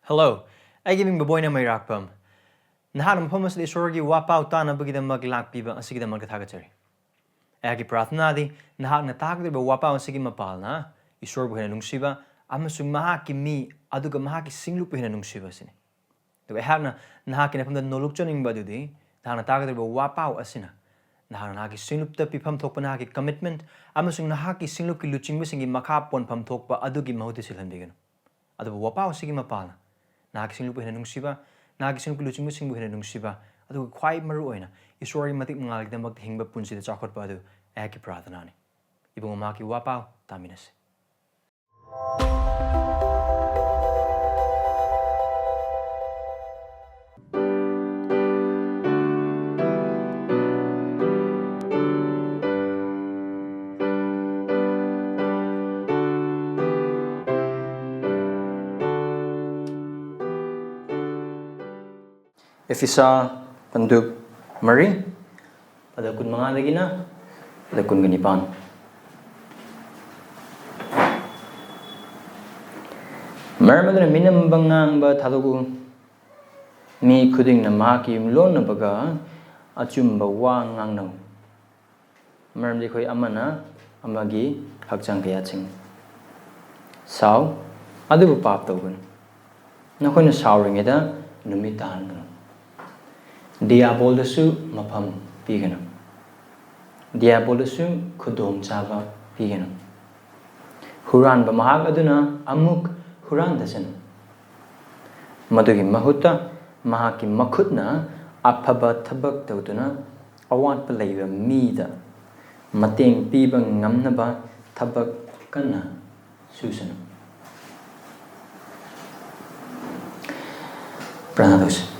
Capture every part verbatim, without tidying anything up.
Hello, ꯑꯩꯒꯤ ꯃꯤꯡ ꯕꯕꯣꯏꯅ ꯃꯩꯔꯥꯛꯄꯝ꯫ ꯅꯍꯥꯛꯅ ꯃꯐꯝ ꯑꯁꯤꯗ ꯏꯁꯣꯔꯒꯤ ꯋꯥꯄꯥꯎ ꯇꯥꯅꯕꯒꯤꯗꯃꯛ ꯂꯥꯛꯄꯤꯕ ꯑꯁꯤꯒꯤꯗꯃꯛꯇ ꯊꯥꯒꯠꯆꯔꯤ꯫ ꯑꯩꯍꯥꯛꯀꯤ ꯄ꯭ꯔꯥꯔꯊꯅꯥꯗꯤ ꯅꯍꯥꯛꯅ ꯇꯥꯒꯗꯧꯔꯤꯕ ꯋꯥꯄꯥꯎ ꯑꯁꯤꯒꯤ ꯃꯄꯥꯜꯅ ꯏꯁꯣꯔꯕꯨ ꯍꯦꯟꯅ ꯅꯨꯡꯁꯤꯕ ꯑꯃꯁꯨꯡ ꯃꯍꯥꯛꯀꯤ ꯃꯤ ꯑꯗꯨꯒ ꯃꯍꯥꯛꯀꯤ ꯁꯤꯡꯂꯨꯞꯄꯨ ꯍꯦꯟꯅ ꯅꯨꯡꯁꯤꯕ ꯑꯁꯤꯅꯤ꯫ ꯑꯗꯨꯒ ꯑꯩꯍꯥꯛꯅ ꯅꯍꯥꯛꯀꯤ ꯅꯐꯝꯗ ꯅꯣꯂꯨꯛꯆꯅꯤꯡꯕ ꯑꯗꯨꯗꯤ ꯅꯍꯥꯛꯅ ꯇꯥꯒꯗꯧꯔꯤꯕ ꯋꯥꯄꯥꯎ ꯑꯁꯤꯅ ꯅꯍꯥꯛꯅ ꯅꯍꯥꯛꯀꯤ ꯁꯤꯡꯂꯨꯞꯇ ꯄꯤꯐꯝ ꯊꯣꯛꯄ ꯅꯍꯥꯛꯀꯤ commitment ꯑꯃꯁꯨꯡ ꯅꯍꯥꯛꯀꯤ ꯁꯤꯡꯂꯨꯞꯀꯤ ꯂꯨꯆꯤꯡꯕꯁꯤꯡꯒꯤ ꯃꯈꯥ ꯄꯣꯟꯐꯝ ꯊꯣꯛꯄ ꯑꯗꯨꯒꯤ ꯃꯍꯨꯠꯇ ꯁꯤꯜꯍꯟꯕꯤꯒꯅꯨ꯫ ꯑꯗꯨꯕꯨ ꯋꯥꯄꯥꯎ ꯑꯁꯤꯒꯤ ꯃꯄꯥꯜꯅ ꯅꯍꯥꯛꯀꯤ ꯁꯤꯡꯂꯨꯞꯄꯨ ꯍꯦꯟꯅ ꯅꯨꯡꯁꯤꯕ, ꯅꯍꯥꯛꯀꯤ ꯁꯤꯡꯂꯨꯞꯀꯤ ꯂꯨꯆꯤꯡꯕꯁꯤꯡꯕꯨ ꯍꯦꯟꯅ ꯅꯨꯡꯁꯤꯕ, ꯑꯗꯨꯒ ꯈ꯭ꯋꯥꯏ ꯃꯔꯨ ꯑꯣꯏꯅ ꯏꯁꯣꯔꯒꯤ ꯃꯇꯤꯛ ꯃꯉꯥꯜꯒꯤꯗꯃꯛꯇ ꯍꯤꯡꯕ ꯄꯨꯟꯁꯤꯗ ꯆꯥꯎꯈꯠꯄ ꯑꯗꯨ ꯑꯩꯍꯥꯛꯀꯤ ꯄ꯭ꯔꯥꯔꯊꯅꯥꯅꯤ꯫ ꯏꯕꯨꯡꯉꯣ, ꯃꯍꯥꯛꯀꯤ ꯋꯥꯄꯥꯎ ꯇꯥꯃꯤꯟꯅꯁꯤ꯫ ꯑꯦꯐꯤꯁꯥ ꯄꯟꯗꯨꯞ ꯃꯔꯤ, ꯄꯗ ꯀꯨꯟꯃꯉꯥꯗꯒꯤꯅ ꯄꯗ ꯀꯨꯟꯒ ꯅꯤꯄꯥꯟ꯫ ꯃꯔꯝ ꯑꯗꯨꯅ ꯃꯤꯅꯝꯕ ꯉꯥꯡꯕ ꯊꯥꯗꯣꯛꯎ, ꯃꯤ ꯈꯨꯗꯤꯡꯅ ꯃꯍꯥꯛꯀꯤ ꯌꯨꯝꯂꯣꯟꯅꯕꯒ ꯑꯆꯨꯝꯕ ꯋꯥ ꯉꯥꯡꯅꯧ꯫ ꯃꯔꯝꯗꯤ ꯑꯩꯈꯣꯏ ꯑꯃꯅ ꯑꯃꯒꯤ ꯍꯛꯆꯥꯡ ꯀꯌꯥꯠꯁꯤꯡ꯫ ꯁꯥꯎ, ꯑꯗꯨꯕꯨ ꯄꯥꯞ ꯇꯧꯒꯅꯨ꯫ ꯅꯈꯣꯏꯅ ꯁꯥꯎꯔꯤꯉꯩꯗ ꯅꯨꯃꯤꯠ ꯇꯥꯍꯟꯒꯅꯨ꯫ ꯗꯤꯌꯥꯕꯣꯜꯗꯁꯨ ꯃꯐꯝ ꯄꯤꯒꯅꯨ꯫ ꯗꯤꯌꯥꯕꯣꯜꯗꯁꯨ ꯈꯨꯗꯣꯡꯆꯥꯕ ꯄꯤꯒꯅꯨ꯫ ꯍꯨꯔꯥꯟꯕ ꯃꯍꯥꯛ ꯑꯗꯨꯅ ꯑꯃꯨꯛ ꯍꯨꯔꯥꯟꯗꯁꯅꯨ꯫ ꯃꯗꯨꯒꯤ ꯃꯍꯨꯠꯇ ꯃꯍꯥꯛꯀꯤ ꯃꯈꯨꯠꯅ ꯑꯐꯕ ꯊꯕꯛ ꯇꯧꯗꯨꯅ ꯑꯋꯥꯠꯄ ꯂꯩꯕ ꯃꯤꯗ ꯃꯇꯦꯡ ꯄꯤꯕ ꯉꯝꯅꯕ ꯊꯕꯛ ꯀꯟꯅ ꯁꯨꯁꯅꯨ꯫ ꯄ꯭ꯔꯥꯔꯊꯅꯥ ꯇꯧꯁꯤ꯫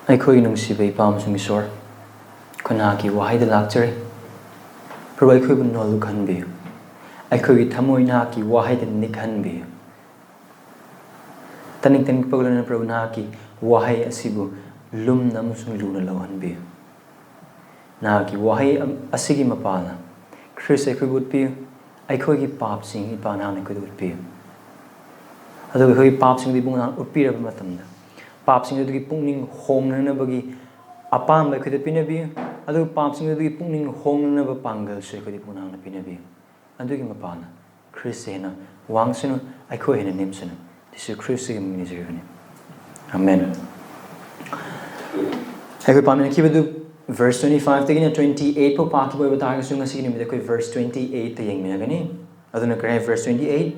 ꯑꯩꯈꯣꯏꯒꯤ ꯅꯨꯡꯁꯤꯕ ꯏꯄꯥ ꯑꯃꯁꯨꯡ ꯏꯁꯣꯔ, ꯑꯩꯈꯣꯏ ꯅꯍꯥꯛꯀꯤ ꯋꯥꯍꯩꯗ ꯂꯥꯛꯆꯔꯤ꯫ ꯄ꯭ꯔꯚꯨ, ꯑꯩꯈꯣꯏꯕꯨ ꯅꯣꯜꯂꯨꯛꯍꯟꯕꯤꯌꯨ꯫ ꯑꯩꯈꯣꯏꯒꯤ ꯊꯃꯣꯏ ꯅꯍꯥꯛꯀꯤ ꯋꯥꯍꯩꯗ ꯅꯤꯛꯍꯟꯕꯤꯌꯨ꯫ ꯇꯥꯅꯤꯡ ꯇꯥꯅꯤꯡ ꯄꯒꯂꯅ ꯄ꯭ꯔꯚꯨ ꯅꯍꯥꯛꯀꯤ ꯋꯥꯍꯩ ꯑꯁꯤꯕꯨ ꯂꯨꯝꯅ ꯑꯃꯁꯨꯡ ꯂꯨꯅ ꯂꯧꯍꯟꯕꯤꯌꯨ꯫ ꯅꯍꯥꯛꯀꯤ ꯋꯥꯍꯩ ꯑꯝ-, ꯑꯁꯤꯒꯤ ꯃꯄꯥꯜꯅ ꯈ꯭ꯔꯤꯁ ꯑꯩꯈꯣꯏꯕꯨ ꯎꯠꯄꯤꯌꯨ꯫ ꯑꯩꯈꯣꯏꯒꯤ ꯄꯥꯞꯁꯤꯡ ꯏꯄꯥ ꯅꯍꯥꯛꯅ ꯑꯩꯈꯣꯏꯗ ꯎꯠꯄꯤꯌꯨ꯫ ꯑꯗꯨꯒ ꯑꯩꯈꯣꯏꯒꯤ ꯄꯥꯞꯁꯤꯡꯗꯨ ꯏꯕꯨꯡ ꯅꯍꯥꯛꯅ ꯎꯠꯄꯤꯔꯕ ꯃꯇꯝꯗ, ꯄꯥꯞꯁꯤꯡ ꯑꯗꯨꯒꯤ ꯄꯨꯛꯅꯤꯡ ꯍꯣꯡꯅꯅꯕꯒꯤ ꯑꯄꯥꯝꯕ ꯑꯩꯈꯣꯏꯗ ꯄꯤꯅꯕꯤꯌꯨ꯫ ꯑꯗꯨꯒ ꯄꯥꯞꯁꯤꯡ ꯑꯗꯨꯒꯤ ꯄꯨꯛꯅꯤꯡ ꯍꯣꯡꯅꯅꯕ ꯄꯥꯡꯒꯜꯁꯨ ꯑꯩꯈꯣꯏꯗ ꯏꯕꯨꯡ ꯅꯍꯥꯛꯅ ꯄꯤꯅꯕꯤꯌꯨ꯫ ꯑꯗꯨꯒꯤ ꯃꯄꯥꯟꯅ ꯈ꯭ꯔꯤꯁꯇ ꯍꯦꯟꯅ ꯋꯥꯡꯁꯅꯨ, ꯑꯩꯈꯣꯏ ꯍꯦꯟꯅ ꯅꯦꯝꯁꯅꯨ꯫ ꯖꯤꯁꯨ ꯈ꯭ꯔꯤꯁꯇꯒꯤ ꯃꯃꯤꯡ ꯅꯤꯖꯔꯤꯕꯅꯤ꯫ ꯑꯃꯦꯟ꯫ ꯑꯩꯈꯣꯏ ꯄꯥꯃꯤꯟꯅꯈꯤꯕꯗꯨ verse twenty five ꯇꯒꯤꯅ twenty eight ꯐꯥꯎ ꯄꯥꯈꯤꯕ ꯑꯣꯏꯕ ꯇꯥꯔꯒꯁꯨ, ꯉꯁꯤꯒꯤ ꯅꯨꯃꯤꯠꯇ ꯑꯩꯈꯣꯏ verse twenty eight ꯇ ꯌꯦꯡꯃꯤꯟꯅꯒꯅꯤ꯫ ꯑꯗꯨꯅ ꯀꯔꯤ ꯍꯥꯏ? Verse twenty eight,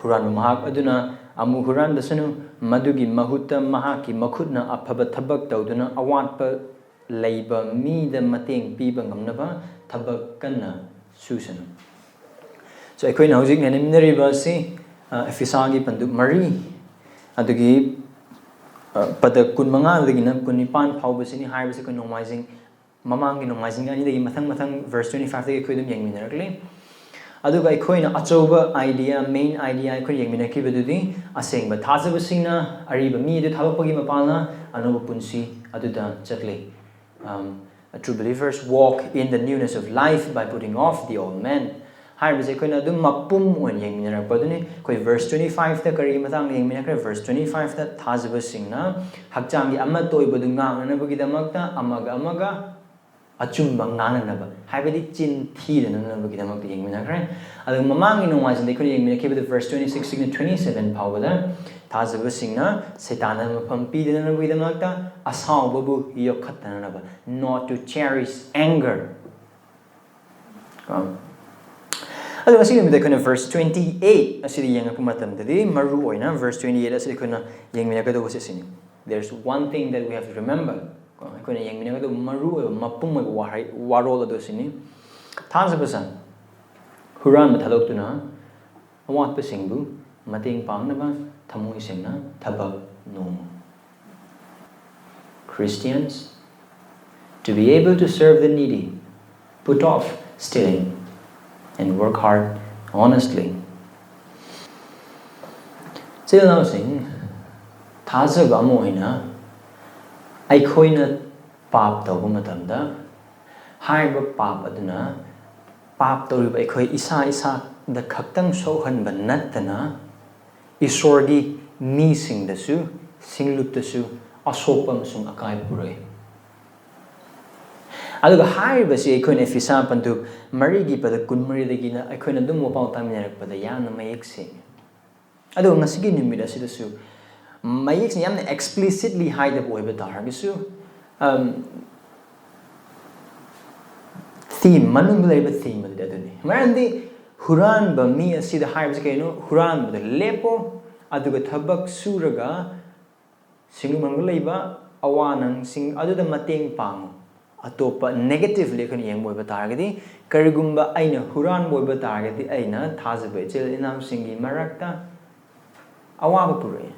"ꯍꯨꯔꯥꯟꯕ ꯃꯍꯥꯛ ꯑꯗꯨꯅ ꯑꯃꯨꯛ ꯍꯨꯔꯥꯟꯕꯁꯅꯨ, ꯃꯗꯨꯒꯤ ꯃꯍꯨꯠꯇ ꯃꯍꯥꯛꯀꯤ ꯃꯈꯨꯠꯅ ꯑꯐꯕ ꯊꯕꯛ ꯇꯧꯗꯨꯅ ꯑꯋꯥꯠꯄ ꯂꯩꯕ ꯃꯤꯗ ꯃꯇꯦꯡ ꯄꯤꯕ ꯉꯝꯅꯕ ꯊꯕꯛ ꯀꯟꯅ ꯁꯨꯁꯅꯨ"꯫ So, ꯑꯩꯈꯣꯏꯅ ꯍꯧꯖꯤꯛ ꯅꯩꯅꯃꯤꯟꯅꯔꯤꯕ ꯑꯁꯤ, ꯑ, ꯑꯦꯐꯤꯁꯥꯒꯤ ꯄꯟꯗꯨꯞ ꯃꯔꯤ, ꯑꯗꯨꯒꯤ, ꯑ, ꯄꯗ ꯀꯨꯟꯃꯉꯥꯗꯒꯤꯅ ꯀꯨꯟꯅꯤꯄꯥꯟ ꯐꯥꯎꯕꯁꯤꯅꯤ꯫ ꯍꯥꯏꯔꯤꯕꯁꯤ ꯑꯩꯈꯣꯏ ꯅꯣꯡꯃꯥꯏꯖꯤꯡ, ꯃꯃꯥꯡꯒꯤ ꯅꯣꯡꯃꯥꯏꯖꯤꯡ ꯑꯅꯤꯗꯒꯤ ꯃꯊꯪ ꯃꯊꯪ verse twenty five ꯇꯒꯤ ꯑꯩꯈꯣꯏ ꯑꯗꯨꯝ ꯌꯦꯡꯃꯤꯟꯅꯔꯛꯂꯤ꯫ ꯑꯗꯨꯒ ꯑꯩꯈꯣꯏꯅ ꯑꯆꯧꯕ idea, main idea ꯑꯩꯈꯣꯏ ꯌꯦꯡꯃꯤꯟꯅꯈꯤꯕꯗꯨꯗꯤ ꯑꯁꯦꯡꯕ ꯊꯥꯖꯕꯁꯤꯡꯅ ꯑꯔꯤꯕ ꯃꯤ ꯑꯗꯨ ꯊꯥꯗꯣꯛꯄꯒꯤ ꯃꯄꯥꯟꯅ ꯑꯅꯧꯕ ꯄꯨꯟꯁꯤ ꯑꯗꯨꯗ ꯆꯠꯂꯤ꯫ Um, "A true believers walk in the newness of life by putting off the old man." ꯍꯥꯏꯔꯤꯕꯁꯦ ꯑꯩꯈꯣꯏꯅ ꯑꯗꯨꯝ ꯃꯄꯨꯝ ꯑꯣꯏꯅ ꯌꯦꯡꯃꯤꯟꯅꯔꯛꯄ ꯑꯗꯨꯅꯤ꯫ ꯑꯩꯈꯣꯏ verse twenty five ꯇ ꯀꯔꯤꯒꯤ ꯃꯇꯥꯡꯗ ꯌꯦꯡꯃꯤꯟꯅꯈ꯭ꯔꯦ? Verse twenty five ꯇ ꯊꯥꯖꯕꯁꯤꯡꯅ ꯍꯛꯆꯥꯡꯒꯤ ꯑꯃꯠꯇ ꯑꯣꯏꯕꯗꯨ ꯉꯥꯛꯅꯅꯕꯒꯤꯗꯃꯛꯇ ꯑꯃꯒ ꯑꯃꯒ ꯑꯆꯨꯝꯕ ꯉꯥꯡꯅꯅꯕ, ꯍꯥꯏꯕꯗꯤ ꯆꯤꯟ ꯊꯤꯗꯅꯅꯕꯒꯤꯗꯃꯛꯇ ꯌꯦꯡꯃꯤꯟꯅꯈ꯭ꯔꯦ꯫ ꯑꯗꯨꯒ ꯃꯃꯥꯡꯒꯤ ꯅꯣꯡꯃꯥꯏꯖꯤꯡꯗ ꯑꯩꯈꯣꯏꯅ ꯌꯦꯡꯃꯤꯟꯅꯈꯤꯕꯗ verse twenty six ꯇꯒꯤꯅ twenty seven ꯐꯥꯎꯕꯗ ꯊꯥꯖꯕꯁꯤꯡꯅ ꯁꯩꯇꯥꯟꯗ ꯃꯐꯝ ꯄꯤꯗꯅꯕꯒꯤꯗꯃꯛꯇ ꯑꯁꯥꯎꯕꯕꯨ ꯌꯣꯛꯈꯠꯇꯅꯅꯕ, not to cherish anger꯫ ꯀꯣ? ꯑꯗꯣ ꯉꯁꯤꯒꯤ ꯅꯨꯃꯤꯠꯇ ꯑꯩꯈꯣꯏꯅ verse twenty eight ꯑꯁꯤꯗ ꯌꯦꯡꯉꯛꯄ ꯃꯇꯝꯗꯗꯤ, ꯃꯔꯨ ꯑꯣꯏꯅ verse twenty eight ꯑꯁꯤꯗ ꯑꯩꯈꯣꯏꯅ ꯌꯦꯡꯃꯤꯟꯅꯒꯗꯧꯕꯁꯦ ꯁꯤꯅꯤ꯫ There's one thing that we have to remember. ꯀꯣ? ꯑꯩꯈꯣꯏꯅ ꯌꯦꯡꯃꯤꯟꯅꯒꯗꯧꯕ ꯃꯔꯨ ꯑꯣꯏꯕ ꯃꯄꯨꯡ ꯑꯣꯏꯕ ꯋꯥꯍꯩ, ꯋꯥꯔꯣꯜ ꯑꯗꯨ ꯁꯤꯅꯤ꯫ ꯊꯥꯖꯕꯁꯦ ꯍꯨꯔꯥꯟꯕ ꯊꯥꯗꯣꯛꯇꯨꯅ ꯑꯋꯥꯠꯄꯁꯤꯡꯕꯨ ꯃꯇꯦꯡ ꯄꯥꯡꯅꯕ ꯊꯃꯣꯏ ꯁꯦꯡꯅ ꯊꯕꯛ ꯅꯣꯝꯃꯨ꯫ Christians, to be able to serve the needy, put off stealing and work hard honestly. ꯏꯆꯤꯜ ꯏꯅꯥꯎꯁꯤꯡ, ꯊꯥꯖꯕ ꯑꯃ ꯑꯣꯏꯅ ꯑꯩꯈꯣꯏꯅ ꯄꯥꯞ ꯇꯧꯕ ꯃꯇꯝꯗ, ꯍꯥꯏꯔꯤꯕ ꯄꯥꯞ ꯑꯗꯨꯅ ꯄꯥꯞ ꯇꯧꯔꯤꯕ ꯑꯩꯈꯣꯏ ꯏꯁꯥ ꯏꯁꯥꯗ ꯈꯛꯇꯪ ꯁꯣꯛꯍꯟꯕ ꯅꯠꯇꯅ, ꯏꯁꯣꯔꯒꯤ ꯃꯤꯁꯤꯡꯗꯁꯨ, ꯁꯤꯡꯂꯨꯞꯇꯁꯨ ꯑꯁꯣꯛꯄ ꯑꯃꯁꯨꯡ ꯑꯀꯥꯏꯕ ꯄꯨꯔꯛꯏ꯫ ꯑꯗꯨꯒ ꯍꯥꯏꯔꯤꯕꯁꯤ ꯑꯩꯈꯣꯏꯅ ꯏꯐꯤꯁꯥ ꯄꯟꯗꯨꯞ ꯃꯔꯤꯒꯤ ꯄꯗ ꯀꯨꯟꯃꯔꯤꯗꯒꯤꯅ ꯑꯩꯈꯣꯏꯅ ꯑꯗꯨꯝ ꯋꯥꯄꯥꯎ ꯇꯥꯃꯤꯟꯅꯔꯛꯄꯗ ꯌꯥꯝꯅ ꯃꯌꯦꯛ ꯁꯦꯡꯉꯤ꯫ ꯑꯗꯨꯒ ꯉꯁꯤꯒꯤ ꯅꯨꯃꯤꯠ ꯑꯁꯤꯗꯁꯨ ꯃꯌꯦꯛꯁꯦ ꯌꯥꯝꯅ explicitly ꯍꯥꯏꯗꯕ ꯑꯣꯏꯕ ꯇꯥꯔꯒꯁꯨ, ꯊꯤꯝ, ꯃꯅꯨꯡꯗ ꯂꯩꯕ ꯊꯤꯝ ꯑꯗꯨꯗꯤ ꯑꯗꯨꯅꯤ꯫ ꯃꯔꯝꯗꯤ ꯍꯨꯔꯥꯟꯕ ꯃꯤ ꯑꯁꯤꯗ ꯍꯥꯏꯕꯁꯤ ꯀꯩꯅꯣ? ꯍꯨꯔꯥꯟꯕꯗ ꯂꯦꯞꯄꯣ, ꯑꯗꯨꯒ ꯊꯕꯛ ꯁꯨꯔꯒ ꯁꯤꯡꯂꯨꯃꯟꯒ ꯂꯩꯕ ꯑꯋꯥꯅꯪꯁꯤꯡ ꯑꯗꯨꯗ ꯃꯇꯦꯡ ꯄꯥꯡꯉꯨ꯫ ꯑꯇꯣꯞꯄ negatively ꯑꯩꯈꯣꯏꯅ ꯌꯦꯡꯕ ꯑꯣꯏꯕ ꯇꯥꯔꯒꯗꯤ, ꯀꯔꯤꯒꯨꯝꯕ ꯑꯩꯅ ꯍꯨꯔꯥꯟꯕ ꯑꯣꯏꯕ ꯇꯥꯔꯒꯗꯤ, ꯑꯩꯅ ꯊꯥꯖꯕ ꯏꯆꯤꯜ ꯏꯅꯥꯎꯁꯤꯡꯒꯤ ꯃꯔꯛꯇ ꯑꯋꯥꯕ ꯄꯨꯔꯛꯏ꯫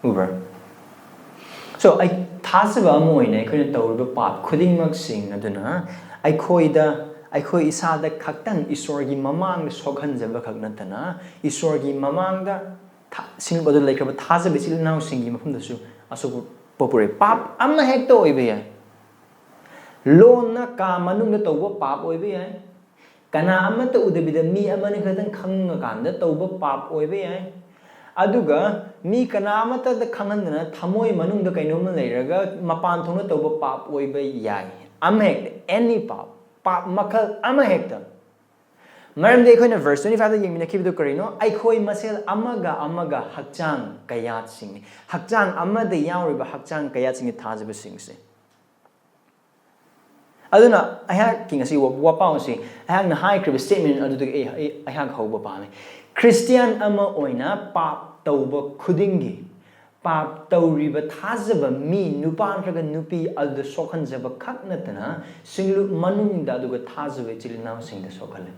ꯎꯕ꯭ꯔꯥ? So, ꯑꯩ ꯊꯥꯖꯕ ꯑꯃ ꯑꯣꯏꯅ ꯑꯩꯈꯣꯏꯅ ꯇꯧꯔꯤꯕ ꯄꯥꯞ ꯈꯨꯗꯤꯡꯃꯛꯁꯤꯡ ꯑꯗꯨꯅ ꯑꯩꯈꯣꯏꯗ, ꯑꯩꯈꯣꯏ ꯏꯁꯥꯗ ꯈꯛꯇꯪ ꯏꯁꯣꯔꯒꯤ ꯃꯃꯥꯡꯗ ꯁꯣꯛꯍꯟꯖꯕ ꯈꯛ ꯅꯠꯇꯅ, ꯏꯁꯣꯔꯒꯤ ꯃꯃꯥꯡꯗ ꯊꯥ-, ꯁꯤꯡꯂꯨꯞ ꯑꯗꯨ ꯂꯩꯈ꯭ꯔꯕ ꯊꯥꯖꯕ ꯏꯆꯤꯜ ꯏꯅꯥꯎꯁꯤꯡꯒꯤ ꯃꯐꯝꯗꯁꯨ ꯑꯁꯣꯛꯄ ꯄꯨꯔꯛꯏ꯫ ꯄꯥꯞ ꯑꯃ ꯍꯦꯛꯇ ꯑꯣꯏꯕ ꯌꯥꯏ꯫ ꯂꯣꯟꯅ ꯀꯥ ꯃꯅꯨꯡꯗ ꯇꯧꯕ ꯄꯥꯞ ꯑꯣꯏꯕ ꯌꯥꯏ꯫ ꯀꯅꯥ ꯑꯃꯠꯇ ꯎꯗꯕꯤꯗ ꯃꯤ ꯑꯃꯅꯤ ꯈꯛꯇꯪ ꯈꯪꯉꯀꯥꯟꯗ ꯇꯧꯕ ꯄꯥꯞ ꯑꯣꯏꯕ ꯌꯥꯏ꯫ ꯑꯗꯨꯒ ꯃꯤ ꯀꯅꯥ ꯑꯃꯠꯇꯗ ꯈꯪꯍꯟꯗꯅ ꯊꯃꯣꯏ ꯃꯅꯨꯡꯗ ꯀꯩꯅꯣꯝꯃ ꯂꯩꯔꯒ ꯃꯄꯥꯟ ꯊꯣꯛꯅ ꯇꯧꯕ ꯄꯥꯞ ꯑꯣꯏꯕ ꯌꯥꯏ꯫ ꯑꯃ ꯍꯦꯛꯇ, any ꯄꯥꯞ, ꯄꯥꯞ ꯃꯈꯜ ꯑꯃ ꯍꯦꯛꯇ꯫ ꯃꯔꯝꯗꯤ ꯑꯩꯈꯣꯏꯅ verse twenty five ꯇ ꯌꯦꯡꯃꯤꯟꯅꯈꯤꯕꯗꯨ ꯀꯔꯤꯅꯣ? ꯑꯩꯈꯣꯏ ꯃꯁꯦꯜ ꯑꯃꯒ ꯑꯃꯒ ꯍꯛꯆꯥꯡ ꯀꯌꯥꯠꯁꯤꯡꯅꯤ꯫ ꯍꯛꯆꯥꯡ ꯑꯃꯗ ꯌꯥꯎꯔꯤꯕ ꯍꯛꯆꯥꯡ ꯀꯌꯥꯠꯁꯤꯡꯅꯤ ꯊꯥꯖꯕꯁꯤꯡꯁꯦ꯫ ꯑꯗꯨꯅ ꯑꯩꯍꯥꯛꯀꯤ ꯉꯁꯤ ꯋꯥ-, ꯋꯥꯄꯥꯎꯁꯤ ꯑꯩꯍꯥꯛꯅ ꯍꯥꯏꯈ꯭ꯔꯤꯕ statement ꯑꯗꯨꯗꯒꯤ ꯑꯩ, ꯑꯩ, ꯑꯩꯍꯥꯛ ꯍꯧꯕ ꯄꯥꯝꯃꯤ꯫ ꯈ꯭ꯔꯤꯁꯇꯤꯌꯥꯟ ꯑꯃ ꯑꯣꯏꯅ ꯄꯥꯞ ꯇꯧꯕ ꯈꯨꯗꯤꯡꯒꯤ, ꯄꯥꯞ ꯇꯧꯔꯤꯕ ꯊꯥꯖꯕ ꯃꯤ, ꯅꯨꯄꯥ ꯅꯠꯇ꯭ꯔꯒ ꯅꯨꯄꯤ ꯑꯗꯨꯗ ꯁꯣꯛꯍꯟꯖꯕ ꯈꯛ ꯅꯠꯇꯅ, ꯁꯤꯡꯂꯨꯞ ꯃꯅꯨꯡꯗ ꯑꯗꯨꯒ ꯊꯥꯖꯕ ꯏꯆꯤꯜ ꯏꯅꯥꯎꯁꯤꯡꯗ ꯁꯣꯛꯍꯜꯂꯤ꯫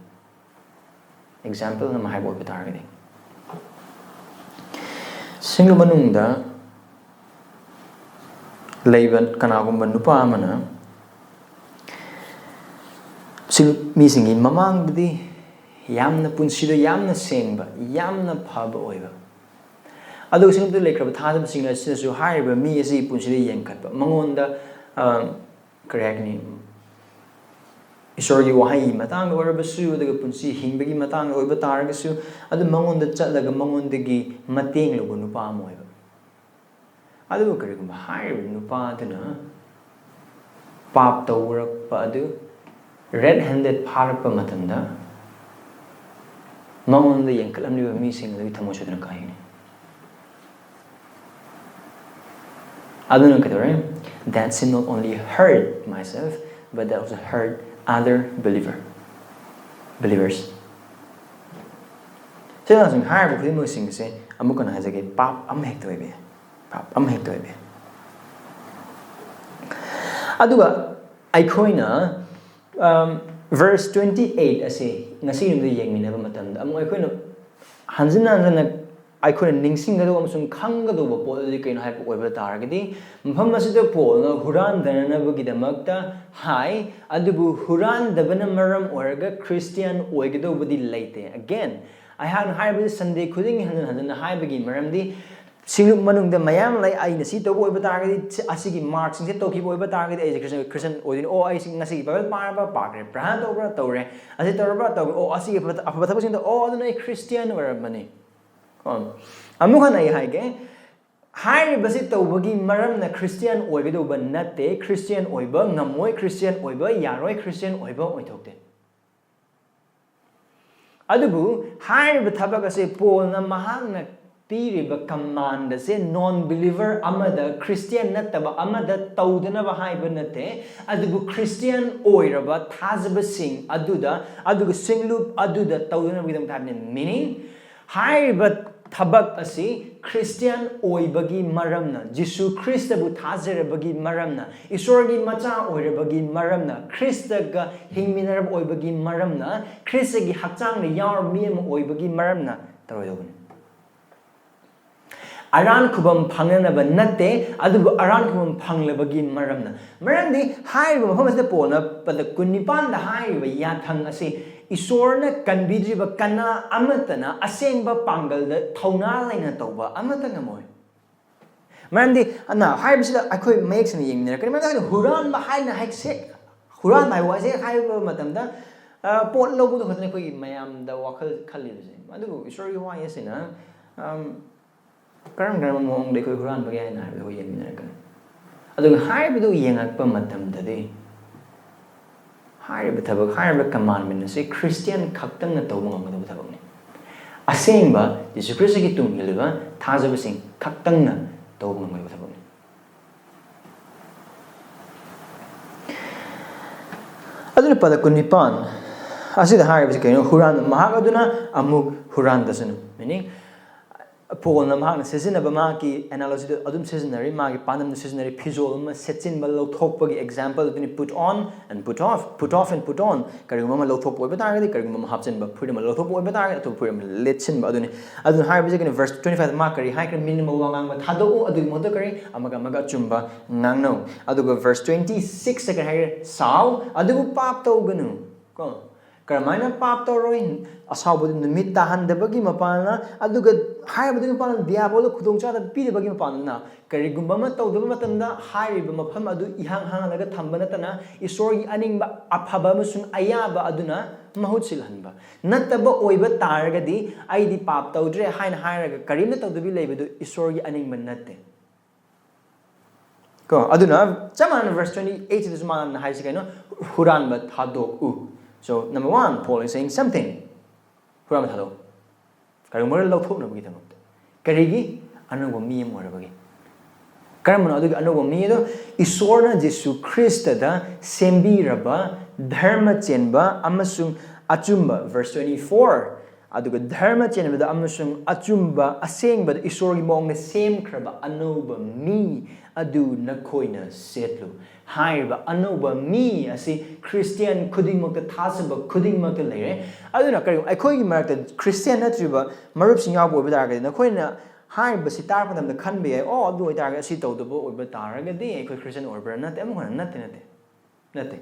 Example ꯑꯃ ꯍꯥꯏꯕ ꯑꯣꯏꯕ ꯇꯥꯔꯒꯗꯤ, ꯁꯤꯡꯂꯨꯞ ꯃꯅꯨꯡꯗ ꯂꯩꯕ ꯀꯅꯥꯒꯨꯝꯕ ꯅꯨꯄꯥ ꯑꯃꯅ ꯁꯤꯡꯂꯨꯞ ꯃꯤꯁꯤꯡꯒꯤ ꯃꯃꯥꯡꯗꯗꯤ ꯌꯥꯝꯅ ꯄꯨꯟꯁꯤꯗ ꯌꯥꯝꯅ ꯁꯦꯡꯕ, ꯌꯥꯝꯅ ꯐꯕ ꯑꯣꯏꯕ, ꯑꯗꯨꯒ ꯁꯤꯡꯂꯨꯞꯇ ꯂꯩꯈ꯭ꯔꯕ ꯊꯥꯖꯕꯁꯤꯡ ꯑꯁꯤꯅꯁꯨ ꯍꯥꯏꯔꯤꯕ ꯃꯤ ꯑꯁꯤꯒꯤ ꯄꯨꯟꯁꯤꯗ ꯌꯦꯡꯈꯠꯄ, ꯃꯉꯣꯟꯗ, ꯑ, ꯀꯔꯤ ꯍꯥꯏꯒꯅꯤ, ꯏꯁꯣꯔꯒꯤ ꯋꯥꯍꯩꯒꯤ ꯃꯇꯥꯡꯗ ꯑꯣꯏꯔꯕꯁꯨ, ꯑꯗꯨꯒ ꯄꯨꯟꯁꯤ ꯍꯤꯡꯕꯒꯤ ꯃꯇꯥꯡꯗ ꯑꯣꯏꯕ ꯇꯥꯔꯒꯁꯨ, ꯑꯗꯨ ꯃꯉꯣꯟꯗ ꯆꯠꯂꯒ ꯃꯉꯣꯟꯗꯒꯤ ꯃꯇꯦꯡ ꯂꯧꯕ ꯅꯨꯄꯥ ꯑꯃ ꯑꯣꯏꯕ꯫ ꯑꯗꯨꯕꯨ ꯀꯔꯤꯒꯨꯝꯕ ꯍꯥꯏꯔꯤꯕ ꯅꯨꯄꯥ ꯑꯗꯨꯅ ꯄꯥꯞ ꯇꯧꯔꯛꯄ ꯑꯗꯨ ꯔꯦꯗ ꯍꯦꯟꯗꯦꯗ ꯐꯥꯔꯛꯄ ꯃꯇꯝꯗ, ꯃꯉꯣꯟꯗ ꯌꯦꯡꯈꯠꯂꯝꯂꯤꯕ ꯃꯤꯁꯤꯡ ꯑꯗꯨꯒꯤ ꯊꯃꯣꯏ ꯁꯣꯛꯇꯨꯅ ꯀꯥꯏꯒꯅꯤ꯫ ꯑꯗꯨꯅ ꯀꯩꯗꯧꯔꯦ? That sin not only hurt myself, but that also hurt other believer, believers. ꯁꯤꯅ ꯍꯧꯖꯤꯛ ꯍꯥꯏꯔꯤꯕ ꯈꯨꯗꯤꯡꯃꯛꯁꯤꯡꯁꯦ ꯑꯃꯨꯛ ꯍꯟꯅ ꯍꯥꯏꯖꯒꯦ, ꯄꯥꯞ ꯑꯃ ꯍꯦꯛꯇ ꯑꯣꯏꯕ ꯌꯥꯏ꯫ ꯄꯥꯞ ꯑꯃ ꯍꯦꯛꯇ ꯑꯣꯏꯕ ꯌꯥꯏ꯫ ꯑꯗꯨꯒ ꯑꯩꯈꯣꯏꯅ verse twenty eight ꯑꯁꯤ ꯉꯁꯤꯒꯤ ꯅꯨꯃꯤꯠꯇ ꯌꯦꯡꯃꯤꯟꯅꯕ ꯃꯇꯝꯗ ꯑꯃꯨꯛ ꯑꯩꯈꯣꯏꯅ ꯍꯟꯖꯤꯟ ꯍꯟꯖꯤꯟꯅ ꯑꯩꯈꯣꯏꯅ ꯅꯤꯡꯁꯤꯡꯒꯗꯧꯕ ꯑꯃꯁꯨꯡ ꯈꯪꯒꯗꯧꯕ ꯄꯣꯠ ꯑꯗꯨꯗꯤ ꯀꯩꯅꯣ ꯍꯥꯏꯕ ꯑꯣꯏꯕ ꯇꯥꯔꯒꯗꯤ, ꯃꯐꯝ ꯑꯁꯤꯗ ꯄꯣꯜꯅ ꯍꯨꯔꯥꯟꯗꯅꯅꯕꯒꯤꯗꯃꯛꯇ ꯍꯥꯏ, ꯑꯗꯨꯕꯨ ꯍꯨꯔꯥꯟꯗꯕꯅ ꯃꯔꯝ ꯑꯣꯏꯔꯒ ꯈ꯭ꯔꯤꯁꯇꯤꯌꯥꯟ ꯑꯣꯏꯒꯗꯧꯕꯗꯤ ꯂꯩꯇꯦ꯫ Again, ꯑꯩꯍꯥꯛꯅ ꯍꯥꯏꯔꯤꯕꯁꯤ ꯁꯟꯗꯦ ꯈꯨꯗꯤꯡꯒꯤ ꯍꯟꯖꯤꯟ ꯍꯟꯖꯤꯟꯅ ꯍꯥꯏꯕꯒꯤ ꯃꯔꯝꯗꯤ, ꯁꯤꯡꯂꯨꯞ ꯃꯅꯨꯡꯗ ꯃꯌꯥꯝ ꯂꯩ, ꯑꯩꯅ ꯁꯤ ꯇꯧꯕ ꯑꯣꯏꯕ ꯇꯥꯔꯒꯗꯤ, ꯁꯤ-, ꯑꯁꯤꯒꯤ ꯃꯥꯔꯛꯁꯤꯡꯁꯦ ꯇꯧꯈꯤꯕ ꯑꯣꯏꯕ ꯇꯥꯔꯒꯗꯤ ꯑꯩꯁꯦ ꯈ꯭ꯔꯤꯁꯇꯤꯌꯥꯟ, ꯈ꯭ꯔꯤꯁꯇꯤꯌꯥꯟ ꯑꯣꯏꯗꯣꯏꯅꯤ꯫ ꯑꯣ, ꯑꯩ ꯁꯤ-, ꯉꯁꯤꯒꯤ ꯕꯥꯏꯕꯜ ꯄꯥꯔꯕ, ꯄꯥꯈ꯭ꯔꯦ, ꯄ꯭ꯔꯥꯔꯊꯅꯥ ꯇꯧꯕ꯭ꯔꯥ, ꯇꯧꯔꯦ, ꯑꯁꯤ ꯇꯧꯔꯕ꯭ꯔꯥ, ꯇꯧꯔꯦ, ꯑꯣ, ꯑꯁꯤꯒꯤ ꯑꯐꯕ, ꯑꯐꯕ ꯊꯕꯛꯁꯤꯡꯗꯣ, ꯑꯣ, ꯑꯗꯨꯅ ꯑꯩ ꯈ꯭ꯔꯤꯁꯇꯤꯌꯥꯟ ꯑꯣꯏꯔꯕꯅꯤ꯫ ꯀꯣ? ꯑꯃꯨꯛ ꯍꯟꯅ ꯑꯩ ꯍꯥꯏꯒꯦ, ꯍꯥꯏꯔꯤꯕꯁꯤ ꯇꯧꯕꯒꯤ ꯃꯔꯝꯅ ꯈ꯭ꯔꯤꯁꯇꯤꯌꯥꯟ ꯑꯣꯏꯒꯗꯧꯕ ꯅꯠꯇꯦ, ꯈ꯭ꯔꯤꯁꯇꯤꯌꯥꯟ ꯑꯣꯏꯕ ꯉꯝꯃꯣꯏ, ꯈ꯭ꯔꯤꯁꯇꯤꯌꯥꯟ ꯑꯣꯏꯕ ꯌꯥꯔꯣꯏ, ꯈ꯭ꯔꯤꯁꯇꯤꯌꯥꯟ ꯑꯣꯏꯕ ꯑꯣꯏꯊꯣꯛꯇꯦ꯫ ꯑꯗꯨꯕꯨ ꯍꯥꯏꯔꯤꯕ ꯊꯕꯛ ꯑꯁꯤ ꯄꯣꯜꯅ ꯃꯍꯥꯛꯅ ꯄꯤꯔꯤꯕ ꯀꯃꯥꯟ ꯑꯁꯦ ꯅꯣꯟ ꯕꯤꯂꯤꯚꯔ ꯑꯃꯗ, ꯈ꯭ꯔꯤꯁꯇꯤꯌꯥꯟ ꯅꯠꯇꯕ ꯑꯃꯗ ꯇꯧꯗꯅꯕ ꯍꯥꯏꯕ ꯅꯠꯇꯦ, ꯑꯗꯨꯕꯨ ꯈ꯭ꯔꯤꯁꯇꯤꯌꯥꯟ ꯑꯣꯏꯔꯕ ꯊꯥꯖꯕꯁꯤꯡ ꯑꯗꯨꯗ, ꯑꯗꯨꯒ ꯁꯤꯡꯂꯨꯞ ꯑꯗꯨꯗ ꯇꯧꯗꯅꯕꯒꯤꯗꯃꯛꯇ ꯍꯥꯏꯕꯅꯤ꯫ Meaning, ꯍꯥꯏꯔꯤꯕ ꯊꯕꯛ ꯑꯁꯤ ꯈ꯭ꯔꯤꯁꯇꯤꯌꯥꯟ ꯑꯣꯏꯕꯒꯤ ꯃꯔꯝꯅ, ꯖꯤꯁꯨ ꯈ꯭ꯔꯤꯁꯇꯕꯨ ꯊꯥꯖꯔꯕꯒꯤ ꯃꯔꯝꯅ, ꯏꯁꯣꯔꯒꯤ ꯃꯆꯥ ꯑꯣꯏꯔꯕꯒꯤ ꯃꯔꯝꯅ, ꯈ꯭ꯔꯤꯁꯇꯒ ꯍꯤꯡꯃꯤꯟꯅꯔꯕ ꯑꯣꯏꯕꯒꯤ ꯃꯔꯝꯅ, ꯈ꯭ꯔꯤꯁꯇꯒꯤ ꯍꯛꯆꯥꯡꯗ ꯌꯥꯎꯔꯕ ꯃꯤ ꯑꯃ ꯑꯣꯏꯕꯒꯤ ꯃꯔꯝꯅ ꯇꯧꯔꯣꯏꯗꯧꯕꯅꯤ꯫ ꯑꯔꯥꯟ ꯈꯨꯕꯝ ꯐꯪꯅꯅꯕ ꯅꯠꯇꯦ, ꯑꯗꯨꯕꯨ ꯑꯔꯥꯟ ꯈꯨꯕꯝ ꯐꯪꯂꯕꯒꯤ ꯃꯔꯝꯅ꯫ ꯃꯔꯝꯗꯤ ꯍꯥꯏꯔꯤꯕ ꯃꯐꯝ ꯑꯁꯤꯗ ꯄꯣꯜꯅ ꯄꯗ ꯀꯨꯟꯅꯤꯄꯥꯟꯗ ꯍꯥꯏꯔꯤꯕ ꯌꯥꯊꯪ ꯑꯁꯤ ꯏꯁꯣꯔꯅ ꯀꯟꯕꯤꯗ꯭ꯔꯤꯕ ꯀꯅꯥ ꯑꯃꯠꯇꯅ ꯑꯁꯦꯡꯕ ꯄꯥꯡꯒꯜꯗ ꯊꯧꯅꯥ ꯂꯩꯅ ꯇꯧꯕ ꯑꯃꯠꯇ ꯉꯝꯃꯣꯏ꯫ ꯃꯔꯝꯗꯤ ꯑꯅ ꯍꯥꯏꯔꯤꯕꯁꯤꯗ ꯑꯩꯈꯣꯏ ꯃꯌꯦꯛ ꯁꯦꯡꯅ ꯌꯦꯡꯃꯤꯟꯅꯔꯛꯀꯅꯤ꯫ ꯃꯔꯝꯗꯤ ꯑꯩꯈꯣꯏꯅ ꯍꯨꯔꯥꯟꯕ ꯍꯥꯏꯅ ꯍꯦꯛ ꯁꯦ-, ꯍꯨꯔꯥꯟꯕ ꯍꯥꯏꯕ ꯋꯥꯁꯦ ꯍꯥꯏꯕ ꯃꯇꯝꯗ, ꯑ, ꯄꯣꯠ ꯂꯧꯕꯗꯣ ꯈꯛꯇꯅꯤ ꯑꯩꯈꯣꯏꯒꯤ ꯃꯌꯥꯝꯗ ꯋꯥꯈꯜ ꯈꯜꯂꯤꯕꯁꯦ꯫ ꯑꯗꯨꯕꯨ ꯏꯁꯣꯔꯒꯤ ꯋꯥꯍꯩ ꯑꯁꯤꯅ, ꯑꯝ, ꯀꯔꯝ ꯀꯔꯝꯕ ꯃꯑꯣꯡꯗ ꯑꯩꯈꯣꯏ ꯍꯨꯔꯥꯟꯕꯒꯦ ꯍꯥꯏꯅ ꯍꯥꯏꯕꯗꯨ ꯑꯩꯈꯣꯏ ꯌꯦꯡꯃꯤꯟꯅꯔꯛꯀꯅꯤ꯫ ꯑꯗꯨꯒ ꯍꯥꯏꯔꯤꯕꯗꯨ ꯌꯦꯡꯉꯛꯄ ꯃꯇꯝꯗꯗꯤ, ꯍꯥꯏꯔꯤꯕ ꯊꯕꯛ, ꯍꯥꯏꯔꯤꯕ commandment ꯑꯁꯤ Christian ꯈꯛꯇꯪꯅ ꯇꯧꯕ ꯉꯝꯒꯗꯕ ꯊꯕꯛꯅꯤ꯫ ꯑꯁꯦꯡꯕ ꯖꯤꯁꯨ ꯈ꯭ꯔꯤꯁꯇꯒꯤ ꯇꯨꯡ ꯏꯜꯂꯤꯕ ꯊꯥꯖꯕꯁꯤꯡ ꯈꯛꯇꯪꯅ ꯇꯧꯕ ꯉꯝꯒꯗꯕ ꯊꯕꯛꯅꯤ꯫ ꯑꯗꯨꯅ ꯄꯗ ꯀꯨꯟꯅꯤꯄꯥꯟ ꯑꯁꯤꯗ ꯍꯥꯏꯔꯤꯕꯁꯤ ꯀꯩꯅꯣ? ꯍꯨꯔꯥꯟ, ꯃꯍꯥꯛ ꯑꯗꯨꯅ ꯑꯃꯨꯛ ꯍꯨꯔꯥꯟꯗꯁꯅꯨ꯫ Meaning, ꯄꯣꯜꯅ ꯃꯍꯥꯛꯅ ꯁꯤꯖꯤꯟꯅꯕ ꯃꯍꯥꯛꯀꯤ analogy ꯗꯨ ꯑꯗꯨꯝ ꯁꯤꯖꯤꯟꯅꯔꯤ, ꯃꯥꯒꯤ ꯄꯥꯟꯗꯝꯗ ꯁꯤꯖꯤꯟꯅꯔꯤ, ꯐꯤꯖꯣꯜ ꯑꯃ ꯁꯦꯠꯆꯤꯟꯕ, ꯂꯧꯊꯣꯛꯄꯒꯤ example ꯑꯗꯨꯅꯤ, put on and put off, put off and put on꯫ ꯀꯔꯤꯒꯨꯝꯕ ꯑꯃ ꯂꯧꯊꯣꯛꯄ ꯑꯣꯏꯕ ꯇꯥꯔꯒꯗꯤ, ꯀꯔꯤꯒꯨꯝꯕ ꯑꯃ ꯍꯥꯞꯆꯤꯟꯕ, ꯐꯨꯔꯤꯠ ꯑꯃ ꯂꯧꯊꯣꯛꯄ ꯑꯣꯏꯕ ꯇꯥꯔꯒꯗꯤ, ꯑꯇꯣꯞꯄ ꯐꯨꯔꯤꯠ ꯑꯃ ꯂꯤꯠꯁꯤꯟꯕ ꯑꯗꯨꯅꯤ꯫ ꯑꯗꯨꯅ ꯍꯥꯏꯔꯤꯕꯁꯤ ꯀꯩꯅꯣ? Verse twenty five ꯗ ꯃꯥ ꯀꯔꯤ ꯍꯥꯏꯈ꯭ꯔꯦ? Minimal ꯋꯥ ꯉꯥꯡꯕ ꯊꯥꯗꯣꯛꯎ, ꯑꯗꯨꯒꯤ ꯃꯍꯨꯠꯇ ꯀꯔꯤ? ꯑꯃꯒ ꯑꯃꯒ ꯑꯆꯨꯝꯕ ꯉꯥꯡꯅꯧ꯫ ꯑꯗꯨꯒ verse twenty six ꯇ ꯀꯔꯤ ꯍꯥꯏꯈ꯭ꯔꯦ? ꯁꯥꯎ, ꯑꯗꯨꯕꯨ ꯄꯥꯞ ꯇꯧꯒꯅꯨ꯫ ꯀꯣ? ꯀꯔꯝꯍꯥꯏꯅ ꯄꯥꯞ ꯇꯧꯔꯣꯏ? ꯑꯁꯥꯎꯕꯗꯨ ꯅꯨꯃꯤꯠ ꯇꯥꯍꯟꯗꯕꯒꯤ ꯃꯄꯥꯟꯅ, ꯑꯗꯨꯒ ꯍꯥꯏꯔꯤꯕꯗꯨꯒꯤ ꯃꯄꯥꯟꯅ ꯗꯤꯌꯥꯕꯣꯜꯗ ꯈꯨꯗꯣꯡꯆꯥꯗꯕ ꯄꯤꯗꯕꯒꯤ ꯃꯄꯥꯟꯅ, ꯀꯔꯤꯒꯨꯝꯕ ꯑꯃ ꯇꯧꯗꯕ ꯃꯇꯝꯗ ꯍꯥꯏꯔꯤꯕ ꯃꯐꯝ ꯑꯗꯨ ꯏꯍꯥꯡ ꯍꯥꯡꯍꯜꯂꯒ ꯊꯝꯕ ꯅꯠꯇꯅ, ꯏꯁꯣꯔꯒꯤ ꯑꯅꯤꯡꯕ ꯑꯐꯕ ꯑꯃꯁꯨꯡ ꯑꯌꯥꯕ ꯑꯗꯨꯅ ꯃꯍꯨꯠ ꯁꯤꯜꯍꯟꯕ꯫ ꯅꯠꯇꯕ ꯑꯣꯏꯕ ꯇꯥꯔꯒꯗꯤ, "ꯑꯩꯗꯤ ꯄꯥꯞ ꯇꯧꯗ꯭ꯔꯦ" ꯍꯥꯏꯅ ꯍꯥꯏꯔꯒ ꯀꯔꯤꯝꯇ ꯇꯧꯗꯕꯤ ꯂꯩꯕꯗꯨ ꯏꯁꯣꯔꯒꯤ ꯑꯅꯤꯡꯕ ꯅꯠꯇꯦ꯫ ꯀꯣ, ꯑꯗꯨꯅ ꯆꯞ ꯃꯥꯟꯅꯅ verse twenty eight ꯁꯤꯗꯁꯨ ꯃꯥꯅ ꯍꯥꯏꯁꯤ ꯀꯩꯅꯣ? "ꯍꯨꯔꯥꯟꯕ ꯊꯥꯗꯣꯛꯎ." So, number one, Paul is saying something. ꯍꯨꯔꯥꯟꯕ ꯊꯥꯗꯣꯛꯎ꯫ ꯀꯔꯤꯒꯨꯝꯕ ꯂꯧꯊꯣꯛꯅꯕꯒꯤꯗꯃꯛꯇ꯫ ꯀꯔꯤꯒꯤ? ꯑꯅꯧꯕ ꯃꯤ ꯑꯃ ꯑꯣꯏꯔꯕꯒꯤ꯫ ꯀꯔꯝꯕꯅꯣ ꯑꯗꯨꯒꯤ ꯑꯅꯧꯕ ꯃꯤ ꯑꯗꯣ? ꯏꯁꯣꯔꯅ ꯖꯤꯁꯨ ꯈ꯭ꯔꯤꯁꯇꯗ ꯁꯦꯝꯕꯤꯔꯕ ꯙꯔꯃ ꯆꯦꯟꯕ ꯑꯃꯁꯨꯡ ꯑꯆꯨꯝꯕ, verse twenty four, ꯑꯗꯨꯒ ꯙꯔꯃ ꯆꯦꯟꯕꯗ ꯑꯃꯁꯨꯡ ꯑꯆꯨꯝꯕ, ꯑꯁꯦꯡꯕꯗ ꯏꯁꯣꯔꯒꯤ ꯃꯑꯣꯡꯗ ꯁꯦꯝꯈ꯭ꯔꯕ ꯑꯅꯧꯕ ꯃꯤ ꯑꯗꯨ ꯅꯈꯣꯏꯅ ꯁꯦꯠꯂꯨ꯫ ꯍꯥꯏꯔꯤꯕ ꯑꯅꯧꯕ ꯃꯤ ꯑꯁꯤ ꯈ꯭ꯔꯤꯁꯇꯤꯌꯥꯟ ꯈꯨꯗꯤꯡꯃꯛꯇ, ꯊꯥꯖꯕ ꯈꯨꯗꯤꯡꯃꯛꯇ ꯂꯩꯔꯦ꯫ ꯑꯗꯨꯅ ꯀꯔꯤꯒꯨꯝꯕ ꯑꯩꯈꯣꯏꯒꯤ ꯃꯔꯛꯇ ꯈ꯭ꯔꯤꯁꯇꯤꯌꯥꯟ ꯅꯠꯇ꯭ꯔꯤꯕ ꯃꯔꯨꯞꯁꯤꯡ ꯌꯥꯎꯕ ꯑꯣꯏꯕ ꯇꯥꯔꯒꯗꯤ, ꯅꯈꯣꯏꯅ ꯍꯥꯏꯔꯤꯕꯁꯤ ꯇꯥꯔꯛꯄ ꯃꯇꯝꯗ ꯈꯟꯕ ꯌꯥꯏ, "ꯑꯣ, ꯑꯗꯨ ꯑꯣꯏꯇꯥꯔꯒꯗꯤ ꯑꯁꯤ ꯇꯧꯗꯕ ꯑꯣꯏꯕ ꯇꯥꯔꯒꯗꯤ ꯑꯩꯈꯣꯏ ꯈ꯭ꯔꯤꯁꯇꯤꯌꯥꯟ ꯑꯣꯏꯕ꯭ꯔꯥ?" ꯅꯠꯇꯦ, ꯑꯃꯨꯛ ꯍꯟꯅ ꯅꯠꯇꯦ, ꯅꯠꯇꯦ, ꯅꯠꯇꯦ꯫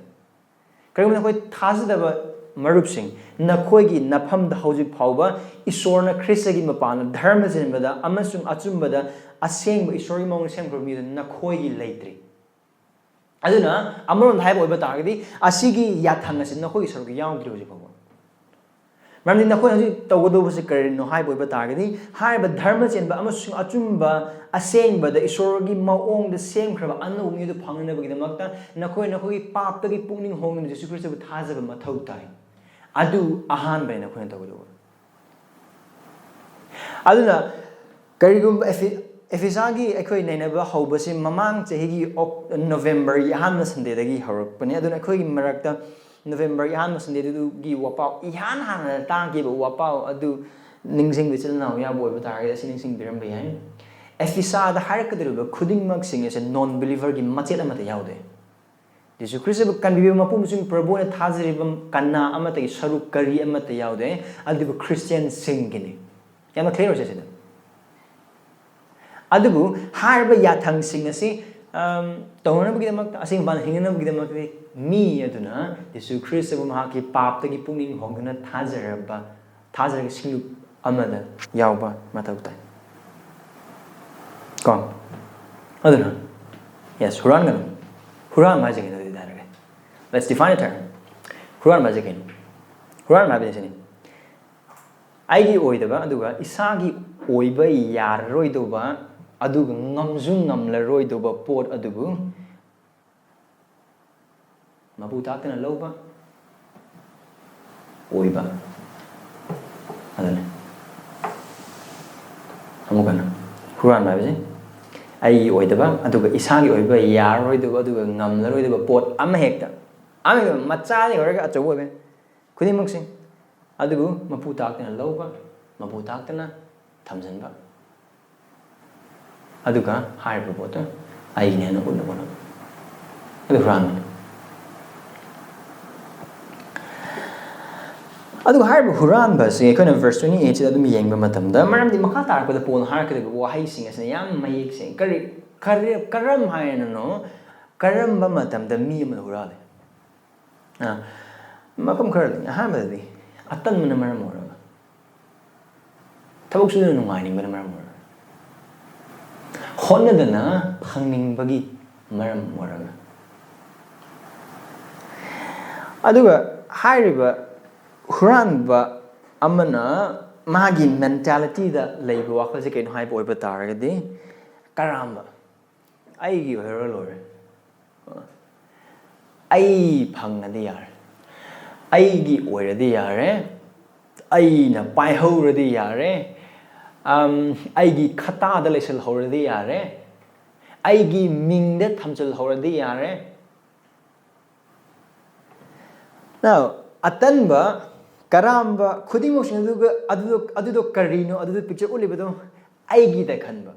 ꯀꯔꯤꯒꯨꯝꯕ ꯅꯈꯣꯏ ꯊꯥꯖꯗꯕ ꯃꯔꯨꯞꯁꯤꯡ, ꯅꯈꯣꯏꯒꯤ ꯅꯐꯝꯗ ꯍꯧꯖꯤꯛ ꯐꯥꯎꯕ ꯏꯁꯣꯔꯅ ꯈ꯭ꯔꯤꯁꯇꯒꯤ ꯃꯄꯥꯟꯗ ꯙꯔꯃ ꯆꯦꯟꯕꯗ ꯑꯃꯁꯨꯡ ꯑꯆꯨꯝꯕꯗ ꯑꯁꯦꯡꯕ ꯏꯁꯣꯔꯒꯤ ꯃꯑꯣꯡꯗ ꯁꯦꯝꯈ꯭ꯔꯕ ꯃꯤꯗꯨ ꯅꯈꯣꯏꯒꯤ ꯂꯩꯇ꯭ꯔꯤ꯫ ꯑꯗꯨꯅ ꯑꯃꯔꯣꯝꯗ ꯍꯥꯏꯕ ꯑꯣꯏꯕ ꯇꯥꯔꯒꯗꯤ, ꯑꯁꯤꯒꯤ ꯌꯥꯊꯪ ꯑꯁꯤ ꯅꯈꯣꯏꯒꯤ ꯁꯔꯨꯛ ꯌꯥꯎꯗ꯭ꯔꯤ ꯍꯧꯖꯤꯛ ꯐꯥꯎꯕ꯫ ꯃꯔꯝꯗꯤ ꯅꯈꯣꯏꯅ ꯍꯧꯖꯤꯛ ꯇꯧꯒꯗꯧꯕꯁꯤ ꯀꯔꯤꯅꯣ ꯍꯥꯏꯕ ꯑꯣꯏꯕ ꯇꯥꯔꯒꯗꯤ, ꯍꯥꯏꯔꯤꯕ ꯙꯔꯃ ꯆꯦꯟꯕ ꯑꯃꯁꯨꯡ ꯑꯆꯨꯝꯕ, ꯑꯁꯦꯡꯕꯗ ꯏꯁꯣꯔꯒꯤ ꯃꯑꯣꯡꯗ ꯁꯦꯝꯈ꯭ꯔꯕ ꯑꯅꯧꯕ ꯃꯤ ꯑꯗꯨ ꯐꯪꯅꯕꯒꯤꯗꯃꯛꯇ ꯅꯈꯣꯏ ꯅꯈꯣꯏꯒꯤ ꯄꯥꯞꯇꯒꯤ ꯄꯨꯛꯅꯤꯡ ꯍꯣꯡꯗꯨꯅ ꯖꯤꯁꯨ ꯈ꯭ꯔꯤꯁꯇꯕꯨ ꯊꯥꯖꯕ ꯃꯊꯧ ꯇꯥꯏ꯫ ꯑꯗꯨ ꯑꯍꯥꯟꯕꯅꯤ ꯅꯈꯣꯏꯅ ꯇꯧꯒꯗꯧꯕ꯫ ꯑꯗꯨꯅ ꯀꯔꯤꯒꯨꯝꯕ ꯑꯦꯐꯤ-, ꯑꯦꯐꯤꯁꯥꯒꯤ ꯑꯩꯈꯣꯏ ꯅꯩꯅꯕ ꯍꯧꯕꯁꯤ ꯃꯃꯥꯡ ꯆꯍꯤꯒꯤ ꯑꯣꯛ-, ꯅꯣꯕꯦꯝꯕꯔꯒꯤ ꯑꯍꯥꯟꯕ ꯁꯟꯗꯦꯗꯒꯤ ꯍꯧꯔꯛꯄꯅꯤ꯫ ꯑꯗꯨꯅ ꯑꯩꯈꯣꯏꯒꯤ ꯃꯔꯛꯇ ꯅꯣꯕꯦꯝꯕꯔꯒꯤ ꯑꯍꯥꯟꯕ ꯁꯟꯗꯦꯗꯨꯒꯤ ꯋꯥꯄꯥꯎ, ꯏꯍꯥꯟ ꯍꯥꯟꯅ ꯇꯥꯈꯤꯕ ꯋꯥꯄꯥꯎ ꯑꯗꯨ ꯅꯤꯡꯁꯤꯡꯕ ꯏꯆꯤꯜ ꯏꯅꯥꯎ ꯌꯥꯎꯕ ꯑꯣꯏꯕ ꯇꯥꯔꯒꯗꯤ ꯑꯁꯤ ꯅꯤꯡꯁꯤꯡꯕꯤꯔꯝꯕ ꯌꯥꯏ꯫ ꯑꯦꯐꯤꯁꯥꯗ ꯍꯥꯏꯔꯛꯀꯗꯧꯔꯤꯕ ꯈꯨꯗꯤꯡꯃꯛꯁꯤꯡ ꯑꯁꯦ ꯅꯣꯟ ꯕꯤꯂꯤꯚꯔꯒꯤ ꯃꯆꯦꯠ ꯑꯃꯠꯇ ꯌꯥꯎꯗꯦ꯫ ꯖꯤꯁꯨ ꯈ꯭ꯔꯤꯁꯇꯕꯨ ꯀꯟꯕꯤꯕ ꯃꯄꯨ ꯑꯃꯁꯨꯡ ꯄ꯭ꯔꯚꯨ ꯑꯣꯏꯅ ꯊꯥꯖꯔꯤꯕ ꯀꯅꯥ ꯑꯃꯠꯇꯒꯤ ꯁꯔꯨꯛ ꯀꯔꯤ ꯑꯃꯠꯇ ꯌꯥꯎꯗꯦ, ꯑꯗꯨꯕꯨ ꯈ꯭ꯔꯤꯁꯇꯤꯌꯥꯟꯁꯤꯡꯒꯤꯅꯤ꯫ ꯌꯥꯝꯅ ꯀ꯭ꯂꯤꯌꯥꯔ ꯑꯣꯏꯁꯦ ꯁꯤꯗ꯫ ꯑꯗꯨꯕꯨ ꯍꯥꯏꯔꯤꯕ ꯌꯥꯊꯪꯁꯤꯡ ꯑꯁꯤ, ꯑꯝ, ꯇꯧꯅꯅꯕꯒꯤꯗꯃꯛꯇ, ꯑꯁꯦꯡꯕ ꯄꯥꯝꯕꯩ ꯍꯤꯡꯅꯅꯕꯒꯤꯗꯃꯛꯇꯗꯤ ꯃꯤ ꯑꯗꯨꯅ ꯖꯤꯁꯨ ꯈ꯭ꯔꯤꯁꯇꯕꯨ ꯃꯍꯥꯛꯀꯤ ꯄꯥꯞꯇꯒꯤ ꯄꯨꯛꯅꯤꯡ ꯍꯣꯡꯗꯨꯅ ꯊꯥꯖꯔꯕ, ꯊꯥꯖꯔꯒ ꯁꯤꯡꯂꯨꯞ ꯑꯃꯗ ꯌꯥꯎꯕ ꯃꯊꯧ ꯇꯥꯏ꯫ ꯀꯣ? ꯑꯗꯨꯅ, ꯌꯦꯁ, ꯍꯨꯔꯥꯟꯒꯅꯨ꯫ ꯍꯨꯔꯥꯟꯕ ꯍꯥꯏꯁꯦ ꯀꯩꯅꯣ ꯑꯗꯨꯗꯤ ꯍꯥꯏꯔꯒꯦ꯫ Let's define a term. ꯍꯨꯔꯥꯟꯕ ꯍꯥꯏꯁꯦ ꯀꯩꯅꯣ? ꯍꯨꯔꯥꯟꯕ ꯍꯥꯏꯕꯁꯦ ꯁꯤꯅꯤ꯫ ꯑꯩꯒꯤ ꯑꯣꯏꯗꯕ, ꯑꯗꯨꯒ ꯏꯁꯥꯒꯤ ꯑꯣꯏꯕ ꯌꯥꯔꯔꯣꯏꯗꯧꯕ, ꯑꯗꯨꯒ ꯉꯝꯁꯨ ꯉꯝꯂꯔꯣꯏꯗꯧꯕ ꯄꯣꯠ ꯑꯗꯨꯕꯨ ꯃꯄꯨ ꯇꯥꯛꯇꯅ ꯂꯧꯕ, ꯑꯣꯏꯕ꯫ ꯑꯗꯨꯅꯤ꯫ ꯑꯃꯨꯛ ꯍꯟꯅ, ꯍꯨꯔꯥꯟꯕ ꯍꯥꯏꯕꯁꯤ ꯑꯩꯒꯤ ꯑꯣꯏꯗꯕ, ꯑꯗꯨꯒ ꯏꯁꯥꯒꯤ ꯑꯣꯏꯕ ꯌꯥꯔꯔꯣꯏꯗꯕ, ꯑꯗꯨꯒ ꯉꯝꯂꯔꯣꯏꯗꯕ ꯄꯣꯠ ꯑꯃ ꯍꯦꯛꯇ, ꯑꯃ ꯍꯦꯛꯇ, ꯃꯆꯥꯗꯒꯤ ꯍꯧꯔꯒ ꯑꯆꯧꯕ ꯑꯣꯏꯕ ꯌꯥꯏ꯫ ꯈꯨꯗꯤꯡꯃꯛꯁꯤ꯫ ꯑꯗꯨꯕꯨ ꯃꯄꯨ ꯇꯥꯛꯇꯅ ꯂꯧꯕ, ꯃꯄꯨ ꯇꯥꯛꯇꯅ ꯊꯝꯖꯤꯟꯕ꯫ ꯑꯗꯨꯒ ꯍꯥꯏꯔꯤꯕ ꯄꯣꯠꯇꯨ ꯑꯩꯒꯤꯅꯦꯅ ꯎꯠꯅꯕ ꯍꯣꯠꯅꯕ꯫ ꯑꯗꯨ ꯍꯨꯔꯥꯟꯕꯅꯤ꯫ ꯑꯗꯨꯒ ꯍꯥꯏꯔꯤꯕ ꯍꯨꯔꯥꯟꯕ ꯑꯁꯤ ꯑꯩꯈꯣꯏꯅ verse twenty eight ꯁꯤꯗ ꯑꯗꯨꯝ ꯌꯦꯡꯕ ꯃꯇꯝꯗ, ꯃꯔꯝꯗꯤ ꯃꯈꯥ ꯇꯥꯔꯛꯄꯗ ꯄꯣꯜꯅ ꯍꯥꯏꯔꯛꯀꯗꯧꯔꯤꯕ ꯋꯥꯍꯩꯁꯤꯡ ꯑꯁꯤꯅ ꯌꯥꯝ ꯃꯌꯦꯛ ꯁꯦꯡꯉꯤ꯫ ꯀꯔꯤ, ꯀꯔꯤ, ꯀꯔꯝ ꯍꯥꯏꯅꯅꯣ, ꯀꯔꯝꯕ ꯃꯇꯝꯗ ꯃꯤ ꯑꯃꯅ ꯍꯨꯔꯥꯜꯂꯤ? ꯑ, ꯃꯐꯝ ꯈꯔꯗꯅꯤ꯫ ꯑꯍꯥꯟꯕꯗꯗꯤ ꯑꯇꯟꯕꯅ ꯃꯔꯝ ꯑꯣꯏꯔꯒ, ꯊꯕꯛ ꯁꯨꯗꯅ ꯅꯨꯡꯉꯥꯏꯅꯤꯡꯕꯅ ꯃꯔꯝ ꯑꯣꯏꯔꯒ, ꯍꯣꯠꯅꯗꯅ ꯐꯪꯅꯤꯡꯕꯒꯤ ꯃꯔꯝ ꯑꯣꯏꯔꯒ, ꯑꯗꯨꯒ ꯍꯥꯏꯔꯤꯕ ꯍꯨꯔꯥꯟꯕ ꯑꯃꯅ ꯃꯥꯒꯤ ꯃꯦꯟꯇꯥꯂꯤꯇꯤꯗ ꯂꯩꯕ ꯋꯥꯈꯜꯁꯦ ꯀꯩꯅꯣ ꯍꯥꯏꯕ ꯑꯣꯏꯕ ꯇꯥꯔꯒꯗꯤ, ꯀꯔꯥꯝꯕ, ꯑꯩꯒꯤ ꯑꯣꯏꯔ ꯂꯣꯏꯔꯦ, ꯑꯩ ꯐꯪꯉꯗꯤ ꯌꯥꯔꯦ, ꯑꯩꯒꯤ ꯑꯣꯏꯔꯗꯤ ꯌꯥꯔꯦ, ꯑꯩꯅ ꯄꯥꯏꯍꯧꯔꯗꯤ ꯌꯥꯔꯦ, ꯑꯝ, ꯑꯩꯒꯤ ꯈꯇꯥꯗ ꯂꯩꯁꯜꯍꯧꯔꯗꯤ ꯌꯥꯔꯦ, ꯑꯩꯒꯤ ꯃꯤꯡꯗ ꯊꯝꯖꯤꯜꯍꯧꯔꯗꯤ ꯌꯥꯔꯦ꯫ Now, ꯑꯇꯟꯕ, ꯀꯔꯥꯝꯕ ꯈꯨꯗꯤꯡꯃꯛꯁꯤꯡ ꯑꯗꯨꯒ ꯑꯗꯨꯗꯣ, ꯑꯗꯨꯗꯣ ꯀꯔꯤꯅꯣ? ꯑꯗꯨꯗꯣ ꯄꯤꯛꯆꯔ ꯎꯠꯂꯤꯕꯗꯣ ꯑꯩꯒꯤꯗ ꯈꯟꯕ꯫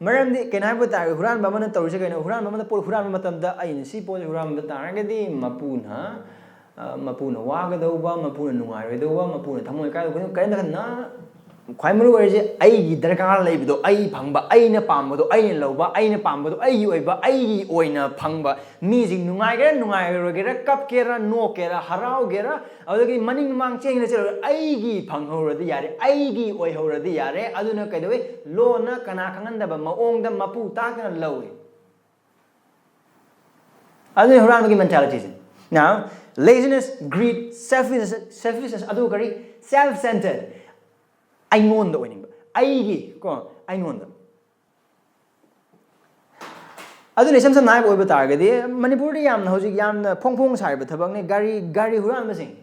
ꯃꯔꯝꯗꯤ ꯀꯩꯅꯣ ꯍꯥꯏꯕ ꯇꯥꯔꯒꯗꯤ, ꯍꯨꯔꯥꯟꯕ ꯑꯃꯅ ꯇꯧꯔꯤꯁꯦ ꯀꯩꯅꯣ? ꯍꯨꯔꯥꯟꯕ ꯑꯃꯅ ꯄꯣꯠ ꯍꯨꯔꯥꯟꯕ ꯃꯇꯝꯗ, ꯑꯩꯅ ꯁꯤ ꯄꯣꯠꯁꯦ ꯍꯨꯔꯥꯟꯕ ꯇꯥꯔꯒꯗꯤ ꯃꯄꯨꯅ, ꯑ, ꯃꯄꯨꯅ ꯋꯥꯒꯗꯧꯕ, ꯃꯄꯨꯅ ꯅꯨꯡꯉꯥꯏꯔꯣꯏꯗꯧꯕ, ꯃꯄꯨꯅ ꯊꯃꯣꯏ ꯀꯥꯏꯗꯧꯕ, ꯀꯔꯤꯝꯇ ꯈꯟꯅ ꯈ꯭ꯋꯥꯏ ꯃꯔꯨ ꯑꯣꯏꯔꯤꯁꯦ ꯑꯩꯒꯤ ꯗꯔꯀꯥꯔ ꯂꯩꯕꯗꯣ, ꯑꯩ ꯐꯪꯕ, ꯑꯩꯅ ꯄꯥꯝꯕꯗꯣ ꯑꯩꯅ ꯂꯧꯕ, ꯑꯩꯅ ꯄꯥꯝꯕꯗꯣ ꯑꯩꯒꯤ ꯑꯣꯏꯕ, ꯑꯩꯒꯤ ꯑꯣꯏꯅ ꯐꯪꯕ꯫ ꯃꯤꯁꯤꯡ ꯅꯨꯡꯉꯥꯏꯒꯦꯔꯥ ꯅꯨꯡꯉꯥꯏꯔꯣꯏꯒꯦꯔꯥ, ꯀꯞꯀꯦꯔꯥ ꯅꯣꯛꯀꯦꯔꯥ, ꯍꯔꯥꯎꯒꯦꯔꯥ, ꯑꯗꯨꯗꯒꯤ ꯃꯅꯤꯡ ꯃꯃꯥꯡ ꯆꯦꯟꯒꯦꯔꯥ ꯆꯦꯜꯂꯣꯏꯒꯦꯔꯥ, ꯑꯩꯒꯤ ꯐꯪꯍꯧꯔꯗꯤ ꯌꯥꯔꯦ, ꯑꯩꯒꯤ ꯑꯣꯏꯍꯧꯔꯗꯤ ꯌꯥꯔꯦ꯫ ꯑꯗꯨꯅ ꯀꯩꯗꯧꯋꯤ? ꯂꯣꯟꯅ ꯀꯅꯥ ꯈꯪꯍꯟꯗꯕ ꯃꯑꯣꯡꯗ ꯃꯄꯨ ꯇꯥꯛꯇꯅ ꯂꯧꯏ꯫ ꯑꯗꯨꯅꯤ ꯍꯨꯔꯥꯟꯕꯒꯤ ꯃꯦꯟꯇꯥꯂꯤꯇꯤꯁꯦ꯫ Now, laziness, greed, selfishness, selfishness, ꯑꯗꯨꯒ ꯀꯔꯤ? Self-centered꯫ ꯑꯩꯉꯣꯟꯗ ꯑꯣꯏꯅꯤꯡꯕ, ꯑꯩꯒꯤ ꯀꯣ, ꯑꯩꯉꯣꯟꯗ꯫ ꯑꯗꯨꯅ ꯏꯁꯝ ꯁꯝꯅ ꯍꯥꯏꯕ ꯑꯣꯏꯕ ꯇꯥꯔꯒꯗꯤ, ꯃꯅꯤꯄꯨꯔꯗ ꯌꯥꯝꯅ ꯍꯧꯖꯤꯛ ꯌꯥꯝꯅ ꯐꯣꯡ ꯐꯣꯡ ꯁꯥꯔꯤꯕ ꯊꯕꯛꯅꯤ ꯒꯥꯔꯤ, ꯒꯥꯔꯤ ꯍꯨꯔꯥꯟꯕꯁꯤꯡ꯫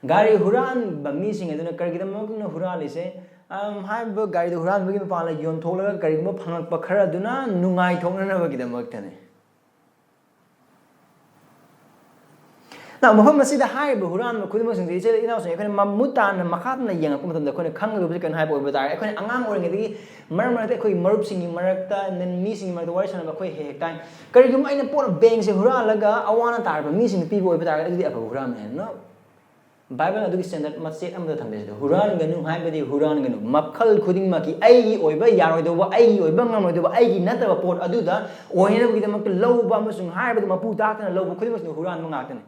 ꯒꯥꯔꯤ ꯍꯨꯔꯥꯟꯕ ꯃꯤꯁꯤꯡ ꯑꯗꯨꯅ ꯀꯔꯤꯒꯤꯗꯃꯛꯇꯅꯣ ꯍꯨꯔꯥꯜꯂꯤꯁꯦ? ꯑꯝ, ꯍꯥꯏꯔꯤꯕ ꯒꯥꯔꯤꯗꯨ ꯍꯨꯔꯥꯟꯕꯒꯤ ꯃꯄꯥꯟꯗ ꯌꯣꯟꯊꯣꯛꯂꯒ ꯀꯔꯤꯒꯨꯝꯕ ꯐꯪꯂꯛꯄ ꯈꯔ ꯑꯗꯨꯅ ꯅꯨꯡꯉꯥꯏꯊꯣꯛꯅꯅꯕꯒꯤꯗꯃꯛꯇꯅꯤ꯫ Now, ꯃꯐꯝ ꯑꯁꯤꯗ ꯍꯥꯏꯔꯤꯕ ꯍꯨꯔꯥꯟꯕ ꯈꯨꯗꯤꯡꯃꯛꯁꯤꯡꯁꯦ, ꯏꯆꯤꯜ ꯏꯅꯥꯎꯁꯤꯡ, ꯑꯩꯈꯣꯏꯅ ꯃꯃꯨꯠ ꯇꯥꯅ ꯃꯈꯥ ꯇꯥꯅ ꯌꯦꯡꯉꯛꯄ ꯃꯇꯝꯗ ꯑꯩꯈꯣꯏꯅ ꯈꯪꯒꯗꯕꯁꯦ ꯀꯩꯅꯣ ꯍꯥꯏꯕ ꯑꯣꯏꯕ ꯇꯥꯔꯒꯗꯤ, ꯑꯩꯈꯣꯏꯅ ꯑꯉꯥꯡ ꯑꯣꯏꯔꯤꯉꯩꯗꯒꯤ ꯃꯔꯛ ꯃꯔꯛꯇ ꯑꯩꯈꯣꯏꯒꯤ ꯃꯔꯨꯞꯁꯤꯡꯒꯤ ꯃꯔꯛꯇ, ꯃꯤꯁꯤꯡꯒꯤ ꯃꯔꯛꯇ ꯋꯥꯔꯤ ꯁꯥꯟꯅꯕ ꯑꯩꯈꯣꯏ ꯍꯦꯛ ꯍꯦꯛ ꯇꯥꯏ꯫ ꯀꯔꯤꯒꯨꯝꯕ ꯑꯩꯅ ꯄꯣꯠ, ꯕꯦꯡꯁꯦ ꯍꯨꯔꯥꯜꯂꯒ ꯑꯋꯥ ꯑꯅꯥ ꯇꯥꯔꯕ ꯃꯤꯁꯤꯡꯗ ꯄꯤꯕ ꯑꯣꯏꯕ ꯇꯥꯔꯒꯗꯤ, ꯑꯗꯨꯗꯤ ꯑꯐꯕ ꯍꯨꯔꯥꯟꯕꯅꯦ꯫ No꯫ ꯕꯥꯏꯕꯜꯅ ꯑꯗꯨꯒꯤ ꯁ꯭ꯇꯦꯟꯗꯔꯗ ꯃꯆꯦꯠ ꯑꯃꯗ ꯊꯝꯗꯦ ꯁꯤꯗ꯫ ꯍꯨꯔꯥꯟꯒꯅꯨ ꯍꯥꯏꯕꯗꯤ ꯍꯨꯔꯥꯟꯒꯅꯨ꯫ ꯃꯈꯜ ꯈꯨꯗꯤꯡꯃꯛꯀꯤ ꯑꯩꯒꯤ ꯑꯣꯏꯕ ꯌꯥꯔꯣꯏꯗꯧꯕ, ꯑꯩꯒꯤ ꯑꯣꯏꯕ ꯉꯝꯂꯣꯏꯗꯧꯕ, ꯑꯩꯒꯤ ꯅꯠꯇꯕ ꯄꯣꯠ ꯑꯗꯨꯗ ꯑꯣꯏꯅꯕꯒꯤꯗꯃꯛꯇ ꯂꯧꯕ ꯑꯃꯁꯨꯡ ꯍꯥꯏꯕꯗ ꯃꯄꯨ ꯇꯥꯛꯇꯅ ꯂꯧꯕ ꯈꯨꯗꯤꯡꯃꯛꯁꯤꯅ ꯍꯨꯔꯥꯟꯕ ꯉꯥꯛꯇꯅꯤ꯫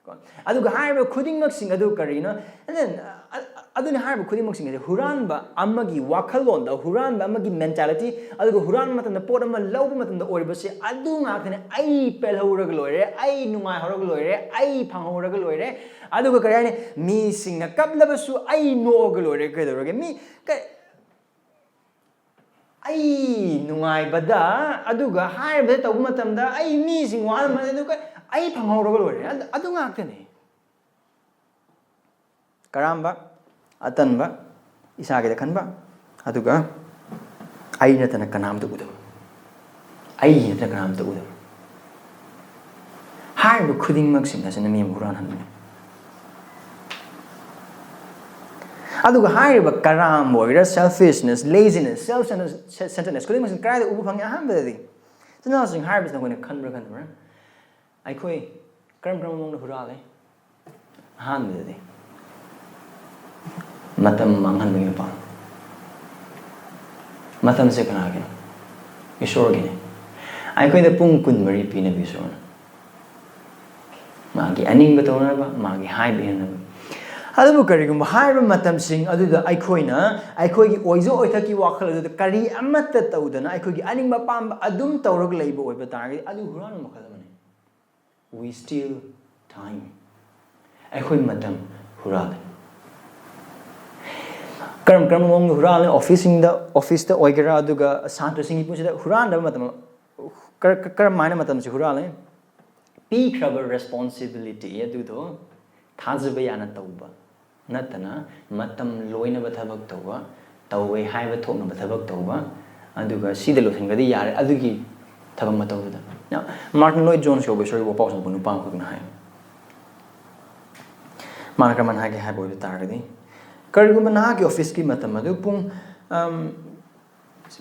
ꯀꯣ? ꯑꯗꯨꯒ ꯍꯥꯏꯔꯤꯕ ꯈꯨꯗꯤꯡꯃꯛꯁꯤꯡ ꯑꯗꯨ ꯀꯔꯤꯅꯣ? And then, ꯑ, ꯑ, ꯑꯗꯨꯅ ꯍꯥꯏꯔꯤꯕ ꯈꯨꯗꯤꯡꯃꯛꯁꯤꯡ ꯑꯁꯦ ꯍꯨꯔꯥꯟꯕ ꯑꯃꯒꯤ ꯋꯥꯈꯜꯂꯣꯟꯗ, ꯍꯨꯔꯥꯟꯕ ꯑꯃꯒꯤ mentality, ꯑꯗꯨꯒ ꯍꯨꯔꯥꯟꯕ ꯃꯇꯝꯗ ꯄꯣꯠ ꯑꯃ ꯂꯧꯕ ꯃꯇꯝꯗ ꯑꯣꯏꯔꯤꯕꯁꯦ ꯑꯗꯨ ꯉꯥꯛꯇꯅꯦ꯫ "ꯑꯩ ꯄꯦꯜꯍꯧꯔꯒ ꯂꯣꯏꯔꯦ, ꯑꯩ ꯅꯨꯡꯉꯥꯏꯍꯧꯔꯒ ꯂꯣꯏꯔꯦ, ꯑꯩ ꯐꯪꯍꯧꯔꯒ ꯂꯣꯏꯔꯦ"꯫ ꯑꯗꯨꯒ ꯀꯔꯤ ꯍꯥꯏꯅꯤ, "ꯃꯤꯁꯤꯡꯅ ꯀꯞꯂꯕꯁꯨ ꯑꯩ ꯅꯣꯛꯑꯒ ꯂꯣꯏꯔꯦ"꯫ ꯀꯩꯗꯧꯔꯒꯦ? ꯃꯤ ꯀ- ꯑꯩ ꯅꯨꯡꯉꯥꯏꯕꯗ, ꯑꯗꯨꯒ ꯍꯥꯏꯔꯤꯕꯗ ꯇꯧꯕ ꯃꯇꯝꯗ ꯑꯩ ꯃꯤꯁꯤꯡ ꯋꯥꯍꯟꯕ, ꯑꯗꯨꯒ ꯑꯩ ꯐꯪꯍꯧꯔꯒ ꯂꯣꯏꯔꯦ꯫ ꯑꯗꯨ, ꯑꯗꯨ ꯉꯥꯛꯇꯅꯦ꯫ ꯀꯔꯥꯝꯕ, ꯑꯇꯟꯕ, ꯏꯁꯥꯒꯤꯗ ꯈꯟꯕ, ꯑꯗꯨꯒ ꯑꯩ ꯅꯠꯇꯅ ꯀꯅꯥꯝꯇ ꯎꯗꯕ꯫ ꯑꯩ ꯅꯠꯇꯅ ꯀꯅꯥꯝꯇ ꯎꯗꯕ꯫ ꯍꯥꯏꯔꯤꯕ ꯈꯨꯗꯤꯡꯃꯛꯁꯤꯡ ꯑꯁꯤꯅ ꯃꯤ ꯑꯃ ꯍꯨꯔꯥꯟꯍꯟꯕꯅꯤ꯫ ꯑꯗꯨꯒ ꯍꯥꯏꯔꯤꯕ ꯀꯔꯥꯝꯕ ꯑꯣꯏꯒꯦꯔꯥ, selfishness, laziness, self centeredness ꯈꯨꯗꯤꯡꯃꯛꯁꯤ ꯀꯗꯥꯏꯗ ꯎꯕ ꯐꯪꯉꯤ? ꯑꯍꯥꯟꯕꯗꯗꯤ, ꯏꯆꯤꯟ ꯏꯅꯥꯎꯁꯤꯡ ꯍꯥꯏꯔꯤꯕꯁꯤ ꯅꯈꯣꯏꯅ ꯈꯟꯕ꯭ꯔꯥ ꯈꯟꯕ꯭ꯔꯥ? ꯑꯩꯈꯣꯏ ꯀꯔꯝ ꯀꯔꯝꯕ ꯃꯑꯣꯡꯗ ꯍꯨꯔꯥꯜꯂꯦ? ꯑꯍꯥꯟꯕꯗꯗꯤ, ꯃꯇꯝ ꯃꯥꯡꯍꯟꯕꯒꯤ ꯃꯄꯥꯡ꯫ ꯃꯇꯝꯁꯦ ꯀꯅꯥꯒꯤꯅꯣ? ꯏꯁꯣꯔꯒꯤꯅꯤ꯫ ꯑꯩꯈꯣꯏꯗ ꯄꯨꯡ ꯀꯨꯟꯃꯔꯤ ꯄꯤꯅꯕꯤ ꯏꯁꯣꯔꯅ꯫ ꯃꯥꯒꯤ ꯑꯅꯤꯡꯕ ꯇꯧꯅꯅꯕ, ꯃꯥꯒꯤ ꯍꯥꯏꯕ ꯏꯟꯅꯅꯕ꯫ ꯑꯗꯨꯕꯨ ꯀꯔꯤꯒꯨꯝꯕ ꯍꯥꯏꯔꯤꯕ ꯃꯇꯝꯁꯤꯡ ꯑꯗꯨꯗ ꯑꯩꯈꯣꯏꯅ ꯑꯩꯈꯣꯏꯒꯤ ꯑꯣꯏꯖ ꯑꯣꯏꯊꯛꯀꯤ ꯋꯥꯈꯜ ꯑꯗꯨꯗ ꯀꯔꯤ ꯑꯃꯠꯇ ꯇꯧꯗꯅ ꯑꯩꯈꯣꯏꯒꯤ ꯑꯅꯤꯡꯕ ꯑꯄꯥꯝꯕ ꯑꯗꯨꯝ ꯇꯧꯔꯒ ꯂꯩꯕ ꯑꯣꯏꯕ ꯇꯥꯔꯒꯗꯤ, ꯑꯗꯨ ꯍꯨꯔꯥꯟꯕ ꯃꯈꯜ ꯑꯃꯅꯤ꯫ We steal time. ꯑꯩꯈꯣꯏ ꯃꯇꯝ ꯍꯨꯔꯥꯜꯂꯦ꯫ ꯀꯔꯝ ꯀꯔꯝꯕ ꯃꯑꯣꯡꯗ ꯍꯨꯔꯥꯜꯂꯦ? ꯑꯣꯐꯤꯁꯁꯤꯡꯗ, ꯑꯣꯐꯤꯁꯇ ꯑꯣꯏꯒꯦꯔꯥ, ꯑꯗꯨꯒ ꯁꯥꯇ꯭ꯔꯁꯤꯡꯒꯤ ꯄꯨꯟꯁꯤꯗ ꯍꯨꯔꯥꯟꯗꯕ ꯃꯇꯝ, ꯀꯔ-, ꯀ-, ꯀꯔꯝ ꯍꯥꯏꯅ ꯃꯇꯝꯁꯤ ꯍꯨꯔꯥꯜꯂꯦ? ꯄꯤꯈ꯭ꯔꯕ responsibility ꯑꯗꯨꯗꯣ ꯊꯥꯖꯕ ꯌꯥꯅ ꯇꯧꯕ ꯅꯠꯇꯅ, ꯃꯇꯝ ꯂꯣꯏꯅꯕ ꯊꯕꯛ ꯇꯧꯕ, ꯇꯧꯋꯦ ꯍꯥꯏꯕ ꯊꯣꯛꯅꯕ ꯊꯕꯛ ꯇꯧꯕ, ꯑꯗꯨꯒ ꯁꯤꯗ ꯂꯣꯏꯁꯤꯟꯈ꯭ꯔꯗꯤ ꯌꯥꯔꯦ, ꯑꯗꯨꯒꯤ ꯊꯕꯛ ꯃꯇꯧꯗꯨꯗ꯫ ꯃꯥꯔꯇꯤꯟ ꯂꯣꯏꯗ ꯖꯣꯟꯁ ꯀꯧꯕ ꯏꯁꯣꯔꯒꯤ ꯋꯥꯄꯥꯎ ꯆꯟꯕ ꯅꯨꯄꯥ ꯑꯃꯈꯛꯅ ꯍꯥꯏ꯫ ꯃꯥꯅ ꯀꯔꯝꯍꯥꯏꯅ ꯍꯥꯏꯒꯦ ꯍꯥꯏꯕ ꯑꯣꯏꯕ ꯇꯥꯔꯒꯗꯤ, ꯀꯔꯤꯒꯨꯝꯕ ꯅꯍꯥꯛꯀꯤ ꯑꯣꯐꯤꯁꯀꯤ ꯃꯇꯝ ꯑꯗꯨ ꯄꯨꯡ, ꯑꯝ,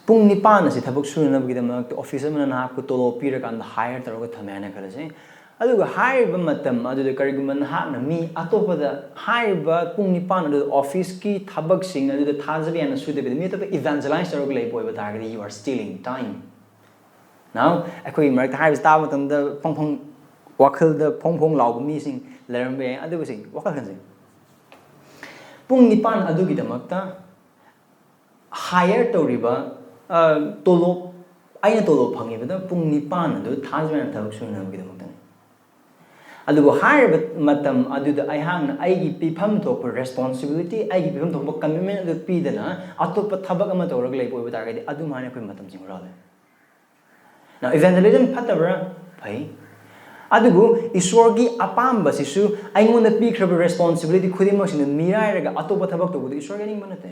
ꯄꯨꯡ ꯅꯤꯄꯥꯟ ꯑꯁꯤ ꯊꯕꯛ ꯁꯨꯅꯅꯕꯒꯤꯗꯃꯛꯇ ꯑꯣꯐꯤꯁ ꯑꯃꯅ ꯅꯍꯥꯛꯄꯨ ꯇꯣꯂꯣꯞ ꯄꯤꯔꯀꯥꯟꯗ hire ꯇꯧꯔꯒ ꯊꯝꯃꯦ ꯍꯥꯏꯅ ꯈꯜꯂꯁꯤ꯫ ꯑꯗꯨꯒ ꯍꯥꯏꯔꯤꯕ ꯃꯇꯝ ꯑꯗꯨꯗ ꯀꯔꯤꯒꯨꯝꯕ ꯅꯍꯥꯛꯅ ꯃꯤ ꯑꯇꯣꯞꯄꯗ ꯍꯥꯏꯔꯤꯕ ꯄꯨꯡ ꯅꯤꯄꯥꯟ ꯑꯗꯨꯗ ꯑꯣꯐꯤꯁꯀꯤ ꯊꯕꯛꯁꯤꯡ ꯑꯗꯨꯗ ꯊꯥꯖꯕ ꯌꯥꯅ ꯁꯨꯗꯕꯤꯗ ꯃꯤ ꯑꯇꯣꯞꯄ evangelize ꯇꯧꯔꯒ ꯂꯩꯕ ꯑꯣꯏꯕ ꯇꯥꯔꯒꯗꯤ, you are stealing time. Now, ꯑꯩꯈꯣꯏꯒꯤ ꯃꯔꯛꯇ ꯍꯥꯏꯔꯤꯕꯁꯤ ꯇꯥꯕ ꯃꯇꯝꯗ ꯐꯣꯡ ꯐꯣꯡ, ꯋꯥꯈꯜꯗ ꯐꯣꯡ ꯐꯣꯡ ꯂꯥꯎꯕ ꯃꯤꯁꯤꯡ ꯂꯩꯔꯝꯕ ꯌꯥꯏ, ꯑꯗꯨꯕꯨ ꯁꯤ ꯋꯥꯈꯜ ꯈꯟꯁꯦ꯫ ꯄꯨꯡ ꯅꯤꯄꯥꯟ ꯑꯗꯨꯒꯤꯗꯃꯛꯇ ꯍꯥꯌꯔ ꯇꯧꯔꯤꯕ, ꯑ, ꯇꯣꯂꯣꯞ, ꯑꯩꯅ ꯇꯣꯂꯣꯞ ꯐꯪꯉꯤꯕꯗ ꯄꯨꯡ ꯅꯤꯄꯥꯟ ꯑꯗꯨ ꯊꯥꯖꯕ ꯌꯥꯅ ꯊꯕꯛ ꯁꯨꯅꯅꯕꯒꯤꯗꯃꯛꯇꯅꯤ꯫ ꯑꯗꯨꯕꯨ ꯍꯥꯏꯔꯤꯕ ꯃꯇꯝ ꯑꯗꯨꯗ ꯑꯩꯍꯥꯛꯅ ꯑꯩꯒꯤ ꯄꯤꯐꯝ ꯊꯣꯛꯄ ꯔꯦꯁꯄꯣꯟꯁꯤꯕꯤꯂꯤꯇꯤ, ꯑꯩꯒꯤ ꯄꯤꯐꯝ ꯊꯣꯛꯄ ꯀꯃꯤꯠꯃꯦꯟ ꯑꯗꯨ ꯄꯤꯗꯅ ꯑꯇꯣꯞꯄ ꯊꯕꯛ ꯑꯃ ꯇꯧꯔꯒ ꯂꯩꯕ ꯑꯣꯏꯕ ꯇꯥꯔꯒꯗꯤ, ꯑꯗꯨꯃꯥꯏꯅ ꯑꯩꯈꯣꯏ ꯃꯇꯝꯁꯤꯡ ꯍꯨꯔꯥꯜꯂꯦ꯫ Now, evangelism ꯐꯠꯇꯕ꯭ꯔꯥ? ꯐꯩ꯫ ꯑꯗꯨꯕꯨ ꯏꯁꯣꯔꯒꯤ ꯑꯄꯥꯝꯕꯁꯤꯁꯨ ꯑꯩꯉꯣꯟꯗ ꯄꯤꯈ꯭ꯔꯕ ꯔꯦꯁꯄꯣꯟꯁꯤꯕꯤꯂꯤꯇꯤ ꯈꯨꯗꯤꯡꯃꯛꯁꯤꯡꯗꯨ ꯃꯤꯔꯥꯏꯔꯒ ꯑꯇꯣꯞꯄ ꯊꯕꯛ ꯇꯧꯕꯗꯨ ꯏꯁꯣꯔꯒꯤ ꯑꯅꯤꯡꯕ ꯅꯠꯇꯦ꯫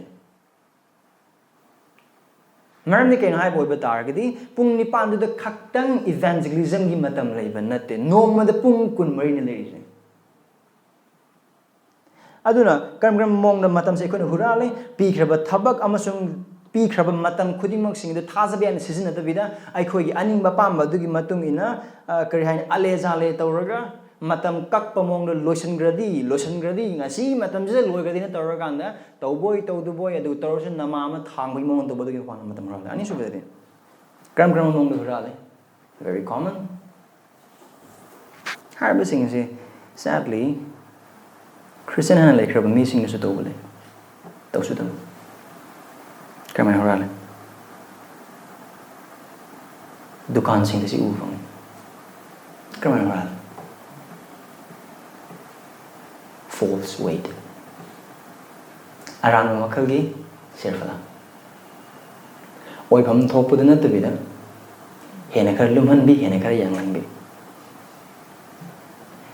ꯃꯔꯝꯗꯤ ꯀꯩꯅꯣ ꯍꯥꯏꯕ ꯑꯣꯏꯕ ꯇꯥꯔꯒꯗꯤ, ꯄꯨꯡ ꯅꯤꯄꯥꯟꯗꯨꯗ ꯈꯛꯇꯪ ꯏꯚꯦꯟꯖꯦꯂꯤꯖꯝꯒꯤ ꯃꯇꯝ ꯂꯩꯕ ꯅꯠꯇꯦ꯫ ꯅꯣꯡꯃꯗ ꯄꯨꯡ ꯀꯨꯟꯃꯔꯤꯅ ꯂꯩꯔꯤꯁꯦ꯫ ꯑꯗꯨꯅ ꯀꯔꯝ ꯀꯔꯝꯕ ꯃꯑꯣꯡꯗ ꯃꯇꯝꯁꯦ ꯑꯩꯈꯣꯏꯅ ꯍꯨꯔꯥꯜꯂꯤ? ꯄꯤꯈ꯭ꯔꯕ ꯊꯕꯛ ꯑꯃꯁꯨꯡ ꯄꯤꯈ꯭ꯔꯕ ꯃꯇꯝ ꯈꯨꯗꯤꯡꯃꯛꯁꯤꯡ ꯑꯗꯨ ꯊꯥꯖꯕ ꯌꯥꯅ ꯁꯤꯖꯤꯟꯅꯗꯕꯤꯗ, ꯑꯩꯈꯣꯏꯒꯤ ꯑꯅꯤꯡꯕ ꯑꯄꯥꯝꯕ ꯑꯗꯨꯒꯤ ꯃꯇꯨꯡ ꯏꯟꯅ, ꯑ, ꯀꯔꯤ ꯍꯥꯏꯅꯤ, ꯑꯂꯦ ꯖꯥꯂꯦ ꯇꯧꯔꯒ, ꯃꯇꯝ ꯀꯛꯄ ꯃꯑꯣꯡꯗ ꯂꯣꯏꯁꯤꯟꯈ꯭ꯔꯗꯤ, ꯂꯣꯏꯁꯤꯟꯈ꯭ꯔꯗꯤ, ꯉꯁꯤ ꯃꯇꯝꯁꯤꯗ ꯂꯣꯏꯈ꯭ꯔꯗꯤꯅ ꯇꯧꯔꯀꯥꯟꯗ, ꯇꯧꯕꯣꯏ ꯇꯧꯗꯕꯣꯏ, ꯑꯗꯨ ꯇꯧꯔꯁꯨ ꯅꯃꯥ ꯑꯃ ꯊꯥꯡꯕꯒꯤ ꯃꯑꯣꯡ ꯇꯧꯕ ꯑꯗꯨꯒꯤ ꯃꯄꯥꯟꯗ ꯃꯇꯝ ꯍꯨꯔꯥꯜꯂꯦ꯫ ꯑꯅꯤꯁꯨꯕꯗꯗꯤ ꯀꯔꯝ ꯀꯔꯝꯕ ꯃꯑꯣꯡꯗ ꯍꯨꯔꯥꯜꯂꯤ? Very common. ꯍꯥꯏꯔꯤꯕꯁꯤꯡ ꯑꯁꯤ, sadly, ꯈ꯭ꯔꯤꯁꯇꯤꯌꯥꯟ ꯍꯥꯟꯅ ꯂꯩꯈ꯭ꯔꯕ ꯃꯤꯁꯤꯡꯅꯁꯨ ꯇꯧꯕ ꯂꯩ, ꯇꯧꯁꯨ ꯇꯧꯏ꯫ ꯀꯔꯝꯍꯥꯏꯅ ꯍꯨꯔꯥꯜꯂꯤ? ꯗꯨꯀꯥꯟꯁꯤꯡꯗ ꯁꯤ ꯎꯕ ꯐꯪꯉꯤ꯫ ꯀꯔꯝꯍꯥꯏꯅ ꯍꯨꯔꯥꯜꯂꯤ? False weight. ꯑꯔꯥꯟꯕ ꯃꯈꯜꯒꯤ ꯁꯦꯔꯐꯂꯥ꯫ ꯑꯣꯏꯐꯝ ꯊꯣꯛꯄꯗꯨ ꯅꯠꯇꯕꯤꯗ ꯍꯦꯟꯅ ꯈꯔ ꯂꯨꯝꯍꯟꯕꯤ, ꯍꯦꯟꯅ ꯈꯔ ꯌꯥꯡꯍꯟꯕꯤ꯫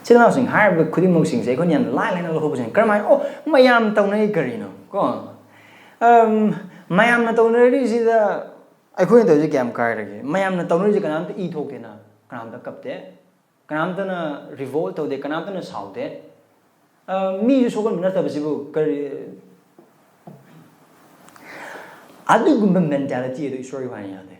ꯏꯆꯤꯜ ꯏꯅꯥꯎꯁꯤꯡ, ꯍꯥꯏꯔꯤꯕ ꯈꯨꯗꯤꯡꯃꯛꯁꯤꯡꯁꯦ ꯑꯩꯈꯣꯏꯅ ꯌꯥꯝ ꯂꯥꯏ ꯂꯥꯏꯅ ꯂꯧꯊꯣꯛꯄꯁꯤꯅ, ꯀꯔꯝꯍꯥꯏꯅ, "ꯑꯣ, ꯃꯌꯥꯝ ꯇꯧꯅꯩ ꯀꯔꯤꯅꯣ?" ꯀꯣ? ꯑꯝ, ꯃꯌꯥꯝꯅ ꯇꯧꯅꯔꯤꯁꯤꯗ ꯑꯩꯈꯣꯏꯅ ꯇꯧꯔꯤꯁꯦ ꯀꯌꯥꯝ ꯀꯥꯏꯔꯒꯦ? ꯃꯌꯥꯝꯅ ꯇꯧꯅꯔꯤꯁꯦ ꯀꯅꯥꯝꯇ ꯏ ꯊꯣꯛꯇꯦꯅ, ꯀꯅꯥꯝꯇ ꯀꯞꯇꯦ, ꯀꯅꯥꯝꯇꯅ ꯔꯤꯚꯣꯜ ꯇꯧꯗꯦ, ꯀꯅꯥꯝꯇꯅ ꯁꯥꯎꯗꯦ꯫ ꯑ, ꯃꯤꯁꯨ ꯁꯣꯛꯍꯟꯕ ꯅꯠꯇꯕꯁꯤꯕꯨ ꯀꯔꯤ? ꯑꯗꯨꯒꯨꯝꯕ ꯃꯦꯟꯇꯥꯂꯤꯇꯤ ꯑꯗꯨ ꯏꯁꯣꯔꯒꯤ ꯋꯥꯅ ꯌꯥꯗꯦ꯫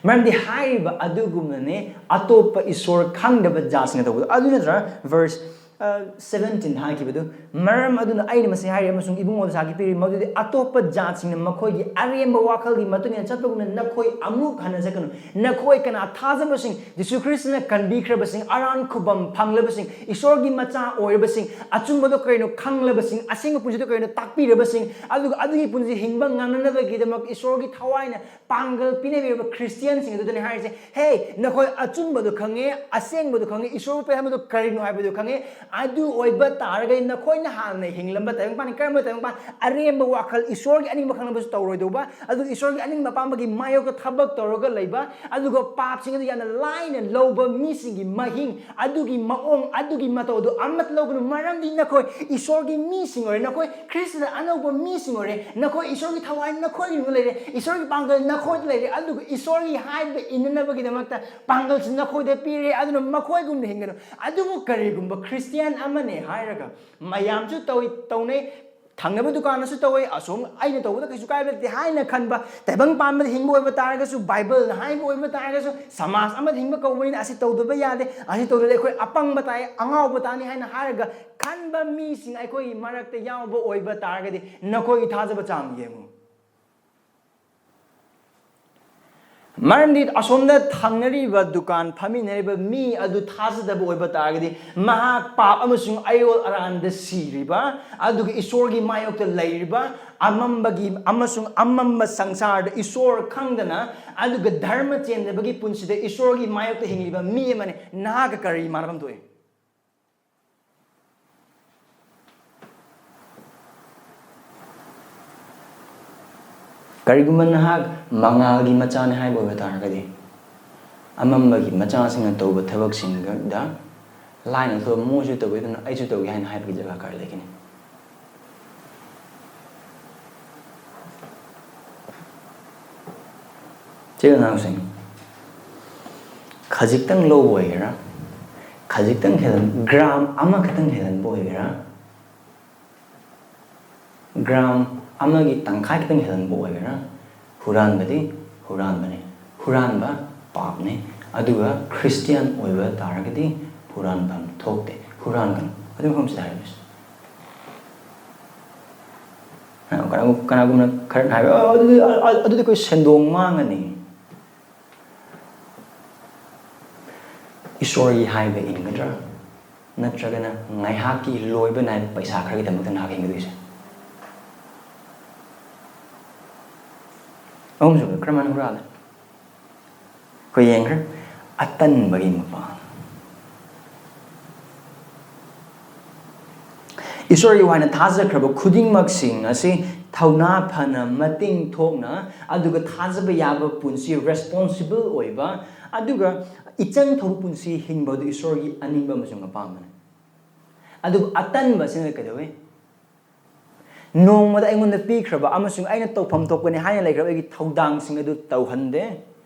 ꯃꯔꯝꯗꯤ ꯍꯥꯏꯔꯤꯕ ꯑꯗꯨꯒꯨꯝꯅꯅꯦ ꯑꯇꯣꯞꯄ ꯏꯁꯣꯔ ꯈꯪꯗꯕ ꯖꯥꯠꯁꯤꯡꯅ ꯇꯧꯕꯗꯣ꯫ ꯑꯗꯨ ꯅꯠꯇ꯭ꯔ verse ꯁꯚꯦꯟꯇꯤꯟ ꯍꯥꯏꯈꯤꯕꯗꯨ, "ꯃꯔꯝ ꯑꯗꯨꯅ ꯑꯩꯅ ꯃꯁꯤ ꯍꯥꯏꯔꯤ ꯑꯃꯁꯨꯡ ꯏꯕꯨꯡꯉꯣꯗ ꯁꯥꯈꯤ ꯄꯤꯔꯤ, ꯃꯗꯨꯗꯤ ꯑꯇꯣꯞꯄ ꯖꯥꯠꯁꯤꯡꯅ ꯃꯈꯣꯏꯒꯤ ꯑꯔꯦꯝꯕ ꯋꯥꯈꯜꯒꯤ ꯃꯇꯨꯡ ꯏꯟꯅ ꯆꯠꯄꯒꯨꯝꯅ ꯅꯈꯣꯏ ꯑꯃꯨꯛ ꯍꯟꯅ ꯆꯠꯀꯅꯨ꯫ ꯅꯈꯣꯏ ꯀꯅꯥ ꯊꯥꯖꯕꯁꯤꯡ, ꯖꯤꯁꯨ ꯈ꯭ꯔꯤꯁꯇꯅ ꯀꯟꯕꯤꯈ꯭ꯔꯕꯁꯤꯡ, ꯑꯔꯥꯟ ꯈꯨꯕꯝ ꯐꯪꯂꯕꯁꯤꯡ, ꯏꯁꯣꯔꯒꯤ ꯃꯆꯥ ꯑꯣꯏꯔꯕꯁꯤꯡ, ꯑꯆꯨꯝꯕꯗꯣ ꯀꯔꯤꯅꯣ ꯈꯪꯂꯕꯁꯤꯡ, ꯑꯁꯦꯡꯕ ꯄꯨꯟꯁꯤꯗꯣ ꯀꯔꯤꯅꯣ ꯇꯥꯛꯄꯤꯔꯕꯁꯤꯡ, ꯑꯗꯨꯒ ꯑꯗꯨꯒꯤ ꯄꯨꯟꯁꯤ ꯍꯤꯡꯕ ꯉꯝꯅꯅꯕꯒꯤꯗꯃꯛ ꯏꯁꯣꯔꯒꯤ ꯊꯋꯥꯏꯅ ꯄꯥꯡꯒꯜ ꯄꯤꯅꯕꯤꯔꯕ ꯈ꯭ꯔꯤꯁꯇꯤꯌꯥꯟꯁꯤꯡ ꯑꯗꯨꯗꯅꯤ ꯍꯥꯏꯔꯤꯁꯦ꯫ ꯍꯦ, ꯅꯈꯣꯏ ꯑꯆꯨꯝꯕꯗꯣ ꯈꯪꯉꯦ, ꯑꯁꯦꯡꯕꯗꯣ ꯈꯪꯉꯦ, ꯏꯁꯣꯔꯕꯨ ꯄꯦꯟꯍꯟꯕꯗꯣ ꯀꯔꯤꯅꯣ ꯍꯥꯏꯕꯗꯣ ꯈꯪꯉꯦ꯫ ꯑꯗꯨ ꯑꯣꯏꯕ ꯇꯥꯔꯒꯗꯤ ꯅꯈꯣꯏꯅ ꯍꯥꯟꯅ ꯍꯤꯡꯂꯝꯕ ꯇꯥꯏꯕꯪꯄꯥꯟ, ꯀꯔꯝꯕ ꯇꯥꯏꯕꯪꯄꯥꯟ? ꯑꯔꯦꯝꯕ ꯋꯥꯈꯜ, ꯏꯁꯣꯔꯒꯤ ꯑꯅꯤꯡꯕ ꯈꯪꯂꯕꯁꯨ ꯇꯧꯔꯣꯏꯗꯧꯕ, ꯑꯗꯨꯒ ꯏꯁꯣꯔꯒꯤ ꯑꯅꯤꯡꯕ ꯑꯄꯥꯝꯕꯒꯤ ꯃꯥꯌꯣꯛꯇ ꯊꯕꯛ ꯇꯧꯔꯒ ꯂꯩꯕ, ꯑꯗꯨꯒ ꯄꯥꯞꯁꯤꯡ ꯑꯗꯨ ꯌꯥꯝꯅ ꯂꯥꯏꯅ ꯂꯧꯕ ꯃꯤꯁꯤꯡꯒꯤ ꯃꯍꯤꯡ, ꯑꯗꯨꯒꯤ ꯃꯑꯣꯡ, ꯑꯗꯨꯒꯤ ꯃꯇꯧ ꯑꯗꯨ ꯑꯃꯠꯇ ꯂꯧꯒꯅꯨ꯫ ꯃꯔꯝꯗꯤ ꯅꯈꯣꯏ ꯏꯁꯣꯔꯒꯤ ꯃꯤꯁꯤꯡ ꯑꯣꯏꯔꯦ, ꯅꯈꯣꯏ ꯈ꯭ꯔꯤꯁꯇꯗ ꯑꯅꯧꯕ ꯃꯤꯁꯤꯡ ꯑꯣꯏꯔꯦ, ꯅꯈꯣꯏ ꯏꯁꯣꯔꯒꯤ ꯊꯋꯥꯏ ꯅꯈꯣꯏꯒꯤ ꯃꯅꯨꯡꯗ ꯂꯩꯔꯦ, ꯏꯁꯣꯔꯒꯤ ꯄꯥꯡꯒꯜ ꯅꯈꯣꯏꯗ ꯂꯩꯔꯦ, ꯑꯗꯨꯒ ꯏꯁꯣꯔꯒꯤ ꯍꯥꯏꯕ ꯏꯟꯅꯅꯕꯒꯤꯗꯃꯛꯇ ꯄꯥꯡꯒꯜꯁꯤ ꯅꯈꯣꯏꯗ ꯄꯤꯔꯦ, ꯑꯗꯨꯅ ꯃꯈꯣꯏꯒꯨꯝꯅ ꯍꯤꯡꯒꯅꯨ꯫ ꯑꯗꯨꯕꯨ ꯀꯔꯤꯒꯨꯝꯕ ꯈ꯭ꯔꯤꯁꯇꯤꯌꯥꯟ ꯑꯃꯅꯦ ꯍꯥꯏꯔꯒ ꯃꯌꯥꯝꯁꯨ ꯇꯧꯏ, ꯇꯧꯅꯩ, ꯊꯪꯅꯕ ꯗꯨꯀꯥꯟꯗꯁꯨ ꯇꯧꯋꯤ, ꯑꯁꯣꯝ ꯑꯩꯅ ꯇꯧꯕꯗ ꯀꯩꯁꯨ ꯀꯥꯏꯕ ꯂꯩꯇꯦ ꯍꯥꯏꯅ ꯈꯟꯕ, ꯇꯥꯏꯕꯪ ꯄꯥꯟꯕꯗ ꯍꯤꯡꯕ ꯑꯣꯏꯕ ꯇꯥꯔꯒꯁꯨ, ꯕꯥꯏꯕꯜꯅ ꯍꯥꯏꯕ ꯑꯣꯏꯕ ꯇꯥꯔꯒꯁꯨ, ꯁꯃꯥꯖ ꯑꯃꯗ ꯍꯤꯡꯕ ꯀꯧꯕꯅꯤꯅ ꯑꯁꯤ ꯇꯧꯗꯕ ꯌꯥꯗꯦ, ꯑꯁꯤ ꯇꯧꯗ꯭ꯔꯗꯤ ꯑꯩꯈꯣꯏ ꯑꯄꯪꯕ ꯇꯥꯏ, ꯑꯉꯥꯎꯕ ꯇꯥꯅꯤ ꯍꯥꯏꯅ ꯍꯥꯏꯔꯒ ꯈꯟꯕ ꯃꯤꯁꯤꯡ ꯑꯩꯈꯣꯏꯒꯤ ꯃꯔꯛꯇ ꯌꯥꯎꯕ ꯑꯣꯏꯕ ꯇꯥꯔꯒꯗꯤ ꯅꯈꯣꯏꯒꯤ ꯊꯥꯖꯕ ꯆꯥꯡ ꯌꯦꯡꯉꯨ꯫ ꯃꯔꯝꯗꯤ ꯑꯁꯣꯝꯗ ꯊꯪꯅꯔꯤꯕ ꯗꯨꯀꯥꯟ ꯐꯝꯃꯤꯟꯅꯔꯤꯕ ꯃꯤ ꯑꯗꯨ ꯊꯥꯖꯗꯕ ꯑꯣꯏꯕ ꯇꯥꯔꯒꯗꯤ, ꯃꯍꯥꯛ ꯄꯥꯞ ꯑꯃꯁꯨꯡ ꯑꯌꯣꯜ ꯑꯔꯥꯟꯗ ꯁꯤꯔꯤꯕ, ꯑꯗꯨꯒ ꯏꯁꯣꯔꯒꯤ ꯃꯥꯌꯣꯛꯇ ꯂꯩꯔꯤꯕ, ꯑꯃꯝꯕꯒꯤ ꯑꯃꯁꯨꯡ ꯑꯃꯝꯕ ꯁꯪꯁꯥꯔꯗ ꯏꯁꯣꯔ ꯈꯪꯗꯅ, ꯑꯗꯨꯒ ꯙꯔꯃ ꯆꯦꯟꯗꯕꯒꯤ ꯄꯨꯟꯁꯤꯗ ꯏꯁꯣꯔꯒꯤ ꯃꯥꯌꯣꯛꯇ ꯍꯤꯡꯂꯤꯕ ꯃꯤ ꯑꯃꯅꯤ꯫ ꯅꯍꯥꯛꯀ ꯀꯔꯤ ꯃꯥꯟꯅꯐꯝ ꯊꯣꯛꯏ? ꯀꯔꯤꯒꯨꯝꯕ ꯅꯍꯥꯛ ꯃꯉꯥꯜꯒꯤ ꯃꯆꯥꯅꯤ ꯍꯥꯏꯕ ꯑꯣꯏꯕ ꯇꯥꯔꯒꯗꯤ, ꯑꯃꯝꯕꯒꯤ ꯃꯆꯥꯁꯤꯡꯅ ꯇꯧꯕ ꯊꯕꯛꯁꯤꯡꯗ ꯂꯥꯏꯅ ꯊꯣꯛꯑ ꯃꯣꯏꯁꯨ ꯇꯧꯋꯤ, ꯑꯗꯨꯅ ꯑꯩꯁꯨ ꯇꯧꯒꯦ ꯍꯥꯏꯅ ꯍꯥꯏꯕꯒꯤ ꯖꯒꯥ ꯀꯥꯏ ꯂꯩꯒꯅꯤ? ꯏꯆꯤꯜ ꯏꯅꯥꯎꯁꯤꯡ, ꯈꯖꯤꯛꯇꯪ ꯂꯧꯕ ꯑꯣꯏꯒꯦꯔꯥ, ꯈꯖꯤꯛꯇꯪ ꯍꯦꯜꯍꯟ, ꯒ꯭ꯔꯥꯝ ꯑꯃꯈꯛꯇꯪ ꯍꯦꯜꯍꯟꯕ ꯑꯣꯏꯒꯦꯔꯥ, ꯒ꯭ꯔꯥꯝ ꯑꯃꯒꯤ ꯇꯪꯈꯥꯏ ꯈꯛꯇꯪ ꯍꯦꯜꯍꯟꯕ ꯑꯣꯏꯒꯦꯔꯥ, ꯍꯨꯔꯥꯟꯕꯗꯤ ꯍꯨꯔꯥꯟꯕꯅꯤ, ꯍꯨꯔꯥꯟꯕ ꯄꯥꯞꯅꯤ꯫ ꯑꯗꯨꯒ ꯈ꯭ꯔꯤꯁꯇꯤꯌꯥꯟ ꯑꯣꯏꯕ ꯇꯥꯔꯒꯗꯤ ꯍꯨꯔꯥꯟꯐꯝ ꯊꯣꯛꯇꯦ꯫ ꯍꯨꯔꯥꯟꯒꯅꯨ꯫ ꯑꯗꯨ ꯃꯐꯝꯁꯤꯗ ꯍꯥꯏꯔꯤꯕꯁꯦ꯫ ꯀꯅꯥꯒꯨꯝ-, ꯀꯅꯥꯒꯨꯝꯅ ꯈꯔꯅ ꯍꯥꯏꯕ, "ꯑ, ꯑꯗꯨꯗꯤ, ꯑ, ꯑ, ꯑꯗꯨꯗꯤ ꯑꯩꯈꯣꯏ ꯁꯦꯟꯗꯣꯡ ꯃꯥꯡꯉꯅꯤ"꯫ ꯏꯁꯣꯔꯒꯤ ꯍꯥꯏꯕ ꯏꯟꯒꯗ꯭ꯔꯥ? ꯅꯠꯇ꯭ꯔꯒꯅ ꯉꯥꯏꯍꯥꯛꯀꯤ ꯂꯣꯏꯕ ꯅꯥꯏꯕ ꯄꯩꯁꯥ ꯈꯔꯒꯤꯗꯃꯛꯇ ꯅꯍꯥꯛ ꯍꯤꯡꯒꯗꯣꯏꯁꯦ? ꯑꯍꯨꯝꯁꯨꯕꯗ ꯀꯔꯝꯍꯥꯏꯅ ꯍꯨꯔꯥꯜꯂꯦ? ꯑꯩꯈꯣꯏ ꯌꯦꯡꯈ꯭ꯔꯦ꯫ ꯑꯇꯟꯕꯒꯤ ꯃꯄꯥ꯫ ꯏꯁꯣꯔꯒꯤ ꯋꯥꯅ ꯊꯥꯖꯈ꯭ꯔꯕ ꯈꯨꯗꯤꯡꯃꯛꯁꯤꯡ ꯑꯁꯤ ꯊꯧꯅꯥ ꯐꯅ, ꯃꯇꯤꯡ ꯊꯣꯛꯅ, ꯑꯗꯨꯒ ꯊꯥꯖꯕ ꯌꯥꯕ ꯄꯨꯟꯁꯤ, responsible ꯑꯣꯏꯕ, ꯑꯗꯨꯒ ꯏꯆꯪ ꯊꯧꯕ ꯄꯨꯟꯁꯤ ꯍꯤꯡꯕ ꯑꯗꯨ ꯏꯁꯣꯔꯒꯤ ꯑꯅꯤꯡꯕ ꯑꯃꯁꯨꯡ ꯑꯄꯥꯝꯕꯅꯤ꯫ ꯑꯗꯨꯕꯨ ꯑꯇꯟꯕꯁꯤꯅ ꯀꯩꯗꯧꯏ? ꯅꯣꯡꯃꯗ ꯑꯩꯉꯣꯟꯗ ꯄꯤꯈ꯭ꯔꯕ ꯑꯃꯁꯨꯡ ꯑꯩꯅ ꯇꯧꯐꯝ ꯊꯣꯛꯄꯅꯤ ꯍꯥꯏꯅ ꯂꯩꯈ꯭ꯔꯕ ꯑꯩꯒꯤ ꯊꯧꯗꯥꯡꯁꯤꯡ ꯑꯗꯨ ꯇꯧꯍꯟꯗꯦ꯫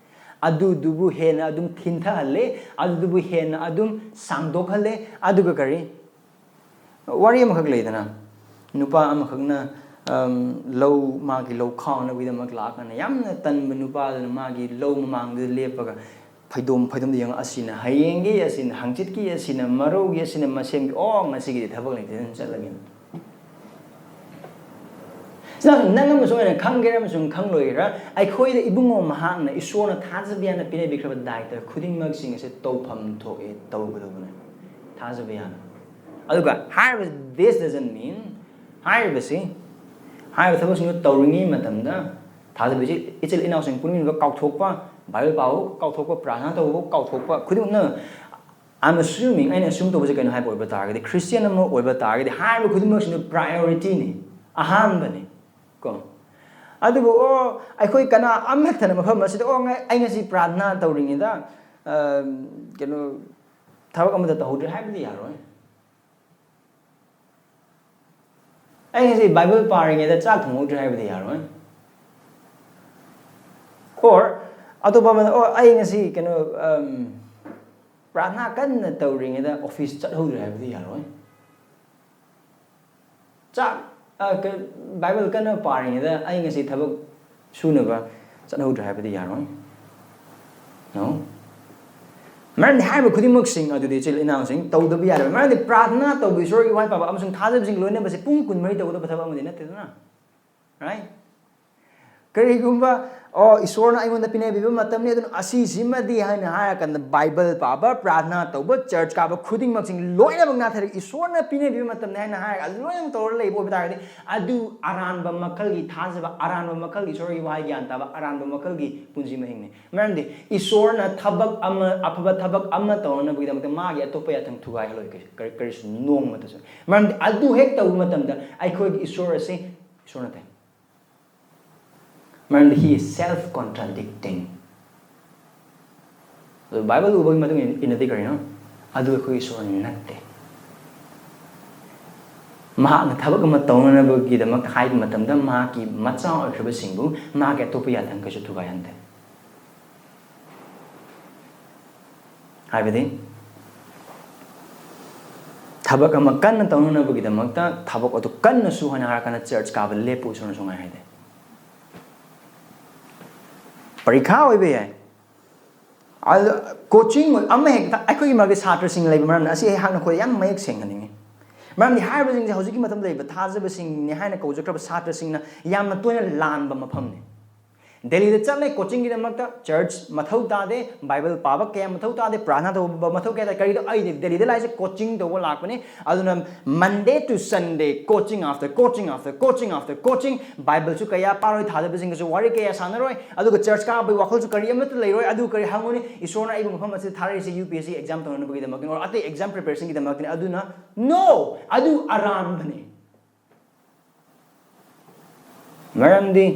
ꯑꯗꯨꯗꯨꯕꯨ ꯍꯦꯟꯅ ꯑꯗꯨꯝ ꯊꯤꯟꯊꯍꯜꯂꯦ, ꯑꯗꯨꯗꯨꯕꯨ ꯍꯦꯟꯅ ꯑꯗꯨꯝ ꯁꯥꯡꯗꯣꯛꯍꯜꯂꯦ꯫ ꯑꯗꯨꯒ ꯀꯔꯤ? ꯋꯥꯔꯤ ꯑꯃꯈꯛ ꯂꯩꯗꯅ, ꯅꯨꯄꯥ ꯑꯃꯈꯛꯅ, ꯑꯝ, ꯂꯧ, ꯃꯥꯒꯤ ꯂꯧ ꯈꯥꯎꯅꯕꯒꯤꯗꯃꯛ ꯂꯥꯛꯑꯀꯥꯟꯗ ꯌꯥꯝꯅ ꯇꯟꯕ ꯅꯨꯄꯥꯗꯨꯅ ꯃꯥꯒꯤ ꯂꯧ ꯃꯃꯥꯡꯗꯨꯗ ꯂꯦꯞꯄꯒ ꯐꯩꯗꯣꯝ ꯐꯩꯗꯣꯝꯗ ꯌꯦꯡꯉ, "ꯑꯁꯤꯅ ꯍꯌꯦꯡꯒꯤ, ꯑꯁꯤꯅ ꯍꯪꯆꯤꯠꯀꯤ, ꯑꯁꯤꯅ ꯃꯔꯧꯒꯤ, ꯑꯁꯤꯅ ꯃꯁꯦꯝꯒꯤ, ꯑꯣ, ꯉꯁꯤꯒꯤꯗꯤ ꯊꯕꯛ ꯂꯩꯇꯦ, ꯑꯗꯨꯝ ꯆꯠꯂꯒꯦ"꯫ ꯁꯤꯅ ꯅꯪ ꯑꯃꯁꯨꯡ ꯑꯩꯅ ꯈꯪꯒꯦꯔꯥ ꯑꯃꯁꯨꯡ ꯈꯪꯂꯣꯏꯒꯦꯔꯥ, ꯑꯩꯈꯣꯏꯗ ꯏꯕꯨꯡꯉꯣ ꯃꯍꯥꯛꯅ ꯏꯁꯣꯔꯅ ꯊꯥꯖꯕ ꯌꯥꯅ ꯄꯤꯔꯕꯤꯈ꯭ꯔꯕ ꯗꯥꯏꯇ ꯈꯨꯗꯤꯡꯃꯛꯁꯤꯡ ꯑꯁꯦ ꯇꯧꯐꯝ ꯊꯣꯛꯑꯦ, ꯇꯧꯒꯗꯧꯕꯅꯦ꯫ ꯊꯥꯖꯕ ꯌꯥꯅ꯫ ꯑꯗꯨꯒ ꯍꯥꯏꯔꯤꯕ, this doesn't mean, ꯍꯥꯏꯔꯤꯕꯁꯤ, ꯍꯥꯏꯔꯤꯕ ꯊꯕꯛꯁꯤꯡꯗꯨ ꯇꯧꯔꯤꯉꯩ ꯃꯇꯝꯗ ꯊꯥꯖꯕ ꯏꯆꯤꯜ, ꯏꯆꯤꯜ ꯏꯅꯥꯎꯁꯤꯡ ꯄꯨꯟꯃꯤꯟꯅꯕ ꯀꯥꯎꯊꯣꯛꯄ, ꯕꯥꯏꯕꯜ ꯄꯥꯕ ꯀꯥꯎꯊꯣꯛꯄ, ꯄ꯭ꯔꯥꯔꯊꯅꯥ ꯇꯧꯕ ꯀꯥꯎꯊꯣꯛꯄ, ꯈꯨꯗꯤꯡꯃꯛꯅ, I'm assuming, ꯑꯩꯅ assume ꯇꯧꯕꯁꯦ ꯀꯩꯅꯣ ꯍꯥꯏꯕ ꯑꯣꯏꯕ ꯇꯥꯔꯒꯗꯤ, ꯈ꯭ꯔꯤꯁꯇꯤꯌꯥꯟ ꯑꯃ ꯑꯣꯏꯕ ꯇꯥꯔꯒꯗꯤ ꯍꯥꯏꯔꯤꯕ ꯈꯨꯗꯤꯡꯃꯛꯁꯤꯡꯗꯨ priority ꯅꯤ, ꯑꯍꯥꯟꯕꯅꯤ ꯀꯣ꯫ ꯑꯗꯨꯕꯨ, ꯑꯣ, ꯑꯩꯈꯣꯏ ꯀꯅꯥ ꯑꯃꯠꯇꯅ ꯃꯐꯝ ꯑꯁꯤꯗ, "ꯑꯣ, ꯉ-, ꯑꯩ ꯉꯁꯤ ꯄ꯭ꯔꯥꯔꯊꯅꯥ ꯇꯧꯔꯤꯉꯩꯗ, ꯑ, ꯀꯩꯅꯣ, ꯊꯕꯛ ꯑꯃꯠꯇ ꯇꯧꯍꯧꯗ꯭ꯔꯦ" ꯍꯥꯏꯕꯗꯤ ꯌꯥꯔꯣꯏ꯫ "ꯑꯩ ꯉꯁꯤ ꯕꯥꯏꯕꯜ ꯄꯥꯔꯤꯉꯩꯗ ꯆꯥꯛ ꯊꯣꯡꯍꯧꯗ꯭ꯔꯦ" ꯍꯥꯏꯕꯗꯤ ꯌꯥꯔꯣꯏ꯫ Or ꯑꯇꯣꯞꯄ ꯑꯃꯅ, "ꯑꯣ, ꯑꯩ ꯉꯁꯤ, ꯀꯩꯅꯣ, ꯑꯝ, ꯄ꯭ꯔꯥꯔꯊꯅꯥ ꯀꯟꯅ ꯇꯧꯔꯤꯉꯩꯗ ꯑꯣꯐꯤꯁ ꯆꯠꯍꯧꯗ꯭ꯔꯦ" ꯍꯥꯏꯕꯗꯤ ꯌꯥꯔꯣꯏ꯫ ꯆꯥꯛ, ꯑ, ꯀ-, ꯕꯥꯏꯕꯜ ꯀꯟꯅ ꯄꯥꯔꯤꯉꯩꯗ ꯑꯩ ꯉꯁꯤ ꯊꯕꯛ ꯁꯨꯅꯕ ꯆꯠꯍꯧꯗ꯭ꯔꯦ ꯍꯥꯏꯕꯗꯤ ꯌꯥꯔꯣꯏ꯫ No? ꯃꯔꯝꯗꯤ ꯍꯥꯏꯔꯤꯕ ꯈꯨꯗꯤꯡꯃꯛꯁꯤꯡ ꯑꯗꯨꯗꯤ, ꯏꯆꯤꯜ ꯏꯅꯥꯎꯁꯤꯡ, ꯇꯧꯗꯕ ꯌꯥꯗꯕ꯫ ꯃꯔꯝꯗꯤ ꯄ꯭ꯔꯥꯔꯊꯅꯥ ꯇꯧꯕ, ꯏꯁꯣꯔꯒꯤ ꯋꯥꯍꯩ ꯄꯥꯕ ꯑꯃꯁꯨꯡ ꯊꯥꯖꯕꯁꯤꯡ ꯂꯣꯏꯅꯕꯁꯦ ꯄꯨꯡ ꯀꯨꯟꯃꯔꯤ ꯇꯧꯒꯗꯕ ꯊꯕꯛ ꯑꯃꯗꯤ ꯅꯠꯇꯦꯗꯅ꯫ Right? ꯀꯔꯤꯒꯨꯝꯕ, "ꯑꯣ, ꯏꯁꯣꯔꯅ ꯑꯩꯉꯣꯟꯗ ꯄꯤꯅꯕꯤꯕ ꯃꯇꯝꯅꯤ, ꯑꯗꯨꯅ ꯑꯁꯤꯁꯤꯃꯗꯤ" ꯍꯥꯏꯅ ꯍꯥꯏꯔꯀꯥꯟꯗ, ꯕꯥꯏꯕꯜ ꯄꯥꯕ, ꯄ꯭ꯔꯥꯔꯊꯅꯥ ꯇꯧꯕ, ꯆꯔꯆ ꯀꯥꯕ ꯈꯨꯗꯤꯡꯃꯛꯁꯤꯡ ꯂꯣꯏꯅꯃꯛ ꯅꯥꯊꯩꯔꯒ, "ꯏꯁꯣꯔꯅ ꯄꯤꯅꯕꯤꯕ ꯃꯇꯝꯅꯤ" ꯍꯥꯏꯅ ꯍꯥꯏꯔꯒ ꯑꯗꯨ ꯂꯣꯏꯅꯃꯛ ꯇꯧꯔꯒ ꯂꯩꯕ ꯑꯣꯏꯕ ꯇꯥꯔꯒꯗꯤ, ꯑꯗꯨ ꯑꯔꯥꯟꯕ ꯃꯈꯜꯒꯤ ꯊꯥꯖꯕ, ꯑꯔꯥꯟꯕ ꯃꯈꯜꯒꯤ ꯏꯁꯣꯔꯒꯤ ꯋꯥꯍꯩ ꯒ꯭ꯌꯥꯟ ꯇꯥꯕ, ꯑꯔꯥꯟꯕ ꯃꯈꯜꯒꯤ ꯄꯨꯟꯁꯤ ꯃꯍꯤꯡꯅꯤ꯫ ꯃꯔꯝꯗꯤ ꯏꯁꯣꯔꯅ ꯊꯕꯛ ꯑꯃ, ꯑꯐꯕ ꯊꯕꯛ ꯑꯃ ꯇꯧꯅꯅꯕꯒꯤꯗꯃꯛꯇ ꯃꯥꯒꯤ ꯑꯇꯣꯞꯄ ꯌꯥꯊꯪ ꯊꯨꯒꯥꯏꯍꯜꯂꯣꯏ ꯀꯔꯤ-, ꯀꯔꯤ-, ꯀꯔꯤꯁꯨ ꯅꯣꯡꯃꯇꯁꯨ꯫ ꯃꯔꯝꯗꯤ ꯑꯗꯨ ꯍꯦꯛ ꯇꯧꯕ ꯃꯇꯝꯗ ꯑꯩꯈꯣꯏꯒꯤ ꯏꯁꯣꯔ ꯑꯁꯤ ꯏꯁꯣꯔ ꯅꯠꯇꯦ꯫ ꯃꯔꯝꯗꯤ he is self contradicting꯫ ꯑꯗꯨ ꯕꯥꯏꯕꯜ ꯎꯕꯒꯤ ꯃꯇꯨꯡ ꯏꯟ-, ꯏꯟꯅꯗꯤ ꯀꯔꯤꯅꯣ? ꯑꯗꯨ ꯑꯩꯈꯣꯏ ꯏꯁꯣꯔ ꯅꯠꯇꯦ꯫ ꯃꯍꯥꯛꯅ ꯊꯕꯛ ꯑꯃ ꯇꯧꯅꯅꯕꯒꯤꯗꯃꯛꯇ ꯍꯥꯏꯕ ꯃꯇꯝꯗ, ꯃꯍꯥꯛꯀꯤ ꯃꯆꯥ ꯑꯣꯏꯈ꯭ꯔꯕꯁꯤꯡꯕꯨ ꯃꯍꯥꯛꯀꯤ ꯑꯇꯣꯞꯄ ꯌꯥꯊꯪ ꯀꯩꯁꯨ ꯊꯨꯒꯥꯏꯍꯟꯗꯦ꯫ ꯍꯥꯏꯕꯗꯤ, ꯊꯕꯛ ꯑꯃ ꯀꯟꯅ ꯇꯧꯅꯅꯕꯒꯤꯗꯃꯛꯇ ꯊꯕꯛ ꯑꯗꯨ ꯀꯟꯅ ꯁꯨ ꯍꯥꯏꯅ ꯍꯥꯏꯔꯀꯥꯟꯗ ꯆꯔꯆ ꯀꯥꯕ ꯂꯦꯞꯄꯨ, ꯏꯁꯣꯔꯅ ꯁꯨꯡꯍꯥꯏ ꯍꯥꯏꯗꯦ꯫ ꯄꯔꯤꯈꯥ ꯑꯣꯏꯕ ꯌꯥꯏ, ꯑꯗ ꯀꯣꯆꯤꯡ ꯑꯣꯏ-, ꯑꯃ ꯍꯦꯛꯇ꯫ ꯑꯩꯈꯣꯏꯒꯤ ꯃꯔꯛꯇ ꯁꯥꯇ꯭ꯔꯁꯤꯡ ꯂꯩꯕ ꯃꯔꯝꯅ ꯑꯁꯤ ꯑꯩꯍꯥꯛ ꯅꯈꯣꯏꯗ ꯌꯥꯝ ꯃꯌꯦꯛ ꯁꯦꯡꯍꯟꯅꯤꯡꯉꯤ꯫ ꯃꯔꯝꯗꯤ ꯍꯥꯏꯔꯤꯕꯁꯤꯡꯁꯦ ꯍꯧꯖꯤꯛꯀꯤ ꯃꯇꯝꯗ ꯂꯩꯕ ꯊꯥꯖꯕꯁꯤꯡꯅꯤ ꯍꯥꯏꯅ ꯀꯧꯖꯈ꯭ꯔꯕ ꯁꯥꯇ꯭ꯔꯁꯤꯡꯅ ꯌꯥꯝꯅ ꯇꯣꯏꯅ ꯂꯥꯟꯕ ꯃꯐꯝꯅꯤ꯫ ꯗꯦꯜꯂꯤꯗ ꯆꯠꯂꯦ ꯀꯣꯆꯤꯡꯒꯤꯗꯃꯛꯇ, ꯆꯔꯆ ꯃꯊꯧ ꯇꯥꯗꯦ, ꯕꯥꯏꯕꯜ ꯄꯥꯕ ꯀꯌꯥ ꯃꯊꯧ ꯇꯥꯗꯦ, ꯄ꯭ꯔꯥꯔꯊꯅꯥ ꯇꯧꯕ ꯃꯊꯧ ꯀꯌꯥ ꯇꯥꯗꯦ꯫ ꯀꯔꯤꯗꯣ? ꯑꯩꯗꯤ ꯗꯦꯜꯂꯤꯗ ꯂꯥꯛꯏꯁꯦ ꯀꯣꯆꯤꯡ ꯇꯧꯕ ꯂꯥꯛꯄꯅꯤ꯫ ꯑꯗꯨꯅ Monday to Sunday, coaching after coaching after coaching after coaching, ꯕꯥꯏꯕꯜꯁꯨ ꯀꯌꯥ ꯄꯥꯔꯣꯏ, ꯊꯥꯖꯕꯁꯤꯡꯒꯁꯨ ꯋꯥꯔꯤ ꯀꯌꯥ ꯁꯥꯟꯅꯔꯣꯏ, ꯑꯗꯨꯒ ꯆꯔꯆ ꯀꯥꯕꯒꯤ ꯋꯥꯈꯜꯁꯨ ꯀꯔꯤ ꯑꯃꯠꯇ ꯂꯩꯔꯣꯏ꯫ ꯑꯗꯨ ꯀꯔꯤ ꯍꯪꯉꯨꯅꯤ? ꯏꯁꯣꯔꯅ ꯑꯩꯕꯨ ꯃꯐꯝ ꯑꯁꯤꯗ ꯊꯥꯔꯛꯏꯁꯦ U P S C exam ꯇꯧꯅꯅꯕꯒꯤꯗꯃꯛꯇꯅꯤ, or ꯑꯇꯩ ꯑꯦꯛꯖꯥꯝ ꯄ꯭ꯔꯤꯄꯦꯔꯦꯁꯟꯒꯤꯗꯃꯛꯇꯅꯤ꯫ ꯑꯗꯨꯅ, no, ꯑꯗꯨ ꯑꯔꯥꯟꯕꯅꯤ꯫ ꯃꯔꯝꯗꯤ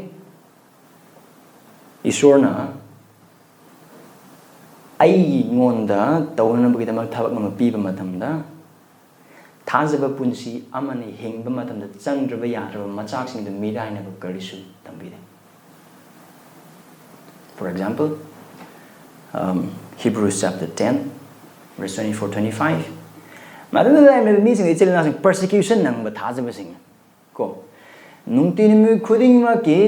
ꯏꯁꯣꯔꯅ ꯑꯩꯉꯣꯟꯗ ꯇꯧꯅꯅꯕꯒꯤꯗꯃꯛ ꯊꯕꯛ ꯑꯃ ꯄꯤꯕ ꯃꯇꯝꯗ, ꯊꯥꯖꯕ ꯄꯨꯟꯁꯤ ꯑꯃꯅ ꯍꯤꯡꯕ ꯃꯇꯝꯗ ꯆꯪꯗ꯭ꯔꯕ ꯌꯥꯗ꯭ꯔꯕ ꯃꯆꯥꯛꯁꯤꯡꯗꯨ ꯃꯤꯔꯥꯏꯅꯕ ꯀꯔꯤꯁꯨ ꯇꯝꯕꯤꯗꯦ꯫ For example, um, Hebrews chapter ten, verse twenty-four, twenty-five. ꯃꯗꯨꯗ ꯂꯩꯔꯝꯃꯤꯕ ꯃꯤꯁꯤꯡ, ꯏꯆꯤꯜ ꯏꯅꯥꯎꯁꯤꯡ, persecution ꯅꯪꯕ ꯊꯥꯖꯕꯁꯤꯡ ꯀꯣ, ꯅꯨꯡꯇꯤ ꯅꯨꯃꯤꯠ ꯈꯨꯗꯤꯡꯃꯛꯀꯤ,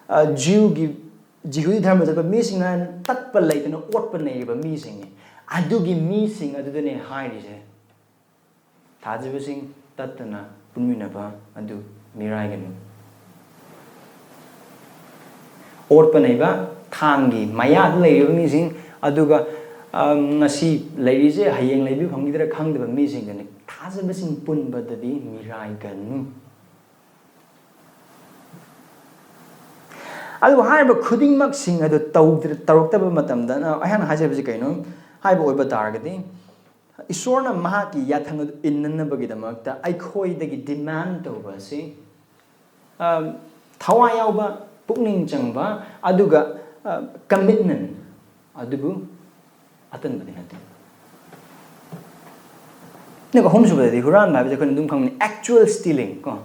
ꯑ, ꯖꯤꯎꯒꯤ, ꯖꯤꯍꯨꯗꯤ ꯙꯔꯃ ꯆꯠꯄ ꯃꯤꯁꯤꯡꯅ ꯇꯠꯄ ꯂꯩꯇꯅ ꯑꯣꯠꯄ ꯅꯩꯔꯤꯕ ꯃꯤꯁꯤꯡꯅꯤ꯫ ꯑꯗꯨꯒꯤ ꯃꯤꯁꯤꯡ ꯑꯗꯨꯗꯅꯦ ꯍꯥꯏꯔꯤꯁꯦ, "ꯊꯥꯖꯕꯁꯤꯡ, ꯇꯠꯇꯅ ꯄꯨꯟꯃꯤꯟꯅꯕ ꯑꯗꯨ ꯃꯤꯔꯥꯏꯒꯅꯨ"꯫ ꯑꯣꯠꯄ ꯅꯩꯕ, ꯊꯥꯡꯒꯤ ꯃꯌꯥꯗ ꯂꯩꯔꯤꯕ ꯃꯤꯁꯤꯡ, ꯑꯗꯨꯒ, ꯑ, ꯉꯁꯤ ꯂꯩꯔꯤꯁꯦ ꯍꯌꯦꯡ ꯂꯩꯕ ꯐꯪꯈꯤꯗ꯭ꯔꯥ ꯈꯪꯗꯕ ꯃꯤꯁꯤꯡꯗꯅꯤ꯫ "ꯊꯥꯖꯕꯁꯤꯡ ꯄꯨꯟꯕꯗꯗꯤ ꯃꯤꯔꯥꯏꯒꯅꯨ"꯫ ꯑꯗꯨꯕꯨ ꯍꯥꯏꯔꯤꯕ ꯈꯨꯗꯤꯡꯃꯛꯁꯤꯡ ꯑꯗꯨ ꯇꯧꯗ꯭ꯔ-, ꯇꯧꯔꯛꯇꯕ ꯃꯇꯝꯗ, ꯑꯩꯍꯥꯛꯅ ꯍꯥꯏꯖꯕꯁꯤ ꯀꯩꯅꯣ ꯍꯥꯏꯕ ꯑꯣꯏꯕ ꯇꯥꯔꯒꯗꯤ, ꯏꯁꯣꯔꯅ ꯃꯍꯥꯛꯀꯤ ꯌꯥꯊꯪ ꯑꯗꯨ ꯏꯟꯅꯅꯕꯒꯤꯗꯃꯛꯇ ꯑꯩꯈꯣꯏꯗꯒꯤ demand ꯇꯧꯕ ꯑꯁꯤ, ꯑ, ꯊꯋꯥꯏ ꯌꯥꯎꯕ, ꯄꯨꯛꯅꯤꯡ ꯆꯪꯕ, ꯑꯗꯨꯒ, ꯑ, commitment, ꯑꯗꯨꯕꯨ ꯑꯇꯟꯕꯗꯤ ꯅꯠꯇꯦ꯫ ꯑꯗꯨꯒ ꯑꯍꯨꯝꯁꯨꯕꯗꯗꯤ ꯍꯨꯔꯥꯟꯕ ꯍꯥꯏꯕꯁꯦ ꯑꯩꯈꯣꯏꯅ ꯑꯗꯨꯝ ꯈꯪꯕꯅꯤ, actual stealing ꯀꯣ꯫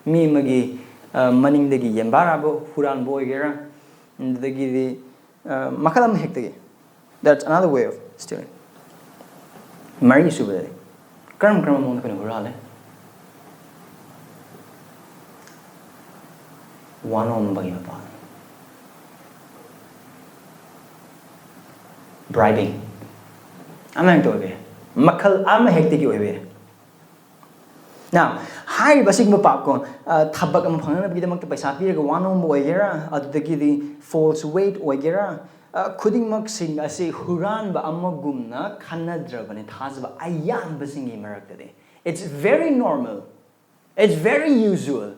ꯃꯤ ꯑꯃꯒꯤ, ꯑ, ꯃꯅꯤꯡꯗꯒꯤ ꯌꯦꯟꯕꯥꯔꯥꯕ ꯍꯨꯔꯥꯟꯕ ꯑꯣꯏꯒꯦꯔꯥ, ꯑꯗꯨꯗꯒꯤꯗꯤ, ꯑ, ꯃꯈꯜ ꯑꯃ ꯍꯦꯛꯇꯒꯤ, that's another way of stealing꯫ ꯃꯔꯤꯁꯨꯕꯗꯗꯤ ꯀꯔꯝ ꯀꯔꯝꯕ ꯃꯑꯣꯡꯗ ꯑꯩꯈꯣꯏꯅ ꯍꯨꯔꯥꯜꯂꯦ? ꯋꯥꯅꯣꯝꯕꯒꯤ ꯃꯄꯥꯜ, bribing, ꯑꯃ ꯍꯦꯛꯇ ꯑꯣꯏꯕ ꯌꯥꯏ, ꯃꯈꯜ ꯑꯃ ꯍꯦꯛꯇꯒꯤ ꯑꯣꯏꯕ ꯌꯥꯏ꯫ Now, ꯍꯥꯏꯔꯤꯕ ꯑꯁꯤꯒꯨꯝꯕ ꯄꯥꯞ ꯀꯣ, ꯑ, ꯊꯕꯛ ꯑꯃ ꯐꯪꯅꯅꯕꯒꯤꯗꯃꯛꯇ ꯄꯩꯁꯥ ꯄꯤꯔꯒ ꯋꯥꯅꯣꯝꯕ ꯑꯣꯏꯒꯦꯔꯥ, ꯑꯗꯨꯗꯒꯤꯗꯤ false weight ꯑꯣꯏꯒꯦꯔꯥ, ꯑ, ꯈꯨꯗꯤꯡꯃꯛꯁꯤꯡ ꯑꯁꯤ ꯍꯨꯔꯥꯟꯕ ꯑꯃꯒꯨꯝꯅ ꯈꯟꯅꯗ꯭ꯔꯕꯅꯤ ꯊꯥꯖꯕ ꯑꯌꯥꯝꯕꯁꯤꯡꯒꯤ ꯃꯔꯛꯇꯗꯤ꯫ It's very normal. It's very usual.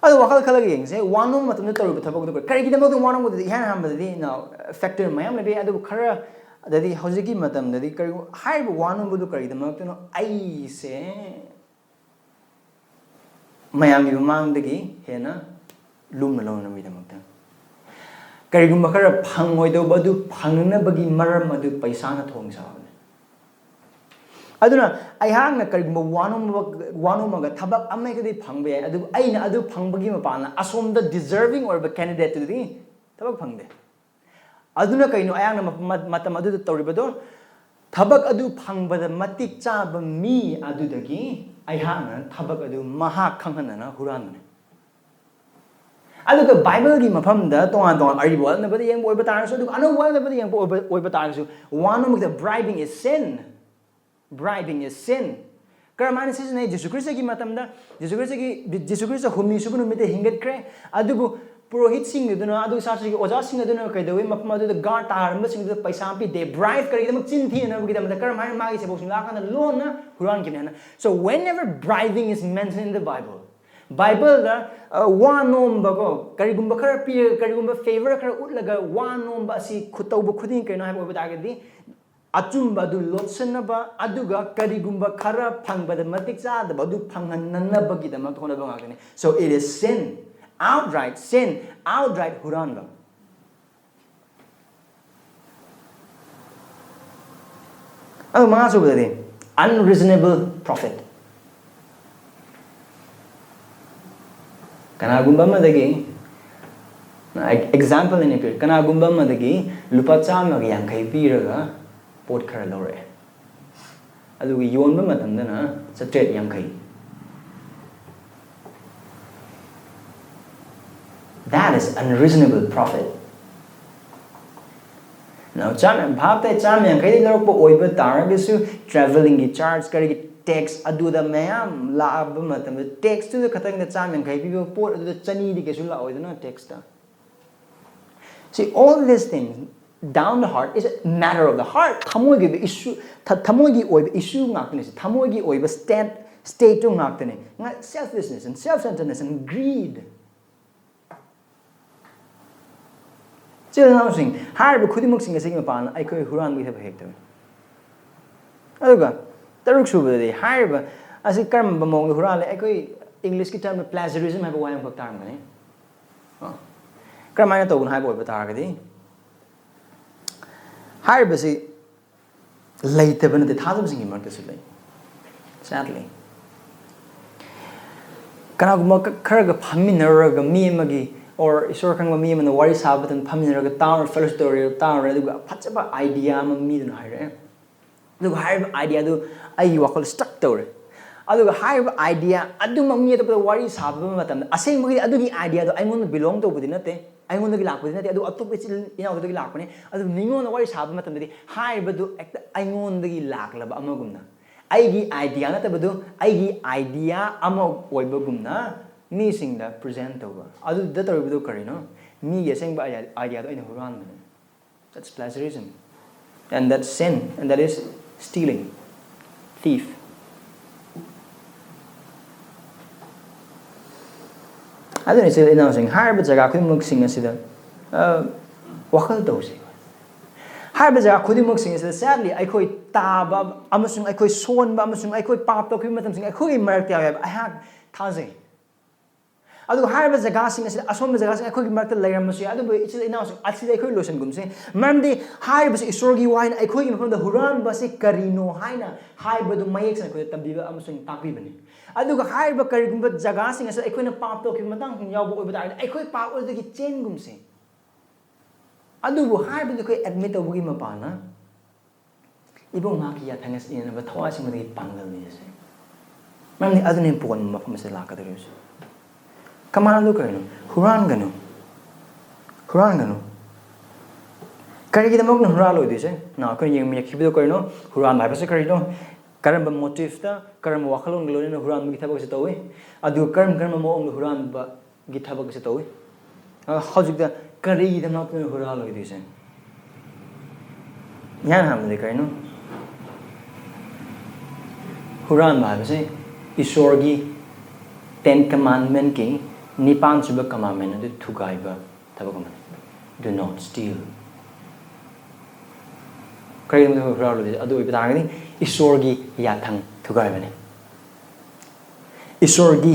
ꯑꯗꯣ ꯋꯥꯈꯜ ꯈꯜꯂꯒ ꯌꯦꯡꯁꯦ, ꯋꯥꯅꯣꯝꯕ ꯃꯇꯝꯗ ꯇꯧꯔꯤꯕ ꯊꯕꯛꯇꯨ ꯀꯔꯤ-, ꯀꯔꯤꯒꯤꯗꯃꯛꯇ ꯋꯥꯅꯣꯝꯕꯗꯨꯗꯤ? ꯏꯍꯥꯟ ꯍꯥꯟꯕꯗꯗꯤ, you know, factor ꯃꯌꯥꯝ ꯂꯩꯕ ꯌꯥꯏ, ꯑꯗꯨꯕꯨ ꯈꯔꯗꯗꯤ ꯍꯧꯖꯤꯛꯀꯤ ꯃꯇꯝꯗꯗꯤ ꯀꯔꯤ, ꯍꯥꯏꯔꯤꯕ ꯋꯥꯅꯣꯝꯕꯗꯨ ꯀꯔꯤꯒꯤꯗꯃꯛꯇꯅꯣ? ꯑꯩꯁꯦ ꯃꯌꯥꯝꯒꯤ ꯃꯃꯥꯡꯗꯒꯤ ꯍꯦꯟꯅ ꯂꯨꯝꯅ ꯂꯧꯅꯕꯒꯤꯗꯃꯛꯇ꯫ ꯀꯔꯤꯒꯨꯝꯕ ꯈꯔ ꯐꯪꯉꯣꯏꯗꯧꯕ ꯑꯗꯨ ꯐꯪꯅꯅꯕꯒꯤ ꯃꯔꯝ ꯑꯗꯨ ꯄꯩꯁꯥꯅ ꯊꯣꯡ ꯁꯥꯕꯅꯤ꯫ ꯑꯗꯨꯅ ꯑꯩꯍꯥꯛꯅ ꯀꯔꯤꯒꯨꯝꯕ ꯋꯥꯅꯣꯝꯕ-, ꯋꯥꯅꯣꯝꯃꯒ ꯊꯕꯛ ꯑꯃ ꯍꯦꯛꯇꯗꯤ ꯐꯪꯕ ꯌꯥꯏ, ꯑꯗꯨꯕꯨ ꯑꯩꯅ ꯑꯗꯨ ꯐꯪꯕꯒꯤ ꯃꯄꯥꯟꯅ ꯑꯁꯣꯝꯗ deserving ꯑꯣꯏꯔꯕ candidateꯇꯨꯗꯤ ꯊꯕꯛ ꯐꯪꯗꯦ꯫ ꯑꯗꯨꯅ ꯀꯩꯅꯣ ꯑꯩꯍꯥꯛꯅ ꯃ-, ꯃ-, ꯃꯇꯝ ꯑꯗꯨꯗ ꯇꯧꯔꯤꯕꯗꯣ? ꯊꯕꯛ ꯑꯗꯨ ꯐꯪꯕꯗ ꯃꯇꯤꯛ ꯆꯥꯕ ꯃꯤ ꯑꯗꯨꯗꯒꯤ ꯑꯩꯍꯥꯛꯅ ꯊꯕꯛ ꯑꯗꯨ ꯃꯍꯥꯛ ꯈꯪꯍꯟꯗꯅ ꯍꯨꯔꯥꯟꯕꯅꯤ꯫ ꯑꯗꯨꯒ ꯕꯥꯏꯕꯜꯒꯤ ꯃꯐꯝꯗ ꯇꯣꯉꯥꯟ ꯇꯣꯉꯥꯟ ꯑꯔꯤꯕ ꯋꯥꯠꯅꯕꯗ ꯌꯦꯡꯕ ꯑꯣꯏꯕ ꯇꯥꯔꯒꯁꯨ, ꯑꯗꯨꯒ ꯑꯅꯧꯕ ꯋꯥꯠꯅꯕꯗ ꯌꯦꯡꯕ ꯑꯣꯏꯕ, ꯑꯣꯏꯕ ꯇꯥꯔꯒꯁꯨ, ꯋꯥ ꯅꯣꯝꯕꯗ bribing is sin. Bribing is sin. ꯀꯔꯝꯍꯥꯏꯅ ꯁꯤꯖꯤꯟꯅꯩ? ꯖꯤꯁꯨ ꯈ꯭ꯔꯤꯁꯇꯒꯤ ꯃꯇꯝꯗ, ꯖꯤꯁꯨ ꯈ꯭ꯔꯤꯁꯇꯒꯤ, ꯖꯤꯁꯨ ꯈ꯭ꯔꯤꯁꯇ ꯍꯨꯝꯅꯤ ꯁꯨꯕ ꯅꯨꯃꯤꯠꯇ ꯍꯤꯡꯒꯠꯈ꯭ꯔꯦ꯫ ꯑꯗꯨꯕꯨ ꯄꯨꯔꯣꯍꯤꯠꯁꯤꯡ ꯑꯗꯨꯅ, ꯑꯗꯨ ꯁꯥꯇ꯭ꯔꯒꯤ ꯑꯣꯖꯥꯁꯤꯡ ꯑꯗꯨꯅ ꯀꯩꯗꯧꯋꯤ? ꯃꯐꯝ ꯑꯗꯨꯗ ꯒꯥꯔꯗ ꯇꯥꯔꯝꯕꯁꯤꯡꯗꯨꯗ ꯄꯩꯁꯥ ꯄꯤ꯫ They bribe, ꯀꯔꯤꯒꯤꯗꯃꯛ? ꯆꯤꯟ ꯊꯤꯅꯅꯕꯒꯤꯗꯃꯛꯇ꯫ ꯀꯔꯝꯍꯥꯏꯅ? ꯃꯥꯒꯤ ꯁꯦꯕꯣꯛꯁꯤꯡ ꯂꯥꯛꯀꯥꯟꯗ ꯂꯣꯟꯅ ꯍꯨꯔꯥꯟꯈꯤꯕꯅꯤ ꯍꯥꯏꯅ꯫ So whenever bribing is mentioned in the Bible, ꯕꯥꯏꯕꯜꯗ, ꯑ, ꯋꯥ ꯅꯣꯝꯕꯀꯣ, ꯀꯔꯤꯒꯨꯝꯕ ꯈꯔ ꯄꯤꯔꯒ, ꯀꯔꯤꯒꯨꯝꯕ ꯐꯦꯚꯔ ꯈꯔ ꯎꯠꯂꯒ ꯋꯥ ꯅꯣꯝꯕ ꯑꯁꯤ ꯈꯨꯇꯧꯕ ꯈꯨꯗꯤꯡ ꯀꯩꯅꯣ ꯍꯥꯏꯕ ꯑꯣꯏꯕ ꯇꯥꯔꯒꯗꯤ, ꯑꯆꯨꯝꯕ ꯑꯗꯨ ꯂꯣꯠꯁꯤꯟꯅꯕ, ꯑꯗꯨꯒ ꯀꯔꯤꯒꯨꯝꯕ ꯈꯔ ꯐꯪꯕꯗ ꯃꯇꯤꯛ ꯆꯥꯗꯕ ꯑꯗꯨ ꯐꯪꯍꯟꯅꯅꯕꯒꯤꯗꯃꯛ ꯍꯣꯠꯅꯕ ꯉꯥꯛꯇꯅꯤ꯫ So it is sin, outright sin, outright ꯍꯨꯔꯥꯟꯕ꯫ ꯑꯗꯨ ꯃꯉꯥ ꯁꯨꯕꯗꯗꯤ unreasonable profit꯫ ꯀꯅꯥꯒꯨꯝꯕ ꯑꯃꯗꯒꯤ, ꯑꯦꯛꯖꯥꯝꯄꯜ ꯑꯩꯅ ꯄꯤꯔꯤ, ꯀꯅꯥꯒꯨꯝꯕ ꯑꯃꯗꯒꯤ ꯂꯨꯄꯥ ꯆꯥꯝꯃꯒ ꯌꯥꯡꯈꯩ ꯄꯤꯔꯒ ꯄꯣꯠ ꯈꯔ ꯂꯧꯔꯛꯑꯦ, ꯑꯗꯨꯒ ꯌꯣꯟꯕ ꯃꯇꯝꯗꯅ ꯆꯥꯇ꯭ꯔꯦꯠ ꯌꯥꯡꯈꯩ꯫ That is unreasonable profit. Now, ꯆꯥꯝꯃ, ꯚꯥꯞ ꯇꯥꯏ, ꯆꯥꯝꯃ ꯌꯥꯡꯈꯩꯗꯤ ꯂꯧꯔꯛꯄ ꯑꯣꯏꯕ ꯇꯥꯔꯒꯁꯨ, ꯇ꯭ꯔꯥꯚꯦꯂꯤꯡꯒꯤ ꯆꯥꯔꯖ, ꯀꯔꯤꯒꯤ ꯇꯦꯛꯁ, ꯑꯗꯨꯗ ꯃꯌꯥꯝ ꯂꯥꯛꯑꯕ ꯃꯇꯝꯗ, ꯇꯦꯛꯁꯇꯨꯗ ꯈꯛꯇꯪꯗ ꯆꯥꯝꯃ ꯌꯥꯡꯈꯩ ꯄꯤꯕ ꯄꯣꯠ ꯑꯗꯨꯗ ꯆꯅꯤꯗꯤ ꯀꯩꯁꯨ ꯂꯥꯛꯑꯣꯏꯗꯅ text. See, all these things, down the heart, is a matter of the heart. ꯊꯃꯣꯏꯒꯤ ꯑꯣꯏꯕ ꯏꯁꯨ, ꯊ-, ꯊꯃꯣꯏꯒꯤ ꯑꯣꯏꯕ ꯏꯁꯨ ꯉꯥꯛꯇꯅꯤ꯫ ꯁꯤ ꯊꯃꯣꯏꯒꯤ ꯑꯣꯏꯕ ꯁ꯭ꯇꯦꯠ, ꯁ꯭ꯇꯦꯠꯇꯨ ꯉꯥꯛꯇꯅꯤ꯫ ꯉ-, selfishness and self-centeredness and greed. ꯏꯆꯤꯜ ꯏꯅꯥꯎꯁꯤꯡ, ꯍꯥꯏꯔꯤꯕ ꯈꯨꯗꯤꯡꯃꯛꯁꯤꯡ ꯑꯁꯤꯒꯤ ꯃꯄꯥꯟꯅ ꯑꯩꯈꯣꯏ ꯍꯨꯔꯥꯟꯕꯒꯤ ꯊꯕꯛ ꯍꯦꯛ ꯇꯧꯏ꯫ ꯑꯗꯨꯒ ꯇꯔꯨꯛ ꯁꯨꯕꯗꯗꯤ ꯍꯥꯏꯔꯤꯕ ꯑꯁꯤ ꯀꯔꯝꯕ ꯃꯑꯣꯡꯗ ꯍꯨꯔꯥꯜꯂꯦ? ꯑꯩꯈꯣꯏ ꯏꯪꯂꯤꯁꯀꯤ ꯇꯔꯝꯗ plagiarism ꯍꯥꯏꯕ ꯋꯥꯍꯩ ꯑꯃꯈꯛ ꯇꯥꯔꯝꯒꯅꯤ꯫ ꯑ, ꯀꯔꯝꯍꯥꯏꯅ ꯇꯧꯕꯅꯣ ꯍꯥꯏꯕ ꯑꯣꯏꯕ ꯇꯥꯔꯒꯗꯤ, ꯍꯥꯏꯔꯤꯕꯁꯤ ꯂꯩꯇꯕ ꯅꯠꯇꯦ, ꯊꯥꯖꯕꯁꯤꯡꯒꯤ ꯃꯔꯛꯇꯁꯨ ꯂꯩ꯫ Sadly, ꯀꯅꯥꯒꯨꯝꯕ ꯈ-, ꯈꯔꯒ ꯐꯝꯃꯤꯟꯅꯔꯨꯔꯒ, ꯃꯤ ꯑꯃꯒꯤ, or ꯏꯁꯣꯔ ꯈꯪꯕ ꯃꯤ ꯑꯃꯅ ꯋꯥꯔꯤ ꯁꯥꯕ ꯃꯇꯝꯗ ꯐꯝꯃꯤꯟꯅꯔꯒ ꯇꯥꯔꯨꯔꯦ, fellowship ꯇꯧꯔꯦ, ꯇꯥꯔꯨꯔꯦ, ꯑꯗꯨꯒ ꯐꯖꯕ idea ꯑꯃ ꯃꯤꯗꯨꯅ ꯍꯥꯏꯔꯛꯑꯦ꯫ ꯑꯗꯨꯒ ꯍꯥꯏꯔꯤꯕ idea ꯗꯨ ꯑꯩꯒꯤ ꯋꯥꯈꯜ stuck ꯇꯧꯔꯦ꯫ ꯑꯗꯨꯒ ꯍꯥꯏꯔꯤꯕ idea ꯑꯗꯨꯃꯛ ꯃꯤ ꯑꯇꯣꯞꯄꯗ ꯋꯥꯔꯤ ꯁꯥꯕ ꯃꯇꯝꯗ, ꯑꯁꯦꯡꯕꯒꯤꯗꯤ ꯑꯗꯨꯒꯤ ideaꯗꯣ ꯑꯩꯉꯣꯟꯗ belong ꯇꯧꯕꯗꯤ ꯅꯠꯇꯦ, ꯑꯩꯉꯣꯟꯗꯒꯤ ꯂꯥꯛꯄꯗꯤ ꯅꯠꯇꯦ, ꯑꯗꯨ ꯑꯇꯣꯞꯄ ꯏꯆꯤꯜ ꯏꯅꯥꯎꯗꯒꯤ ꯂꯥꯛꯄꯅꯦ꯫ ꯑꯗꯨ ꯃꯤꯉꯣꯟꯗ ꯋꯥꯔꯤ ꯁꯥꯕ ꯃꯇꯝꯗꯗꯤ ꯍꯥꯏꯔꯤꯕꯗꯨ ꯍꯦꯛꯇ ꯑꯩꯉꯣꯟꯗꯒꯤ ꯂꯥꯛꯂꯕ ꯑꯃꯒꯨꯝꯅ, ꯑꯩꯒꯤ idea ꯅꯠꯇꯕꯗꯨ ꯑꯩꯒꯤ idea ꯑꯃ ꯑꯣꯏꯕꯒꯨꯝꯅ ꯃꯤꯁꯤꯡꯗ present ꯇꯧꯕ꯫ ꯑꯗꯨꯗ ꯇꯧꯔꯤꯕꯗꯨ ꯀꯔꯤꯅꯣ? ꯃꯤꯒꯤ ꯑꯁꯦꯡꯕ idea, ideaꯗꯣ ꯑꯩꯅ ꯍꯨꯔꯥꯟꯕꯅꯦ꯫ That's plagiarism. And that's sin. And that is stealing. Thief. ꯑꯗꯨꯅ ꯏꯆꯤꯜ ꯏꯅꯥꯎꯁꯤꯡ, ꯍꯥꯏꯔꯤꯕ ꯖꯒꯥ ꯈꯨꯗꯤꯡꯃꯛꯁꯤꯡ ꯑꯁꯤꯗ, ꯑ, ꯋꯥꯈꯜ ꯇꯧꯁꯤ꯫ ꯍꯥꯏꯔꯤꯕ ꯖꯒꯥ ꯈꯨꯗꯤꯡꯃꯛꯁꯤꯡ ꯑꯁꯤꯗ sadly ꯑꯩꯈꯣꯏ ꯇꯥꯕ ꯑꯃꯁꯨꯡ ꯑꯩꯈꯣꯏ ꯁꯣꯟꯕ ꯑꯃꯁꯨꯡ ꯑꯩꯈꯣꯏ ꯄꯥꯞ ꯇꯧꯈꯤꯕ ꯃꯇꯝꯁꯤꯡ ꯑꯩꯈꯣꯏꯒꯤ ꯃꯔꯛꯇ ꯌꯥꯎꯋꯦ ꯍꯥꯏꯕ ꯑꯩꯍꯥꯛ ꯊꯥꯖꯩ꯫ ꯑꯗꯨꯒ ꯍꯥꯏꯔꯤꯕ ꯖꯒꯥꯁꯤꯡ ꯑꯁꯤꯗ, ꯑꯁꯣꯟꯕ ꯖꯒꯥꯁꯤꯡ ꯑꯩꯈꯣꯏꯒꯤ ꯃꯔꯛꯇ ꯂꯩꯔꯝꯕꯁꯨ ꯌꯥꯏ꯫ ꯑꯗꯨꯕꯨ ꯏꯆꯤꯜ ꯏꯅꯥꯎꯁꯤꯡ, ꯑꯁꯤꯗ ꯑꯩꯈꯣꯏ ꯂꯣꯏꯁꯤꯟꯒꯨꯝꯁꯤ꯫ ꯃꯔꯝꯗꯤ ꯍꯥꯏꯔꯤꯕꯁꯤ ꯏꯁꯣꯔꯒꯤ ꯋꯥꯍꯩꯅ ꯑꯩꯈꯣꯏꯒꯤ ꯃꯐꯝꯗ ꯍꯨꯔꯥꯟꯕ ꯑꯁꯤ ꯀꯔꯤꯅꯣ ꯍꯥꯏꯅ ꯍꯥꯏꯕꯗꯨ ꯃꯌꯦꯛ ꯁꯦꯡꯅ ꯑꯩꯈꯣꯏꯗ ꯇꯝꯕꯤꯕ ꯑꯃꯁꯨꯡ ꯇꯥꯛꯄꯤꯕꯅꯤ꯫ ꯑꯗꯨꯒ ꯍꯥꯏꯔꯤꯕ ꯀꯔꯤꯒꯨꯝꯕ ꯖꯒꯥꯁꯤꯡ ꯑꯁꯤꯗ ꯑꯩꯈꯣꯏꯅ ꯄꯥꯞ ꯇꯧꯈꯤꯕ ꯃꯇꯥꯡꯁꯤꯡ ꯌꯥꯎꯕ ꯑꯣꯏꯕ ꯇꯥꯔꯒꯗꯤ ꯑꯩꯈꯣꯏ ꯄꯥꯞ ꯑꯗꯨꯗꯒꯤ ꯆꯦꯟꯒꯨꯝꯁꯤ꯫ ꯑꯗꯨꯕꯨ ꯍꯥꯏꯔꯤꯕꯗꯨ ꯑꯩꯈꯣꯏ admit ꯇꯧꯕꯒꯤ ꯃꯄꯥꯟꯅ ꯏꯕꯨꯡ ꯃꯍꯥꯛꯀꯤ ꯌꯥꯊꯪ ꯑꯁꯤ ꯏꯟꯅꯅꯕ ꯊꯋꯥꯏ ꯑꯁꯦꯡꯕꯗꯒꯤ ꯄꯥꯡꯒꯜ ꯅꯤꯖꯁꯦ꯫ ꯃꯔꯝꯗꯤ ꯑꯗꯨꯅ ꯄꯣꯟꯕ ꯃꯐꯝ ꯑꯁꯤꯗ ꯂꯥꯛꯀꯗꯧꯔꯤꯕꯁꯦ꯫ Command ꯑꯗꯨ ꯀꯔꯤꯅꯣ? ꯍꯨꯔꯥꯟꯒꯅꯨ꯫ ꯍꯨꯔꯥꯟꯒꯅꯨ꯫ ꯀꯔꯤꯒꯤꯗꯃꯛꯅꯣ ꯍꯨꯔꯥꯜꯂꯣꯏꯗꯣꯏꯁꯦ? ꯅ, ꯑꯩꯈꯣꯏꯅ ꯌꯦꯡꯃꯤꯟꯅꯈꯤꯕꯗꯣ ꯀꯔꯤꯅꯣ? ꯍꯨꯔꯥꯟꯕ ꯍꯥꯏꯕꯁꯦ ꯀꯔꯤꯅꯣ? ꯀꯔꯝꯕ motiveꯇ, ꯀꯔꯝꯕ ꯋꯥꯈꯜꯂꯣꯟꯒ ꯂꯣꯏꯅꯅ ꯍꯨꯔꯥꯟꯕꯒꯤ ꯊꯕꯛꯁꯦ ꯇꯧꯏ? ꯑꯗꯨꯒ ꯀꯔꯝ ꯀꯔꯝꯕ ꯃꯑꯣꯡꯗ ꯍꯨꯔꯥꯟꯕꯒꯤ ꯊꯕꯛꯁꯦ ꯇꯧꯏ? ꯑ, ꯍꯧꯖꯤꯛꯇ ꯀꯔꯤꯒꯤꯗꯃꯛꯇꯅꯣ ꯍꯨꯔꯥꯜꯂꯣꯏꯗꯣꯏꯁꯦ? ꯏꯍꯥꯟ ꯍꯥꯟꯕꯗꯤ ꯀꯔꯤꯅꯣ? ꯍꯨꯔꯥꯟꯕ ꯍꯥꯏꯕꯁꯦ ꯏꯁꯣꯔꯒꯤ Ten Commandmentꯀꯤ ꯅꯤꯄꯥꯟꯁꯨꯕ commandment ꯑꯗꯨ ꯊꯨꯒꯥꯏꯕ ꯊꯕꯛ ꯑꯃꯅꯤ꯫ Do not steal. ꯀꯔꯤꯒꯤꯗꯃꯛꯇ ꯍꯨꯔꯥꯜꯂꯣꯏꯗꯣꯏꯁꯦ? ꯑꯗꯨ ꯑꯣꯏꯕ ꯇꯥꯔꯒꯗꯤ ꯏꯁꯣꯔꯒꯤ ꯌꯥꯊꯪ ꯊꯨꯒꯥꯏꯕꯅꯤ꯫ ꯏꯁꯣꯔꯒꯤ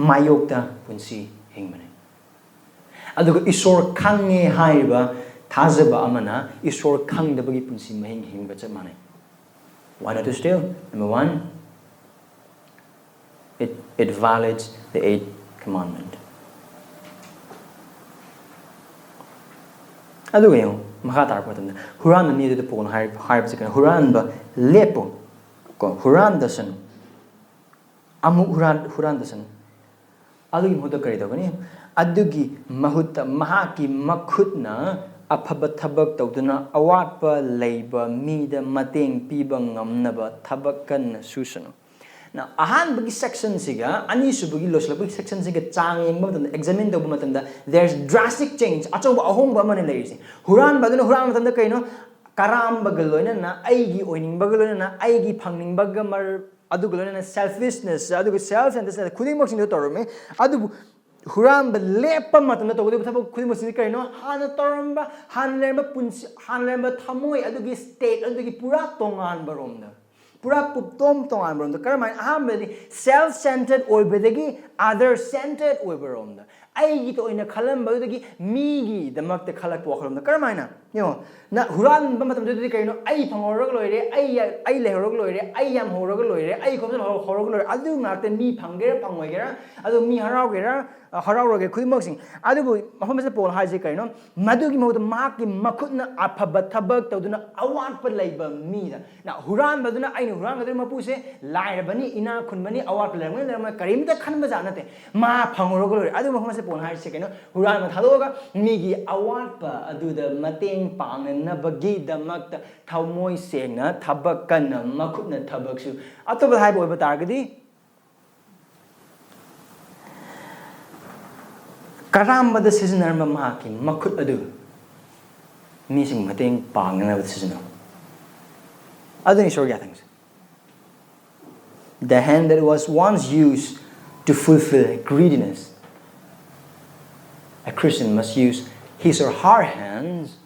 ꯃꯥꯌꯣꯛꯇ ꯄꯨꯟꯁꯤ ꯍꯤꯡꯕꯅꯤ꯫ ꯑꯗꯨꯒ ꯏꯁꯣꯔ ꯈꯪꯉꯦ ꯍꯥꯏꯔꯤꯕ ꯊꯥꯖꯕ ꯑꯃꯅ ꯏꯁꯣꯔ ꯈꯪꯗꯕꯒꯤ ꯄꯨꯟꯁꯤ ꯃꯍꯤꯡ ꯍꯤꯡꯕ ꯆꯞ ꯃꯥꯟꯅꯩ꯫ Why not to steal? Number one, it, it violates the eighth commandment. ꯑꯗꯨꯒ ꯌꯦꯡꯉꯨ, ꯃꯈꯥ ꯇꯥꯔꯛꯄ ꯃꯇꯝꯗ ꯍꯨꯔꯥꯟꯕ ꯃꯤ ꯑꯗꯨꯗ ꯄꯣꯛꯅ ꯍꯥꯏꯔꯤꯕꯁꯤ ꯀꯩꯅꯣ? ꯍꯨꯔꯥꯟꯕ ꯂꯦꯞꯄꯨ, ꯀꯣ, ꯍꯨꯔꯥꯟꯗꯁꯅꯨ꯫ ꯑꯃꯨꯛ ꯍꯨꯔꯥꯟ ꯍꯨꯔꯥꯟꯗꯁꯅꯨ꯫ ꯑꯗꯨꯒꯤ ꯃꯍꯨꯠꯇ ꯀꯔꯤ ꯇꯧꯒꯅꯤ? ꯑꯗꯨꯒꯤ ꯃꯍꯨꯠꯇ ꯃꯍꯥꯛꯀꯤ ꯃꯈꯨꯠꯅ ꯑꯐꯕ ꯊꯕꯛ ꯇꯧꯗꯨꯅ ꯑꯋꯥꯠꯄ ꯂꯩꯕ ꯃꯤꯗ ꯃꯇꯦꯡ ꯄꯤꯕ ꯉꯝꯅꯕ ꯊꯕꯛ ꯀꯟꯅ ꯁꯨꯁꯅꯨ꯫ Now, ꯑꯍꯥꯟꯕꯒꯤ ꯁꯦꯛꯁꯟꯁꯤꯒ ꯑꯅꯤꯁꯨꯕꯒꯤ ꯂꯣꯏꯁꯤꯜꯂꯛꯄꯒꯤ ꯁꯦꯛꯁꯟꯁꯤꯒ ꯆꯥꯡ ꯌꯦꯡꯕ ꯃꯇꯝꯗ, ꯑꯦꯛꯖꯥꯃꯤꯟ ꯇꯧꯕ ꯃꯇꯝꯗ, there's drastic change, ꯑꯆꯧꯕ ꯑꯍꯣꯡꯕ ꯑꯃꯅ ꯂꯩꯔꯤꯁꯦ꯫ ꯍꯨꯔꯥꯟꯕ ꯑꯗꯨꯅ ꯍꯨꯔꯥꯟꯕ ꯃꯇꯝꯗ ꯀꯩꯅꯣ? ꯀꯔꯥꯝꯕꯒ ꯂꯣꯏꯅꯅ, ꯑꯩꯒꯤ ꯑꯣꯏꯅꯤꯡꯕꯒ ꯂꯣꯏꯅꯅ, ꯑꯩꯒꯤ ꯐꯪꯅꯤꯡꯕꯒ ꯃꯔ ꯑꯗꯨꯒ ꯂꯣꯏꯅꯅ selfishness, ꯑꯗꯨꯒ self centeredness ꯈꯨꯗꯤꯡꯃꯛꯁꯤꯡꯗꯣ ꯇꯧꯔꯝꯃꯤ꯫ ꯑꯗꯨꯕꯨ ꯍꯨꯔꯥꯟꯕ ꯂꯦꯞꯄ ꯃꯇꯝꯗ ꯇꯧꯒꯗꯕ ꯊꯕꯛ ꯈꯨꯗꯤꯡꯃꯛꯁꯤꯗꯤ ꯀꯔꯤꯅꯣ? ꯍꯥꯟꯅ ꯇꯧꯔꯝꯕ, ꯍꯥꯟꯅ ꯂꯩꯔꯝꯕ ꯄꯨꯟꯁꯤ, ꯍꯥꯟꯅ ꯂꯩꯔꯝꯕ ꯊꯃꯣꯏ, ꯑꯗꯨꯒꯤ state, ꯑꯗꯨꯒꯤ ꯄꯨꯔꯥ ꯇꯣꯉꯥꯟꯕ ꯔꯣꯝꯗ, ꯄꯨꯔꯥ ꯄꯨꯞꯇꯣꯝ ꯇꯣꯉꯥꯟꯕ ꯔꯣꯝꯗ꯫ ꯀꯔꯝꯍꯥꯏꯅ? ꯑꯍꯥꯟꯕꯗꯤ self centered ꯑꯣꯏꯕꯗꯒꯤ other centered ꯑꯣꯏꯕ ꯔꯣꯝꯗ, ꯑꯩꯒꯤꯇ ꯑꯣꯏꯅ ꯈꯜꯂꯝꯕꯗꯨꯗꯒꯤ ꯃꯤꯒꯤꯗꯃꯛꯇ ꯈꯜꯂꯛꯄ ꯋꯥꯈꯜꯂꯣꯟꯗ꯫ ꯀꯔꯝꯍꯥꯏꯅ? ꯌꯦꯡꯉꯣ, ꯅ ꯍꯨꯔꯥꯟꯕ ꯃꯇꯝꯗꯨꯗꯗꯤ ꯀꯩꯅꯣ? ꯑꯩ ꯐꯪꯍꯧꯔꯒ ꯂꯣꯏꯔꯦ, ꯑꯩ ꯌꯥ-, ꯑꯩ ꯂꯩꯍꯧꯔꯒ ꯂꯣꯏꯔꯦ, ꯑꯩ ꯌꯥꯝ ꯍꯧꯔꯒ ꯂꯣꯏꯔꯦ, ꯑꯩ ꯈꯣꯝꯖꯤꯜ ꯍꯧ-, ꯍꯧꯔꯒ ꯂꯣꯏꯔꯦ, ꯑꯗꯨ ꯉꯥꯛꯇ꯫ ꯃꯤ ꯐꯪꯒꯦꯔꯥ ꯐꯪꯉꯣꯏꯒꯦꯔꯥ, ꯑꯗꯨ ꯃꯤ ꯍꯔꯥꯎꯒꯦꯔꯥ, ꯑ, ꯍꯔꯥꯎꯔꯣꯏꯒꯦ, ꯈꯨꯗꯤꯡꯃꯛꯁꯤꯡ꯫ ꯑꯗꯨꯕꯨ ꯃꯐꯝ ꯑꯁꯤꯗ ꯄꯣꯜ ꯍꯥꯏꯁꯦ ꯀꯩꯅꯣ? ꯃꯗꯨꯒꯤ ꯃꯍꯨꯠꯇ ꯃꯍꯥꯛꯀꯤ ꯃꯈꯨꯠꯅ ꯑꯐꯕ ꯊꯕꯛ ꯇꯧꯗꯨꯅ ꯑꯋꯥꯠꯄ ꯂꯩꯕ ꯃꯤꯗ꯫ ꯅ ꯍꯨꯔꯥꯟꯕꯗꯨꯅ, "ꯑꯩꯅ ꯍꯨꯔꯥꯟꯒꯗꯧꯔꯤꯕ ꯃꯄꯨꯁꯦ ꯂꯥꯏꯔꯕꯅꯤ, ꯏꯅꯥꯛ ꯈꯨꯟꯕꯅꯤ, ꯑꯋꯥꯠꯄ ꯂꯩꯔꯝꯒꯅꯤ, ꯂꯩꯔꯝꯃꯣꯏ", ꯀꯔꯤꯝꯇ ꯈꯟꯕ ꯖꯥꯠ ꯅꯠꯇꯦ꯫ ꯃꯥ ꯐꯪꯍꯧꯔꯒ ꯂꯣꯏꯔꯦ꯫ ꯑꯗꯨ ꯃꯐꯝ ꯑꯁꯤꯗ ꯄꯣꯜ ꯍꯥꯏꯔꯤꯁꯦ ꯀꯩꯅꯣ? ꯍꯨꯔꯥꯟꯕ ꯊꯥꯗꯣꯛꯑꯒ ꯃꯤꯒꯤ ꯑꯋꯥꯠꯄ ꯑꯗꯨꯗ ꯃꯇꯦꯡ ꯄꯥꯡꯅꯅꯕꯒꯤꯗꯃꯛꯇ ꯊꯃꯣꯏ ꯁꯦꯡꯅ ꯊꯕꯛ ꯀꯟꯅ ꯃꯈꯨꯠꯅ ꯊꯕꯛꯁꯨ꯫ ꯑꯇꯣꯞꯄꯗ ꯍꯥꯏꯕ ꯑꯣꯏꯕ ꯇꯥꯔꯒꯗꯤ, ꯀꯔꯥꯝꯕꯗ ꯁꯤꯖꯤꯟꯅꯔꯝꯕ ꯃꯍꯥꯛꯀꯤ ꯃꯈꯨꯠ ꯑꯗꯨ ꯃꯤꯁꯤꯡ ꯃꯇꯦꯡ ꯄꯥꯡꯅꯅꯕ ꯁꯤꯖꯤꯟꯅꯧ꯫ ꯑꯗꯨꯅꯤ ꯏꯁꯣꯔꯒꯤ ꯌꯥꯊꯪꯁꯦ꯫ The hand that was once used to fulfill greediness, a Christian must use his or her hands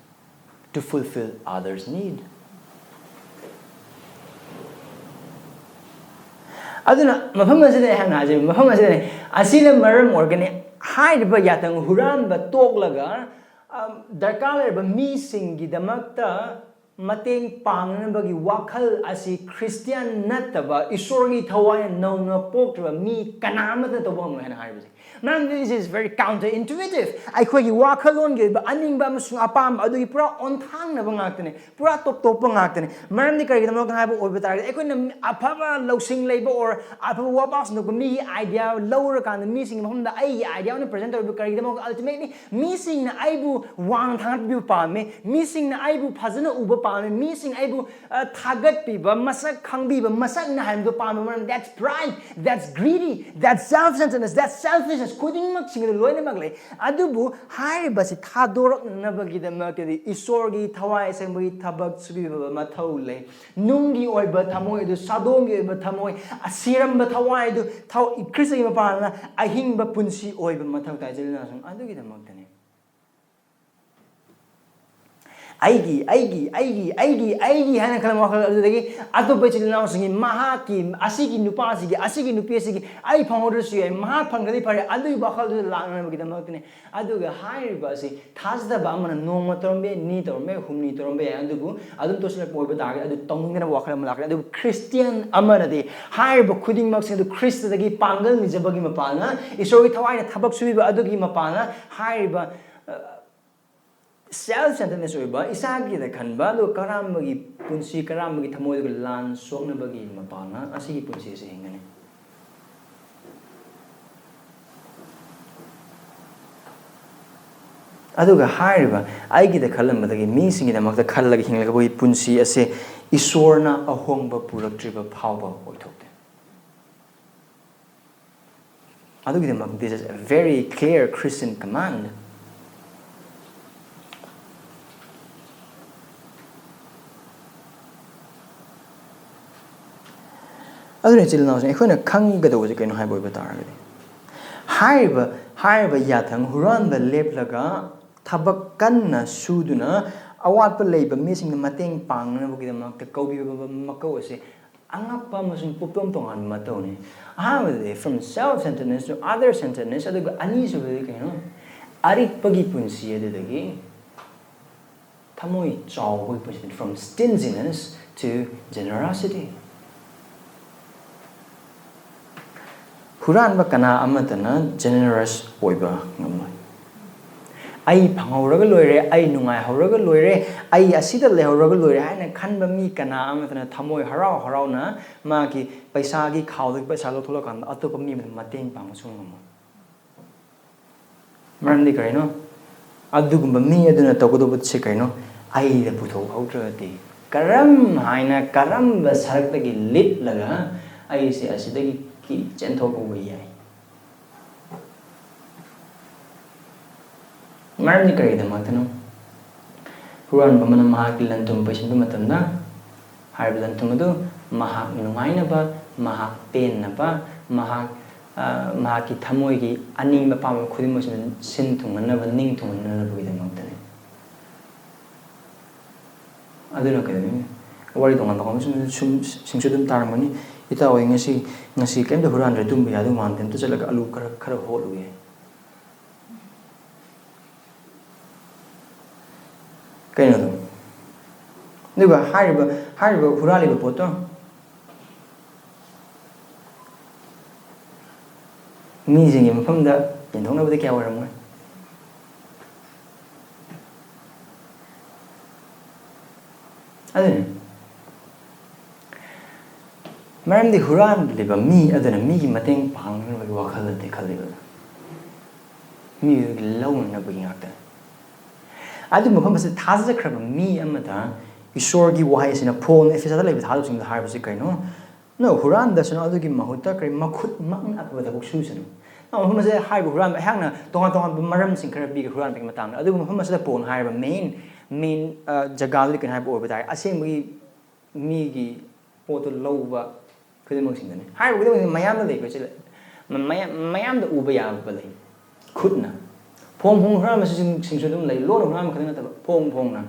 to fulfill others' need. ꯑꯗꯨꯅ ꯃꯐꯝ ꯑꯁꯤꯗ ꯑꯩꯍꯥꯛꯅ ꯍꯥꯏꯖꯔꯤꯕ ꯃꯐꯝ ꯑꯁꯤꯗꯅꯤ꯫ ꯑꯁꯤꯅ ꯃꯔꯝ ꯑꯣꯏꯔꯒꯅꯤ ꯍꯥꯏꯔꯤꯕ ꯌꯥꯊꯪ ꯍꯨꯔꯥꯟꯕ ꯇꯣꯛꯂꯒ, ꯑꯝ, ꯗꯔꯀꯥꯔ ꯂꯩꯔꯕ ꯃꯤꯁꯤꯡꯒꯤꯗꯃꯛꯇ ꯃꯇꯦꯡ ꯄꯥꯡꯅꯅꯕꯒꯤ ꯋꯥꯈꯜ ꯑꯁꯤ ꯈ꯭ꯔꯤꯁꯇꯤꯌꯥꯟ ꯅꯠꯇꯕ, ꯏꯁꯣꯔꯒꯤ ꯊꯋꯥꯏꯅ ꯅꯧꯅ ꯄꯣꯛꯇ꯭ꯔꯤꯕ ꯃꯤ ꯀꯅꯥ ꯑꯃꯠꯇꯅ ꯇꯧꯕ ꯉꯝꯂꯣꯏ ꯍꯥꯏꯅ ꯍꯥꯏꯔꯤꯕꯁꯦ꯫ ꯃꯔꯝꯗꯤ this is very counter intuitive꯫ ꯑꯩꯈꯣꯏꯒꯤ ꯋꯥꯈꯜꯂꯣꯟꯒꯤ ꯑꯣꯏꯕ ꯑꯅꯤꯡꯕ ꯑꯃꯁꯨꯡ ꯑꯄꯥꯝꯕ ꯑꯗꯨꯒꯤ ꯄꯨꯔꯥ ꯑꯣꯟꯊꯥꯡꯅꯕ ꯉꯥꯛꯇꯅꯦ, ꯄꯨꯔꯥ ꯇꯣꯞ ꯇꯣꯞꯄ ꯉꯥꯛꯇꯅꯦ꯫ ꯃꯔꯝꯗꯤ ꯀꯔꯤꯒꯤꯗꯃꯛꯇ ꯍꯥꯏꯕ ꯑꯣꯏꯕ ꯇꯥꯔꯒꯗꯤ, ꯑꯩꯈꯣꯏꯅ ꯑꯐꯕ ꯂꯧꯁꯤꯡ ꯂꯩꯕ or ꯑꯐꯕ ꯋꯥꯄꯥꯁꯤꯡꯗꯣ ꯃꯤꯒꯤ idea ꯂꯧꯔꯀꯥꯟꯗ ꯃꯤꯁꯤꯡꯒꯤ ꯃꯐꯝꯗ ꯑꯩꯒꯤ idea ꯑꯣꯏꯅ present ꯇꯧꯔꯤꯕ ꯀꯔꯤꯒꯤꯗꯃꯛꯇ? Ultimately ꯃꯤꯁꯤꯡꯅ ꯑꯩꯕꯨ ꯋꯥꯡꯅ ꯊꯥꯡꯒꯠꯄꯤꯕ ꯄꯥꯝꯃꯤ, ꯃꯤꯁꯤꯡꯅ ꯑꯩꯕꯨ ꯐꯖꯅ ꯎꯕ ꯄꯥꯝꯃꯤ, ꯃꯤꯁꯤꯡ ꯑꯩꯕꯨ ꯑ, ꯊꯥꯒꯠꯄꯤꯕ, ꯃꯁꯛ ꯈꯪꯕꯤꯕ, ꯃꯁꯛ ꯅꯥꯏꯕꯗꯣ ꯄꯥꯝꯕ ꯃꯔꯝ, that's pride, that's greedy, that's self-centeredness, that's selfishness, ꯈꯨꯗꯤꯡꯃꯛꯁꯤꯡꯗꯣ ꯂꯣꯏꯅꯃꯛ ꯂꯩ꯫ ꯑꯗꯨꯕꯨ ꯍꯥꯏꯔꯤꯕꯁꯤ ꯊꯥꯗꯣꯔꯛꯅꯅꯕꯒꯤꯗꯃꯛꯇꯗꯤ ꯏꯁꯣꯔꯒꯤ ꯊꯋꯥꯏ ꯑꯁꯦꯡꯕꯒꯤ ꯊꯕꯛ ꯁꯨꯕꯤꯕ ꯃꯊꯧ ꯂꯩ꯫ ꯅꯨꯡꯒꯤ ꯑꯣꯏꯕ ꯊꯃꯣꯏ ꯑꯗꯨ, ꯁꯥꯗꯣꯡꯒꯤ ꯑꯣꯏꯕ ꯊꯃꯣꯏ, ꯑꯁꯤꯔꯝꯕ ꯊꯋꯥꯏ ꯑꯗꯨ ꯊꯧ-, ꯈ꯭ꯔꯤꯁꯇꯒꯤ ꯃꯄꯥꯟꯅ ꯑꯍꯤꯡꯕ ꯄꯨꯟꯁꯤ ꯑꯣꯏꯕ ꯃꯊꯧ ꯇꯥꯏ꯫ ꯏꯆꯤꯜ ꯏꯅꯥꯎꯁꯤꯡ, ꯑꯗꯨꯒꯤꯗꯃꯛꯇꯅꯤ꯫ ꯑꯩꯒꯤ, ꯑꯩꯒꯤ, ꯑꯩꯒꯤ, ꯑꯩꯒꯤ, ꯑꯩꯒꯤ ꯍꯥꯏꯅ ꯈꯜꯂꯝꯕ ꯋꯥꯈꯜ ꯑꯗꯨꯗꯒꯤ ꯑꯇꯣꯞꯄ ꯏꯆꯤꯜ ꯏꯅꯥꯎꯁꯤꯡꯒꯤ, ꯃꯍꯥꯛꯀꯤ, ꯑꯁꯤꯒꯤ ꯅꯨꯄꯥꯁꯤꯒꯤ, ꯑꯁꯤꯒꯤ ꯅꯨꯄꯤ ꯑꯁꯤꯒꯤ, ꯑꯩ ꯐꯪꯍꯧꯗ꯭ꯔꯁꯨ ꯌꯥꯏ, ꯃꯍꯥꯛ ꯐꯪꯈ꯭ꯔꯗꯤ ꯐꯔꯦ, ꯑꯗꯨꯒꯤ ꯋꯥꯈꯜꯗꯨꯗ ꯂꯥꯛꯅꯅꯕꯒꯤꯗꯃꯛꯇꯅꯤ꯫ ꯑꯗꯨꯒ ꯍꯥꯏꯔꯤꯕ ꯑꯁꯤ ꯊꯥꯖꯗꯕ ꯑꯃꯅ ꯅꯣꯡꯃ ꯇꯧꯔꯝꯕ ꯌꯥꯏ, ꯅꯤ ꯇꯧꯔꯝꯕ ꯌꯥꯏ, ꯍꯨꯝꯅꯤ ꯇꯧꯔꯝꯕ ꯌꯥꯏ, ꯑꯗꯨꯕꯨ ꯑꯗꯨꯝ ꯇꯣꯁꯤꯜꯂꯛꯄ ꯑꯣꯏꯕ ꯇꯥꯔꯒꯗꯤ ꯑꯗꯨ ꯇꯧꯅꯤꯡꯗꯅꯕ ꯋꯥꯈꯜ ꯑꯃ ꯂꯥꯛꯀꯅꯤ꯫ ꯑꯗꯨꯕꯨ ꯈ꯭ꯔꯤꯁꯇꯤꯌꯥꯟ ꯑꯃꯅꯗꯤ ꯍꯥꯏꯔꯤꯕ ꯈꯨꯗꯤꯡꯃꯛꯁꯤꯡ ꯑꯗꯨ ꯈ꯭ꯔꯤꯁꯇꯗꯒꯤ ꯄꯥꯡꯒꯜ ꯅꯤꯖꯕꯒꯤ ꯃꯄꯥꯡꯅ, ꯏꯁꯣꯔꯒꯤ ꯊꯋꯥꯏꯅ ꯊꯕꯛ ꯁꯨꯕꯤꯕ ꯑꯗꯨꯒꯤ ꯃꯄꯥꯡꯅ ꯍꯥꯏꯔꯤꯕ, ꯑ, self-centeredness ꯑꯣꯏꯕ, ꯏꯁꯥꯒꯤꯗ ꯈꯟꯕ, ꯑꯗꯨꯒ ꯀꯔꯝꯕꯒꯤ ꯄꯨꯟꯁꯤ, ꯀꯔꯝꯕꯒꯤ ꯊꯃꯣꯏꯗꯨꯒ ꯂꯥꯟ ꯁꯣꯛꯅꯕꯒꯤ ꯃꯄꯥꯡꯅ ꯑꯁꯤꯒꯤ ꯄꯨꯟꯁꯤ ꯑꯁꯤ ꯍꯤꯡꯒꯅꯤ꯫ ꯑꯗꯨꯒ ꯍꯥꯏꯔꯤꯕ ꯑꯩꯒꯤꯗ ꯈꯜꯂꯝꯕꯗꯒꯤ ꯃꯤꯁꯤꯡꯒꯤꯗꯃꯛꯇ ꯈꯜꯂꯒ ꯍꯤꯡꯂꯒ ꯑꯩꯈꯣꯏꯒꯤ ꯄꯨꯟꯁꯤ ꯑꯁꯦ ꯏꯁꯣꯔꯅ ꯑꯍꯣꯡꯕ ꯄꯨꯔꯛꯇ꯭ꯔꯤꯕ ꯐꯥꯎꯕ ꯑꯣꯏꯊꯣꯛꯇꯦ꯫ ꯑꯗꯨꯒꯤꯗꯃꯛ, this is a very clear Christian command. ꯑꯗꯨꯅ ꯏꯆꯤꯜ ꯏꯅꯥꯎꯁꯤꯡ, ꯑꯩꯈꯣꯏꯅ ꯈꯪꯒꯗꯧꯕꯁꯦ ꯀꯩꯅꯣ ꯍꯥꯏꯕ ꯑꯣꯏꯕ ꯇꯥꯔꯒꯗꯤ, ꯍꯥꯏꯔꯤꯕ, ꯍꯥꯏꯔꯤꯕ ꯌꯥꯊꯪ ꯍꯨꯔꯥꯟꯕ ꯂꯦꯞꯂꯒ ꯊꯕꯛ ꯀꯟꯅ ꯁꯨꯗꯨꯅ ꯑꯋꯥꯠꯄ ꯂꯩꯕ ꯃꯤꯁꯤꯡꯗ ꯃꯇꯦꯡ ꯄꯥꯡꯅꯕꯒꯤꯗꯃꯛꯇ ꯀꯧꯕꯤꯕ ꯃꯀꯧ ꯑꯁꯦ ꯑꯉꯛꯄ ꯑꯃꯁꯨꯡ ꯄꯨꯛꯇꯣꯝ ꯇꯣꯉꯥꯟꯕ ꯃꯇꯧꯅꯤ꯫ ꯑꯍꯥꯟꯕꯗꯗꯤ from self-centeredness to other-centeredness, ꯑꯗꯨꯒ ꯑꯅꯤꯁꯨꯕꯗꯤ ꯀꯩꯅꯣ? ꯑꯔꯤꯛꯄꯒꯤ ꯄꯨꯟꯁꯤ ꯑꯗꯨꯗꯒꯤ ꯊꯃꯣꯏ ꯆꯥꯎꯕꯒꯤ ꯄꯨꯟꯁꯤꯅꯤ, from stinginess to generosity. ꯍꯨꯔꯥꯟꯕ ꯀꯅꯥ ꯑꯃꯠꯇꯅ generous ꯑꯣꯏꯕ ꯉꯝꯂꯣꯏ꯫ ꯑꯩ ꯐꯪꯍꯧꯔꯒ ꯂꯣꯏꯔꯦ, ꯑꯩ ꯅꯨꯡꯉꯥꯏꯍꯧꯔꯒ ꯂꯣꯏꯔꯦ, ꯑꯩ ꯑꯁꯤꯗ ꯂꯩꯍꯧꯔꯒ ꯂꯣꯏꯔꯦ ꯍꯥꯏꯅ ꯈꯟꯕ ꯃꯤ ꯀꯅꯥ ꯑꯃꯠꯇꯅ ꯊꯃꯣꯏ ꯍꯔꯥꯎ ꯍꯔꯥꯎꯅ ꯃꯥꯒꯤ ꯄꯩꯁꯥꯒꯤ ꯈꯥꯎꯗꯒꯤ ꯄꯩꯁꯥ ꯂꯧꯊꯣꯛꯂꯀꯥꯟꯗ ꯑꯇꯣꯞꯄ ꯃꯤ ꯑꯃꯗ ꯃꯇꯦꯡ ꯄꯥꯡꯕꯁꯨ ꯉꯝꯃꯣꯏ꯫ ꯃꯔꯝꯗꯤ ꯀꯔꯤꯅꯣ? ꯑꯗꯨꯒꯨꯝꯕ ꯃꯤ ꯑꯗꯨꯅ ꯇꯧꯒꯗꯧꯕꯁꯦ ꯀꯔꯤꯅꯣ? ꯑꯩꯗ ꯄꯨꯊꯣꯛꯍꯧꯗ꯭ꯔꯒꯗꯤ ꯀꯔꯝ ꯍꯥꯏꯅ, ꯀꯔꯝꯕ ꯁꯔꯛꯇꯒꯤ ꯂꯤꯠꯂꯒ ꯑꯩꯁꯦ ꯑꯁꯤꯗꯒꯤ ꯀꯤ-, ꯆꯦꯟꯊꯣꯛꯍꯧꯕ ꯌꯥꯏ? ꯃꯔꯝꯗꯤ ꯀꯔꯤꯒꯤꯗꯃꯛꯇꯅꯣ? ꯍꯨꯔꯥꯟꯕ ꯑꯃꯅ ꯃꯍꯥꯛꯀꯤ ꯂꯟ ꯊꯨꯝ ꯄꯩꯁꯤꯟꯕ ꯃꯇꯝꯗ, ꯍꯥꯏꯔꯤꯕ ꯂꯟ ꯊꯨꯝ ꯑꯗꯨ ꯃꯍꯥꯛ ꯅꯨꯡꯉꯥꯏꯅꯕ, ꯃꯍꯥꯛ ꯄꯦꯟꯅꯕ, ꯃꯍꯥꯛ, ꯑ, ꯃꯍꯥꯛꯀꯤ ꯊꯃꯣꯏꯒꯤ ꯑꯅꯤꯡꯕ ꯑꯄꯥꯝꯕ ꯈꯨꯗꯤꯡꯃꯛꯁꯤꯡ ꯁꯤꯟ ꯊꯨꯡꯍꯟꯅꯕ, ꯅꯤꯡ ꯊꯨꯡꯍꯟꯅꯕꯒꯤꯗꯃꯛꯇꯅꯤ꯫ ꯑꯗꯨꯅ ꯀꯩꯗꯧꯅꯤ? ꯋꯥꯔꯤ ꯇꯣꯉꯥꯟꯕ ꯀꯥꯡꯕꯨ ꯁꯨꯝ, ꯁꯨꯝ, ꯁꯤꯡꯁꯨ ꯑꯗꯨꯝ ꯇꯥꯔꯝꯒꯅꯤ꯫ "ꯏꯇꯥꯎ, ꯑꯩ ꯉꯁꯤ, ꯉꯁꯤ ꯀꯩꯝꯇ ꯍꯨꯔꯥꯟꯗ꯭ꯔꯦ, ꯇꯨꯝꯕ ꯌꯥꯗꯧ ꯃꯥꯟꯗꯦ, ꯑꯝꯇ ꯆꯠꯂꯒ ꯑꯂꯨ ꯈꯔ, ꯈꯔ ꯍꯣꯠꯂꯨꯒꯦ"꯫ ꯀꯩꯅꯣꯗꯣ? ꯑꯗꯨꯒ ꯍꯥꯏꯔꯤꯕ, ꯍꯥꯏꯔꯤꯕ ꯍꯨꯔꯥꯜꯂꯤꯕ ꯄꯣꯠꯇꯣ ꯃꯤꯁꯤꯡꯒꯤ ꯃꯐꯝꯗ ꯌꯦꯟꯊꯣꯛꯅꯕꯗꯤ ꯀꯌꯥ ꯑꯣꯏꯔꯝꯃꯣꯏ꯫ ꯑꯗꯨꯅꯤ꯫ ꯃꯔꯝꯗꯤ ꯍꯨꯔꯥꯟꯂꯤꯕ ꯃꯤ ꯑꯗꯨꯅ ꯃꯤꯒꯤ ꯃꯇꯦꯡ ꯄꯥꯡꯅꯕꯒꯤ ꯋꯥꯈꯜ ꯅꯠꯇꯦ ꯈꯜꯂꯤꯕ꯫ ꯃꯤꯗꯨꯒꯤ ꯂꯧꯅꯅꯕꯒꯤ ꯉꯥꯛꯇꯅꯤ꯫ ꯑꯗꯨ ꯃꯐꯝ ꯑꯁꯤꯗ ꯊꯥꯖꯈ꯭ꯔꯕ ꯃꯤ ꯑꯃꯗ ꯏꯁꯣꯔꯒꯤ ꯋꯥꯍꯩ ꯑꯁꯤꯅ ꯐꯣꯟ ꯑꯦꯐꯤꯁꯥꯗ ꯂꯩꯕ ꯊꯥꯗꯧꯁꯤꯡꯗ ꯍꯥꯏꯕꯁꯤ ꯀꯩꯅꯣ? ꯅꯣ, ꯍꯨꯔꯥꯟꯗꯁꯅꯨ, ꯑꯗꯨꯒꯤ ꯃꯍꯨꯠꯇ ꯀꯔꯤ, ꯃꯈꯨꯠꯃꯛꯅ ꯑꯐꯕ ꯊꯕꯛ ꯁꯨꯁꯅꯨ꯫ ꯅꯣ, ꯃꯐꯝ ꯑꯁꯤꯗ ꯍꯥꯏꯔꯤꯕ ꯍꯨꯔꯥꯟꯕ, ꯑꯩꯍꯥꯛꯅ ꯇꯣꯉꯥꯟ ꯇꯣꯉꯥꯟꯕ ꯃꯔꯝꯁꯤꯡ ꯈꯔ ꯄꯤꯒꯦ ꯍꯨꯔꯥꯟꯕꯒꯤ ꯃꯇꯥꯡꯗ꯫ ꯑꯗꯨꯕꯨ ꯃꯐꯝ ꯑꯁꯤꯗ ꯄꯣꯟ ꯍꯥꯏꯔꯤꯕ main, main, ꯑ, ꯖꯒꯥꯗꯨꯗꯤ ꯀꯩꯅꯣ ꯍꯥꯏꯕ ꯑꯣꯏꯕ ꯇꯥꯔꯦ, ꯑꯁꯦꯡꯕꯒꯤ ꯃꯤꯒꯤ ꯄꯣꯠꯇꯨ ꯂꯧꯕ ꯈꯨꯗꯤꯡꯃꯛꯁꯤꯡꯗꯨꯅꯤ꯫ ꯍꯥꯏꯔꯤꯕ ꯈꯨꯗꯤꯡꯃꯛꯁꯤ ꯃꯌꯥꯝꯗ ꯂꯩꯕ ꯁꯤ ꯂꯩ꯫ ꯃ-, ꯃꯌꯥꯝ, ꯃꯌꯥꯝꯗ ꯎꯕ ꯌꯥꯕ ꯂꯩ꯫ ꯈꯨꯠꯅ꯫ ꯐꯣꯡ ꯐꯣꯡ ꯍꯨꯔꯥꯟꯕꯁꯤꯡꯁꯨ ꯑꯗꯨꯝ ꯂꯩ꯫ ꯂꯣꯟꯅ ꯍꯨꯔꯥꯟꯕ ꯈꯛꯇꯪ ꯅꯠꯇꯕ, ꯐꯣꯡ ꯐꯣꯡꯅ꯫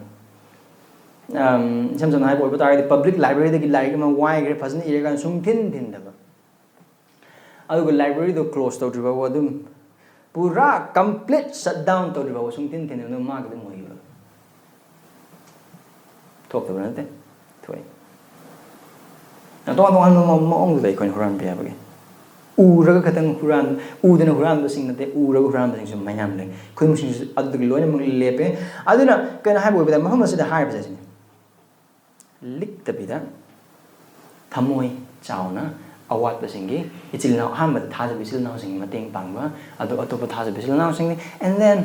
ꯑꯝ, ꯏꯁꯝ ꯁꯝꯅ ꯍꯥꯏꯕ ꯑꯣꯏꯕ ꯇꯥꯔꯒꯗꯤ, public library ꯗꯒꯤ ꯂꯥꯏꯔꯤꯛ ꯑꯃ ꯋꯥꯏꯈ꯭ꯔꯦ, ꯐꯖꯅ ꯏꯔꯀꯥꯟꯗ ꯁꯨꯡꯊꯤꯟ ꯊꯤꯟꯗꯕ꯫ ꯑꯗꯨꯒ library ꯗꯣ close ꯇꯧꯗ꯭ꯔꯤ ꯐꯥꯎꯕ ꯑꯗꯨꯝ ꯄꯨꯔꯥ complete shut down ꯇꯧꯗ꯭ꯔꯤ ꯐꯥꯎꯕ ꯁꯨꯡꯊꯤꯟ ꯊꯤꯟꯗꯕ, ꯑꯗꯨꯝ ꯃꯥꯒꯤ ꯑꯗꯨꯝ ꯑꯣꯏꯈꯤꯕ꯫ ꯊꯣꯛꯇꯕ ꯅꯠꯇꯦ, ꯊꯣꯛꯏ꯫ ꯇꯣꯉꯥꯟ ꯇꯣꯉꯥꯟꯕ ꯃꯑꯣꯡꯗꯨꯗ ꯑꯩꯈꯣꯏꯅ ꯍꯨꯔꯥꯟꯕ ꯌꯥꯕꯒꯤ꯫ ꯎꯔꯒ ꯈꯛꯇꯪ ꯍꯨꯔꯥꯟ ꯎꯗꯅ ꯍꯨꯔꯥꯟꯕꯁꯤꯡ ꯅꯠꯇꯦ, ꯎꯔꯒ ꯍꯨꯔꯥꯟꯕꯁꯤꯡꯁꯨ ꯃꯌꯥꯝ ꯂꯩ꯫ ꯑꯩꯈꯣꯏ ꯃꯁꯤꯡꯁꯨ ꯑꯗꯨꯗꯒꯤ ꯂꯣꯏꯅꯃꯛ ꯂꯦꯞꯄꯦ꯫ ꯑꯗꯨꯅ ꯀꯩꯅꯣ ꯍꯥꯏꯕ ꯑꯣꯏꯕꯗ, ꯃꯐꯝ ꯑꯁꯤꯗ ꯍꯥꯏꯔꯤꯕꯁꯦ ꯑꯁꯤꯅꯤ: ꯂꯤꯛꯇꯕꯤꯗ, ꯊꯃꯣꯏ ꯆꯥꯎꯅ, ꯑꯋꯥꯠꯄꯁꯤꯡꯒꯤ, ꯏꯆꯤꯜ ꯏꯅꯥꯎ, ꯑꯍꯥꯟꯕꯗ ꯊꯥꯖꯕ ꯏꯆꯤꯜ ꯏꯅꯥꯎꯁꯤꯡꯒꯤ ꯃꯇꯦꯡ ꯄꯥꯡꯕ, ꯑꯗꯨ ꯑꯇꯣꯞꯄ ꯊꯥꯖꯕ ꯏꯆꯤꯜ ꯏꯅꯥꯎꯁꯤꯡꯅꯤ, and then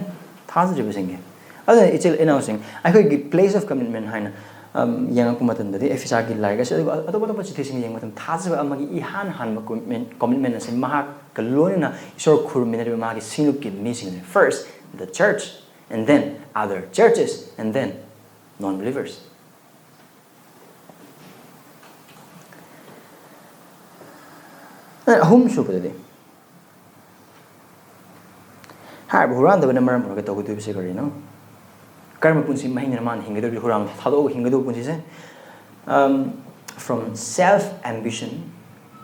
ꯊꯥꯖꯗ꯭ꯔꯤꯕꯁꯤꯡꯒꯤ꯫ ꯑꯗꯨꯅ ꯏꯆꯤꯜ ꯏꯅꯥꯎꯁꯤꯡ, ꯑꯩꯈꯣꯏꯒꯤ place of commitment ꯍꯥꯏꯅ ꯌꯦꯡꯉꯛꯄ ꯃꯇꯝꯗꯗꯤ, ꯑꯦꯐꯤꯁꯥꯒꯤ ꯂꯥꯏꯔꯤꯛ ꯑꯁꯤ, ꯑꯗꯨꯒ ꯑꯇꯣꯞ ꯑꯇꯣꯞꯄ ꯆꯤꯊꯤꯁꯤꯡ ꯌꯦꯡꯕ ꯃꯇꯝꯗ, ꯊꯥꯖꯕ ꯑꯃꯒꯤ ꯏꯍꯥꯟ ꯍꯥꯟꯕ ꯀꯣꯃꯤꯠꯃꯦꯟ ꯀꯣꯃꯤꯠꯃꯦꯟ ꯑꯁꯤ ꯃꯍꯥꯛꯀ ꯂꯣꯏꯅꯅ ꯏꯁꯣꯔ ꯈꯨꯔꯨꯝꯃꯤꯟꯅꯔꯤꯕ ꯃꯥꯒꯤ ꯁꯤꯡꯂꯨꯞꯀꯤ ꯃꯤꯁꯤꯡꯅꯤ꯫ First the church, and then other churches, and then non believers. ꯑꯍꯨꯝ ꯁꯨꯕꯗꯗꯤ, ꯍꯥꯏꯔꯤꯕ ꯍꯨꯔꯥꯟꯗꯕꯅ ꯃꯔꯝ ꯑꯣꯏꯔꯒ ꯇꯧꯒꯗꯧꯔꯤꯕꯁꯤ ꯀꯔꯤꯅꯣ? ꯀꯔꯝꯕ ꯄꯨꯟꯁꯤ ꯃꯍꯤꯡꯅ ꯃꯥꯅ ꯍꯤꯡꯒꯗꯧꯔꯤꯕ? ꯍꯨꯔꯥꯟꯕ ꯊꯥꯗꯣꯛꯑꯒ ꯍꯤꯡꯒꯗꯧꯕ ꯄꯨꯟꯁꯤꯁꯦ, um, from self ambition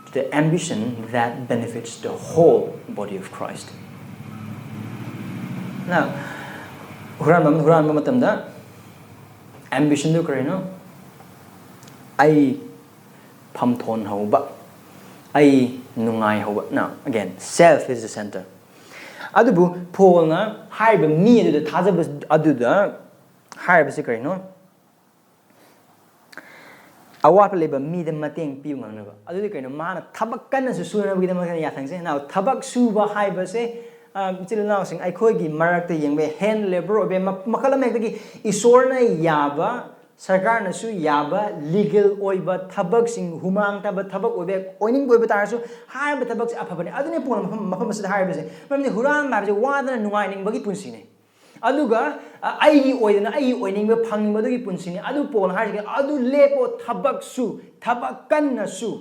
to the ambition that benefits the whole body of Christ. Now, ꯍꯨꯔꯥꯟꯕ ꯑꯃꯅ ꯍꯨꯔꯥꯟꯕ ꯃꯇꯝꯗ ambition ꯗꯨ ꯀꯔꯤꯅꯣ? ꯑꯩ ꯐꯝꯊꯣꯟ ꯍꯧꯕ, ꯑꯩ ꯅꯨꯡꯉꯥꯏ ꯍꯧꯕ꯫ Now again, self is the center. ꯑꯗꯨꯕꯨ ꯄꯣꯜꯅ ꯍꯥꯏꯔꯤꯕ ꯃꯤ ꯑꯗꯨꯗ ꯊꯥꯖꯕ ꯑꯗꯨꯗ ꯍꯥꯏꯔꯤꯕꯁꯤ ꯀꯔꯤꯅꯣ? ꯑꯋꯥꯠꯄ ꯂꯩꯕ ꯃꯤꯗ ꯃꯇꯦꯡ ꯄꯤꯕ ꯉꯝꯅꯕ꯫ ꯑꯗꯨꯗꯤ ꯀꯩꯅꯣ? ꯃꯥꯅ ꯊꯕꯛ ꯀꯟꯅꯁꯨ ꯁꯨꯅꯕꯒꯤꯗꯃꯛꯇ ꯌꯥꯊꯪꯁꯦ꯫ Now, ꯊꯕꯛ ꯁꯨꯕ ꯍꯥꯏꯕꯁꯦ, ꯑ, ꯏꯆꯤꯜ ꯏꯅꯥꯎꯁꯤꯡ, ꯑꯩꯈꯣꯏꯒꯤ ꯃꯔꯛꯇ ꯌꯦꯡꯕ hand labour ꯑꯣꯏꯕ ꯃ-, ꯃꯈꯜ ꯑꯃ ꯍꯦꯛꯇꯒꯤ ꯏꯁꯣꯔꯅ ꯌꯥꯕ, ꯁꯔꯀꯥꯔꯅꯁꯨ ꯌꯥꯕ, legal ꯑꯣꯏꯕ ꯊꯕꯛꯁꯤꯡ, ꯍꯨꯃꯥꯡ ꯇꯥꯕ ꯊꯕꯛ ꯑꯣꯏꯕ, ꯑꯣꯏꯅꯤꯡꯕ ꯑꯣꯏꯕ ꯇꯥꯔꯁꯨ, ꯍꯥꯏꯔꯤꯕ ꯊꯕꯛꯁꯦ ꯑꯐꯕꯅꯤ꯫ ꯑꯗꯨꯅ ꯄꯣꯜꯅ ꯃꯐꯝ, ꯃꯐꯝ ꯑꯁꯤꯗ ꯍꯥꯏꯔꯤꯕꯁꯦ꯫ ꯃꯔꯝꯗꯤ ꯍꯨꯔꯥꯟꯕ ꯍꯥꯏꯕꯁꯦ ꯋꯥꯗꯅ ꯅꯨꯡꯉꯥꯏꯅꯤꯡꯕꯒꯤ ꯄꯨꯟꯁꯤꯅꯤ꯫ ꯑꯗꯨꯒ, ꯑ, ꯑꯩꯒꯤ ꯑꯣꯏꯗꯅ ꯑꯩꯒꯤ ꯑꯣꯏꯅꯤꯡꯕ ꯐꯪꯅꯤꯡꯕ ꯑꯗꯨꯒꯤ ꯄꯨꯟꯁꯤꯅꯤ꯫ ꯑꯗꯨ ꯄꯣꯜꯅ ꯍꯥꯏꯔꯤꯁꯦ, "ꯑꯗꯨ ꯂꯦꯞꯄꯣ, ꯊꯕꯛ ꯁꯨ, ꯊꯕꯛ ꯀꯟꯅ ꯁꯨ"꯫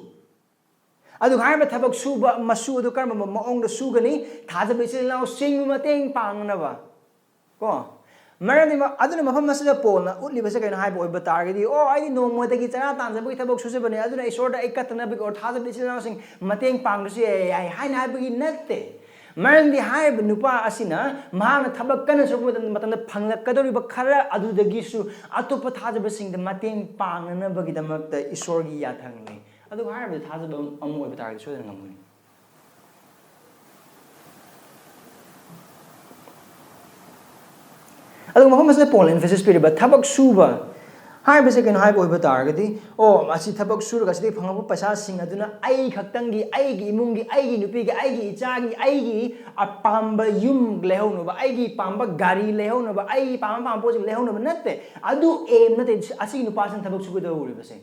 ꯑꯗꯨꯒ ꯍꯥꯏꯔꯤꯕ ꯊꯕꯛ ꯁꯨꯕ ꯃꯁꯨ ꯑꯗꯨ ꯀꯔꯝꯕ ꯃꯑꯣꯡꯗ ꯁꯨꯒꯅꯤ? ꯊꯥꯖꯕ ꯏꯆꯤꯜ ꯏꯅꯥꯎꯁꯤꯡꯕꯨ ꯃꯇꯦꯡ ꯄꯥꯡꯅꯕ꯫ ꯀꯣ? ꯃꯔꯝꯗꯤ ꯃ-, ꯑꯗꯨꯅ ꯃꯐꯝ ꯑꯁꯤꯗ ꯄꯣꯜꯅ ꯎꯠꯂꯤꯕꯁꯦ ꯀꯩꯅꯣ ꯍꯥꯏꯕ ꯑꯣꯏꯕ ꯇꯥꯔꯒꯗꯤ, "ꯑꯣ, ꯑꯩꯗꯤ ꯅꯣꯡꯃꯗꯒꯤ ꯆꯔꯥ ꯇꯥꯟꯖꯕꯒꯤ ꯊꯕꯛ ꯁꯨꯖꯕꯅꯦ, ꯑꯗꯨꯅ ꯏꯁꯣꯔꯗ ꯑꯩ ꯀꯠꯇꯅꯕꯒꯤ ꯑꯣꯔ ꯊꯥꯖꯕ ꯏꯆꯤꯜ ꯏꯅꯥꯎꯁꯤꯡ ꯃꯇꯦꯡ ꯄꯥꯡꯗ꯭ꯔꯁꯨ ꯌꯥꯏ" ꯍꯥꯏꯅ ꯍꯥꯏꯕꯒꯤ ꯅꯠꯇꯦ꯫ ꯃꯔꯝꯗꯤ ꯍꯥꯏꯔꯤꯕ ꯅꯨꯄꯥ ꯑꯁꯤꯅ ꯃꯍꯥꯛꯅ ꯊꯕꯛ ꯀꯟꯅ ꯁꯨꯔꯛꯄ ꯃꯇꯝꯗ, ꯃꯇꯝꯗ ꯐꯪꯂꯛꯀꯗꯧꯔꯤꯕ ꯈꯔ ꯑꯗꯨꯗꯒꯤꯁꯨ ꯑꯇꯣꯞꯄ ꯊꯥꯖꯕꯁꯤꯡꯗ ꯃꯇꯦꯡ ꯄꯥꯡꯅꯅꯕꯒꯤꯗꯃꯛꯇ ꯏꯁꯣꯔꯒꯤ ꯌꯥꯊꯪꯅꯤ꯫ ꯑꯗꯨꯒ ꯍꯥꯏꯔꯤꯕꯗ ꯊꯥꯖꯕ ꯑꯃ ꯑꯣꯏꯕ ꯇꯥꯔꯒꯗꯤ ꯁꯣꯏꯗꯅ ꯉꯝꯒꯅꯤ꯫ ꯑꯗꯨꯒ ꯃꯐꯝ ꯑꯁꯤꯗ ꯄꯣꯜꯅ emphasis ꯄꯤꯔꯤꯕ ꯊꯕꯛ ꯁꯨꯕ ꯍꯥꯏꯕꯁꯦ ꯀꯩꯅꯣ ꯍꯥꯏꯕ ꯑꯣꯏꯕ ꯇꯥꯔꯒꯗꯤ, ꯑꯣ, ꯑꯁꯤ ꯊꯕꯛ ꯁꯨꯔꯒ ꯑꯁꯤꯗꯒꯤ ꯐꯪꯉꯛꯄ ꯄꯩꯁꯥꯁꯤꯡ ꯑꯗꯨꯅ ꯑꯩ ꯈꯛꯇꯪꯒꯤ, ꯑꯩꯒꯤ ꯏꯃꯨꯡꯒꯤ, ꯑꯩꯒꯤ ꯅꯨꯄꯤꯒꯤ, ꯑꯩꯒꯤ ꯏꯆꯥꯒꯤ, ꯑꯩꯒꯤ ꯑꯄꯥꯝꯕ ꯌꯨꯝ ꯂꯩꯍꯧꯅꯕ, ꯑꯩꯒꯤ ꯄꯥꯝꯕ ꯒꯥꯔꯤ ꯂꯩꯍꯧꯅꯕ, ꯑꯩꯒꯤ ꯄꯥꯝꯕ ꯄꯥꯝꯕ ꯄꯣꯠꯁꯤꯡ ꯂꯩꯍꯧꯅꯕ ꯅꯠꯇꯦ꯫ ꯑꯗꯨ aim ꯅꯠꯇꯦ ꯑꯁꯤꯒꯤ ꯅꯨꯄꯥꯁꯤꯅ ꯊꯕꯛ ꯁꯨꯒꯗꯧꯔꯤꯕꯁꯦ꯫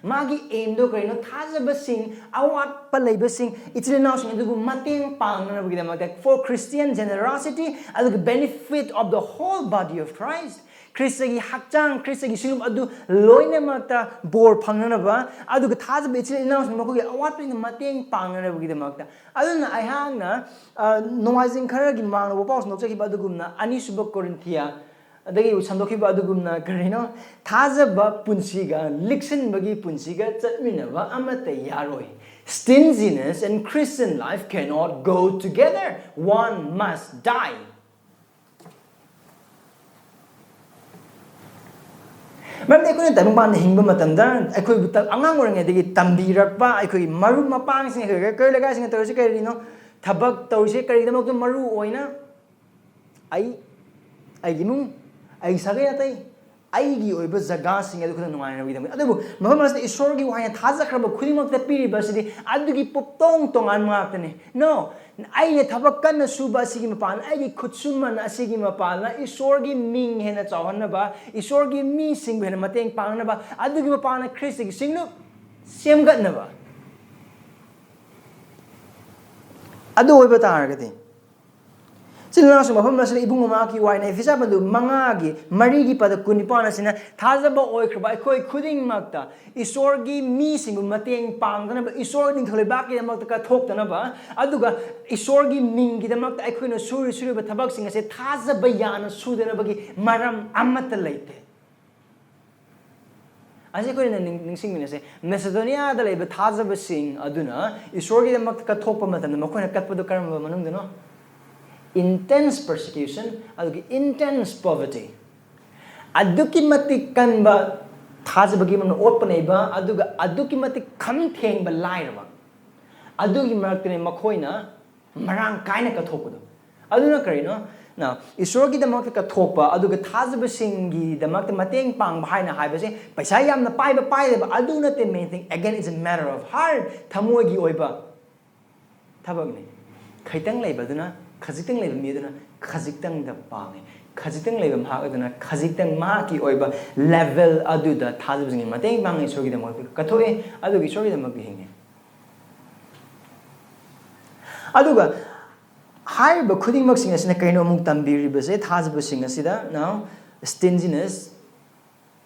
ꯃꯥꯒꯤ aimꯗꯣ ꯀꯔꯤꯅꯣ? ꯊꯥꯖꯕꯁꯤꯡ, ꯑꯋꯥꯠꯄ ꯂꯩꯕꯁꯤꯡ, ꯏꯆꯤꯜ ꯏꯅꯥꯎꯁꯤꯡ ꯑꯗꯨꯕꯨ ꯃꯇꯦꯡ ꯄꯥꯡꯅꯅꯕꯒꯤꯗꯃꯛꯇ, for Christian generosity, ꯑꯗꯨꯒ benefit of the whole body of Christ, ꯈ꯭ꯔꯤꯁꯇꯒꯤ ꯍꯛꯆꯥꯡ, ꯈ꯭ꯔꯤꯁꯇꯒꯤ ꯁꯤꯡꯂꯨꯞ ꯑꯗꯨ ꯂꯣꯏꯅꯃꯛꯇ ꯕꯣꯔ ꯐꯪꯅꯅꯕ, ꯑꯗꯨꯒ ꯊꯥꯖꯕ ꯏꯆꯤꯜ ꯏꯅꯥꯎꯁꯤꯡ ꯃꯈꯣꯏꯒꯤ ꯑꯋꯥꯠꯄꯁꯤꯡꯗ ꯃꯇꯦꯡ ꯄꯥꯡꯅꯅꯕꯒꯤꯗꯃꯛꯇ꯫ ꯑꯗꯨꯅ ꯑꯩꯍꯥꯛꯅ, ꯑ, ꯅꯣꯡꯃꯥꯏꯖꯤꯡ ꯈꯔꯒꯤ ꯃꯃꯥꯡꯗ ꯋꯥꯄꯥꯎ ꯁꯟꯗꯣꯛꯆꯈꯤꯕ ꯑꯗꯨꯒꯨꯝꯅ ꯑꯅꯤꯁꯨꯕ ꯀꯣꯔꯤꯟꯊꯤꯌꯥ ꯑꯗꯒꯤ ꯁꯟꯗꯣꯛꯈꯤꯕ ꯑꯗꯨꯒꯨꯝꯅ ꯀꯔꯤꯅꯣ? ꯊꯥꯖꯕ ꯄꯨꯟꯁꯤꯒ ꯂꯤꯛꯁꯤꯟꯕꯒꯤ ꯄꯨꯟꯁꯤꯒ ꯆꯠꯃꯤꯟꯅꯕ ꯑꯃꯠꯇ ꯌꯥꯔꯣꯏ꯫ Stinginess and Christian life cannot go together. One must die. ꯃꯔꯝꯗꯤ ꯑꯩꯈꯣꯏꯅ ꯇꯥꯏꯕꯪꯄꯥꯟꯗ ꯍꯤꯡꯕ ꯃꯇꯝꯗ ꯑꯩꯈꯣꯏꯕꯨ ꯇ-, ꯑꯉꯥꯡ ꯑꯣꯏꯔꯤꯉꯩꯗꯒꯤ ꯇꯝꯕꯤꯔꯛꯄ ꯑꯩꯈꯣꯏꯒꯤ ꯃꯔꯨꯞ ꯃꯄꯥꯡꯁꯤꯡ, ꯑꯩꯈꯣꯏ ꯀꯩꯔꯣꯏ ꯂꯩꯀꯥꯏꯁꯤꯡꯅ ꯇꯧꯔꯤꯁꯤ ꯀꯔꯤꯅꯣ? ꯊꯕꯛ ꯇꯧꯔꯤꯁꯦ ꯀꯔꯤꯒꯤꯗꯃꯛꯇ? ꯃꯔꯨ ꯑꯣꯏꯅ ꯑꯩ, ꯑꯩꯒꯤ ꯏꯃꯨꯡ, ꯑꯩꯒꯤ ꯁꯥꯒꯩ ꯅꯥꯇꯩ, ꯑꯩꯒꯤ ꯑꯣꯏꯕ ꯖꯒꯥꯁꯤꯡ ꯑꯗꯨ ꯈꯛꯇ ꯅꯨꯡꯉꯥꯏꯅꯕꯒꯤꯗꯃꯛ꯫ ꯑꯗꯨꯕꯨ ꯃꯐꯝ ꯑꯁꯤꯗ ꯏꯁꯣꯔꯒꯤ ꯋꯥꯍꯩꯅ ꯊꯥꯖꯈ꯭ꯔꯕ ꯈꯨꯗꯤꯡꯃꯛꯇ ꯄꯤꯔꯤꯕ ꯑꯁꯤꯗꯤ ꯑꯗꯨꯒꯤ ꯄꯨꯞꯇꯣꯡ ꯇꯣꯉꯥꯟꯕ ꯉꯥꯛꯇꯅꯤ꯫ No, ꯑꯩꯅ ꯊꯕꯛ ꯀꯟꯅ ꯁꯨꯕ ꯑꯁꯤꯒꯤ ꯃꯄꯥꯟ, ꯑꯩꯒꯤ ꯈꯨꯠꯁꯨꯃꯟ ꯑꯁꯤꯒꯤ ꯃꯄꯥꯟꯅ ꯏꯁꯣꯔꯒꯤ ꯃꯤꯡ ꯍꯦꯟꯅ ꯆꯥꯎꯍꯟꯅꯕ, ꯏꯁꯣꯔꯒꯤ ꯃꯤꯁꯤꯡꯕꯨ ꯍꯦꯟꯅ ꯃꯇꯦꯡ ꯄꯥꯡꯅꯕ, ꯑꯗꯨꯒꯤ ꯃꯄꯥꯟꯅ ꯈ꯭ꯔꯤꯁꯇꯒꯤ ꯁꯤꯡꯂꯨꯞ ꯁꯦꯝꯒꯠꯅꯕ꯫ ꯑꯗꯨ ꯑꯣꯏꯕ ꯇꯥꯔꯒꯗꯤ, ꯏꯆꯤꯜ ꯏꯅꯥꯎꯁꯤꯡ, ꯃꯐꯝ ꯑꯁꯤꯗ ꯏꯕꯨꯡꯉꯣ ꯃꯍꯥꯛꯀꯤ ꯋꯥꯏꯅ ꯏꯐꯤꯁꯥ ꯄꯟꯗꯨ ꯃꯉꯥꯒꯤ ꯃꯔꯤꯒꯤ ꯄꯗ ꯀꯨꯟꯅꯤꯄꯥꯟ ꯑꯁꯤꯅ ꯊꯥꯖꯕ ꯑꯣꯏꯈ꯭ꯔꯕ ꯑꯩꯈꯣꯏ ꯈꯨꯗꯤꯡꯃꯛꯇ ꯏꯁꯣꯔꯒꯤ ꯃꯤꯁꯤꯡꯕꯨ ꯃꯇꯦꯡ ꯄꯥꯡꯗꯅꯕ, ꯏꯁꯣꯔ ꯅꯤꯡꯊꯧ ꯂꯩꯕꯥꯛꯀꯤꯗꯃꯛꯇ ꯀꯠꯊꯣꯛꯇꯅꯕ, ꯑꯗꯨꯒ ꯏꯁꯣꯔꯒꯤ ꯃꯤꯡꯒꯤꯗꯃꯛꯇ ꯑꯩꯈꯣꯏꯅ ꯁꯨꯔꯤ-, ꯁꯨꯔꯤꯕ ꯊꯕꯛꯁꯤꯡ ꯑꯁꯦ ꯊꯥꯖꯕ ꯌꯥꯅ ꯁꯨꯗꯅꯕꯒꯤ ꯃꯔꯝ ꯑꯃꯠꯇ ꯂꯩꯇꯦ꯫ ꯑꯁꯤ ꯑꯩꯈꯣꯏꯅ ꯅꯤꯡ- ꯅꯤꯡꯁꯤꯡꯃꯤꯟꯅꯁꯦ, ꯃꯦꯁꯦꯗꯣꯅꯤꯌꯥꯗ ꯂꯩꯕ ꯊꯥꯖꯕꯁꯤꯡ ꯑꯗꯨꯅ ꯏꯁꯣꯔꯒꯤꯗꯃꯛꯇ ꯀꯠꯊꯣꯛꯄ ꯃꯇꯝꯗ ꯃꯈꯣꯏꯅ ꯀꯠꯄꯗꯨ ꯀꯔꯝꯕ ꯃꯅꯨꯡꯗꯅꯣ? Intense persecution, ꯑꯗꯨꯒ intense poverty꯫ ꯑꯗꯨꯛꯀꯤ ꯃꯇꯤꯛ ꯀꯟꯕ ꯊꯥꯖꯕꯒꯤ ꯃꯔꯝꯗ ꯑꯣꯠꯄ ꯅꯩꯕ, ꯑꯗꯨꯒ ꯑꯗꯨꯛꯀꯤ ꯃꯇꯤꯛ ꯈꯝ ꯊꯦꯡꯕ ꯂꯥꯏꯔꯕ, ꯑꯗꯨꯒꯤ ꯃꯔꯛꯇꯅꯤ ꯃꯈꯣꯏꯅ ꯃꯔꯥꯡ ꯀꯥꯏꯅ ꯀꯠꯊꯣꯛꯄꯗꯣ꯫ ꯑꯗꯨꯅ ꯀꯔꯤꯅꯣ? ꯅ, ꯏꯁꯣꯔꯒꯤꯗꯃꯛꯇ ꯀꯠꯊꯣꯛꯄ ꯑꯗꯨꯒ ꯊꯥꯖꯕꯁꯤꯡꯒꯤꯗꯃꯛꯇ ꯃꯇꯦꯡ ꯄꯥꯡꯕ ꯍꯥꯏꯅ ꯍꯥꯏꯕꯁꯦ ꯄꯩꯁꯥ ꯌꯥꯝꯅ ꯄꯥꯏꯕ ꯄꯥꯏꯗꯕ ꯑꯗꯨ ꯅꯠꯇꯦ꯫ Main thing, again, it's a matter of heart, ꯊꯃꯣꯏꯒꯤ ꯑꯣꯏꯕ ꯊꯕꯛꯅꯤ꯫ ꯈꯤꯇꯪ ꯂꯩꯕꯗꯨꯅ, ꯈꯖꯤꯛꯇꯪ ꯂꯩꯕ ꯃꯤꯗꯨꯅ ꯈꯖꯤꯛꯇꯪꯗ ꯄꯥꯡꯉꯤ꯫ ꯈꯖꯤꯛꯇꯪ ꯂꯩꯕ ꯃꯍꯥꯛ ꯑꯗꯨꯅ ꯈꯖꯤꯛꯇꯪ ꯃꯍꯥꯛꯀꯤ ꯑꯣꯏꯕ level ꯑꯗꯨꯗ ꯊꯥꯖꯕꯁꯤꯡꯒꯤ ꯃꯇꯦꯡ ꯄꯥꯡꯉꯤ꯫ ꯏꯁꯣꯔꯒꯤꯗꯃꯛꯇ ꯀꯠꯊꯣꯛꯑꯦ, ꯑꯗꯨꯒ ꯏꯁꯣꯔꯒꯤꯗꯃꯛꯇ ꯍꯤꯡꯉꯦ꯫ ꯑꯗꯨꯒ ꯍꯥꯏꯔꯤꯕ ꯈꯨꯗꯤꯡꯃꯛꯁꯤꯡ ꯑꯁꯤꯅ ꯀꯩꯅꯣ ꯑꯃꯨꯛ ꯇꯝꯕꯤꯔꯤꯕꯁꯦ? ꯊꯥꯖꯕꯁꯤꯡ ꯑꯁꯤꯗ, now, stinginess,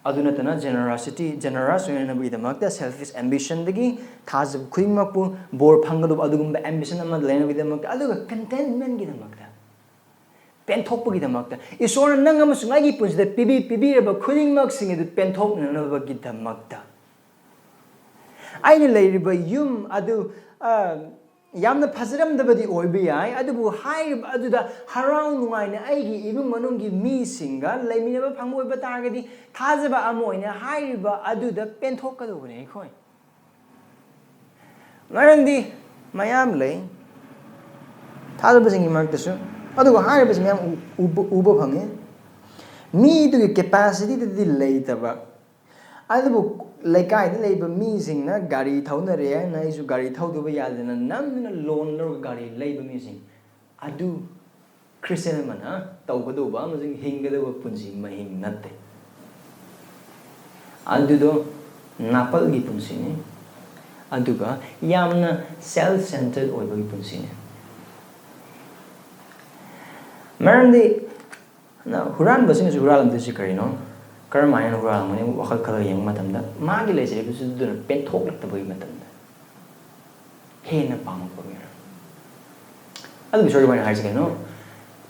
ꯑꯗꯨ ꯅꯠꯇꯅ generosity, generous ꯑꯣꯏꯅꯕꯒꯤꯗꯃꯛꯇ, selfish ambitionꯗꯒꯤ ꯊꯥꯖꯕ ꯈꯨꯗꯤꯡꯃꯛꯄꯨ ꯕꯣꯔ ꯐꯪꯒꯗꯧꯕ ꯑꯗꯨꯒꯨꯝꯕ ambition ꯑꯃ ꯂꯩꯅꯕꯒꯤꯗꯃꯛꯇ, ꯑꯗꯨꯒ contentmentꯒꯤꯗꯃꯛꯇ, ꯄꯦꯟꯊꯣꯛꯄꯒꯤꯗꯃꯛꯇ, ꯏꯁꯣꯔꯅ ꯅꯪ ꯑꯃꯁꯨꯡ ꯑꯩꯒꯤ ꯄꯨꯟꯁꯤꯗ ꯄꯤꯕꯤ ꯄꯤꯕꯤꯔꯕ ꯈꯨꯗꯤꯡꯃꯛꯁꯤꯡ ꯑꯗꯨ ꯄꯦꯟꯊꯣꯛꯅꯅꯕꯒꯤꯗꯃꯛꯇ꯫ ꯑꯩꯅ ꯂꯩꯔꯤꯕ ꯌꯨꯝ ꯑꯗꯨ, ꯑ, ꯌꯥꯝꯅ ꯐꯖꯔꯝꯗꯕꯗꯤ ꯑꯣꯏꯕ ꯌꯥꯏ, ꯑꯗꯨꯕꯨ ꯍꯥꯏꯔꯤꯕ ꯑꯗꯨꯗ ꯍꯔꯥꯎ ꯅꯨꯡꯉꯥꯏꯅ ꯑꯩꯒꯤ ꯏꯃꯨꯡ ꯃꯅꯨꯡꯒꯤ ꯃꯤꯁꯤꯡꯒ ꯂꯩꯃꯤꯟꯅꯕ ꯐꯪꯕ ꯑꯣꯏꯕ ꯇꯥꯔꯒꯗꯤ, ꯊꯥꯖꯕ ꯑꯃ ꯑꯣꯏꯅ ꯍꯥꯏꯔꯤꯕ ꯑꯗꯨꯗ ꯄꯦꯟꯊꯣꯛꯀꯗꯧꯕꯅꯤ ꯑꯩꯈꯣꯏ꯫ ꯃꯔꯝꯗꯤ ꯃꯌꯥꯝ ꯂꯩ ꯊꯥꯖꯕꯁꯤꯡꯒꯤ ꯃꯔꯛꯇꯁꯨ, ꯑꯗꯨꯒ ꯍꯥꯏꯔꯤꯕꯁꯤ ꯃꯌꯥꯝ ꯎ-, ꯎꯕ, ꯎꯕ ꯐꯪꯉꯤ꯫ ꯃꯤꯗꯨꯒꯤ capacityꯗꯗꯤ ꯂꯩꯇꯕ, ꯑꯗꯨꯕꯨ ꯂꯩꯀꯥꯏꯗ ꯂꯩꯕ ꯃꯤꯁꯤꯡꯅ ꯒꯥꯔꯤ ꯊꯧꯅꯔꯦ ꯍꯥꯏꯅ ꯑꯩꯁꯨ ꯒꯥꯔꯤ ꯊꯧꯗꯕ ꯌꯥꯗꯅ ꯅꯝꯗꯨꯅ loan ꯂꯧꯔꯒ ꯒꯥꯔꯤ ꯂꯩꯕ ꯃꯤꯁꯤꯡ ꯑꯗꯨ ꯈ꯭ꯔꯤꯁꯇꯤꯌꯥꯟ ꯑꯃꯅ ꯇꯧꯒꯗꯧꯕ ꯑꯃꯁꯨꯡ ꯍꯤꯡꯒꯗꯧꯕ ꯄꯨꯟꯁꯤ ꯃꯍꯤꯡ ꯅꯠꯇꯦ꯫ ꯑꯗꯨꯗꯣ ꯅꯥꯄꯜꯒꯤ ꯄꯨꯟꯁꯤꯅꯤ, ꯑꯗꯨꯒ ꯌꯥꯝꯅ self centered ꯑꯣꯏꯕꯒꯤ ꯄꯨꯟꯁꯤꯅꯤ꯫ ꯃꯔꯝꯗꯤ ꯅ-, ꯍꯨꯔꯥꯟꯕꯁꯤꯡꯅꯁꯨ ꯍꯨꯔꯥꯜꯂꯝꯗꯣꯏꯁꯤ ꯀꯔꯤꯅꯣ? ꯀꯔꯝ ꯍꯥꯏꯅ ꯍꯨꯔꯥꯜꯂꯝꯒꯅꯤ? ꯋꯥꯈꯜ ꯈꯜꯂꯒ ꯌꯦꯡꯕ ꯃꯇꯝꯗ, ꯃꯥꯒꯤ ꯂꯩꯖꯔꯤꯕꯁꯤꯗꯨꯅ ꯄꯦꯟꯊꯣꯛꯂꯛꯇꯕꯒꯤ ꯃꯇꯝꯗ, ꯍꯦꯟꯅ ꯄꯥꯝꯃꯛꯄꯒꯤꯔ? ꯑꯗꯨꯒꯤ ꯁꯣꯏ ꯑꯣꯏꯅ ꯍꯥꯏꯁꯤ ꯀꯩꯅꯣ?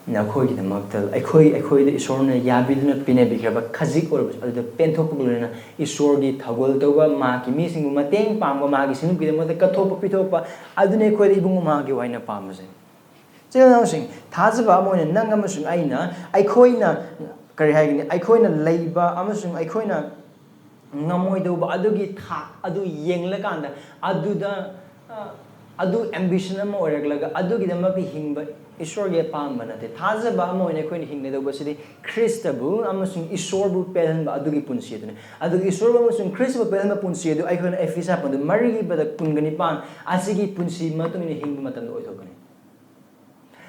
ꯅꯈꯣꯏꯒꯤꯗꯃꯛꯇ ꯑꯩꯈꯣꯏ ꯑꯩꯈꯣꯏꯗ ꯏꯁꯣꯔꯅ ꯌꯥꯕꯤꯗꯨꯅ ꯄꯤꯅꯕꯤꯈ꯭ꯔꯕ ꯈꯖꯤꯛ ꯑꯣꯏꯔꯕꯁꯨ ꯑꯗꯨꯗ ꯄꯦꯟꯊꯣꯛꯄꯒ ꯂꯣꯏꯅꯅ ꯏꯁꯣꯔꯒꯤ ꯊꯧꯒꯜ ꯇꯧꯕ, ꯃꯍꯥꯛꯀꯤ ꯃꯤꯁꯤꯡꯕꯨ ꯃꯇꯦꯡ ꯄꯥꯡꯕ, ꯃꯍꯥꯛꯀꯤ ꯁꯤꯡꯅꯨꯡꯒꯤꯗꯃꯛꯇ ꯀꯠꯊꯣꯛꯄ ꯄꯤꯊꯣꯛꯄ, ꯑꯗꯨꯅ ꯑꯩꯈꯣꯏꯗ ꯏꯕꯨꯡꯉꯣ ꯃꯍꯥꯛꯀꯤ ꯋꯥꯏꯅ ꯄꯥꯝꯕꯁꯦ꯫ ꯏꯆꯤꯜ ꯏꯅꯥꯎꯁꯤꯡ, ꯊꯥꯖꯕ ꯑꯃ ꯑꯣꯏꯅ ꯅꯪ ꯑꯃꯁꯨꯡ ꯑꯩꯅ, ꯑꯩꯈꯣꯏꯅ, ꯀꯔꯤ ꯍꯥꯏꯒꯅꯤ, ꯑꯩꯈꯣꯏꯅ ꯂꯩꯕ ꯑꯃꯁꯨꯡ ꯑꯩꯈꯣꯏꯅ ꯉꯝꯃꯣꯏꯗꯧꯕ ꯑꯗꯨꯒꯤ ꯊꯥꯛ ꯑꯗꯨ ꯌꯦꯡꯂꯀꯥꯟꯗ ꯑꯗꯨꯗ, ꯑ, ꯑꯗꯨ ꯑꯦꯝꯕꯤꯁꯟ ꯑꯃ ꯑꯣꯏꯔꯛꯂꯒ ꯑꯗꯨꯒꯤꯗꯃꯛꯇ ꯍꯤꯡꯕ ꯏꯁꯣꯔꯒꯤ ꯑꯄꯥꯝꯕ ꯅꯠꯇꯦ꯫ ꯊꯥꯖꯕ ꯑꯃ ꯑꯣꯏꯅ ꯑꯩꯈꯣꯏꯅ ꯍꯤꯡꯒꯗꯧꯕꯁꯤꯗꯤ ꯈ꯭ꯔꯤꯁꯇꯕꯨ ꯑꯃꯁꯨꯡ ꯏꯁꯣꯔꯕꯨ ꯄꯦꯜꯍꯟꯕ ꯑꯗꯨꯒꯤ ꯄꯨꯟꯁꯤ ꯑꯗꯨꯅꯤ꯫ ꯑꯗꯨꯒ ꯏꯁꯣꯔꯕꯨ ꯑꯃꯁꯨꯡ ꯈ꯭ꯔꯤꯁꯇꯕꯨ ꯄꯦꯜꯍꯟꯕ ꯄꯨꯟꯁꯤ ꯑꯗꯨ ꯑꯩꯈꯣꯏꯅ ꯑꯦꯐꯤꯁꯥ ꯄꯟꯗꯨ ꯃꯔꯤꯒꯤ ꯄꯗ ꯀꯨꯟꯒ ꯅꯤꯄꯥꯟ ꯑꯁꯤꯒꯤ ꯄꯨꯟꯁꯤ ꯃꯇꯨꯡ ꯏꯟꯅ ꯍꯤꯡꯕ ꯃꯇꯝꯗ ꯑꯣꯏꯊꯣꯛꯀꯅꯤ꯫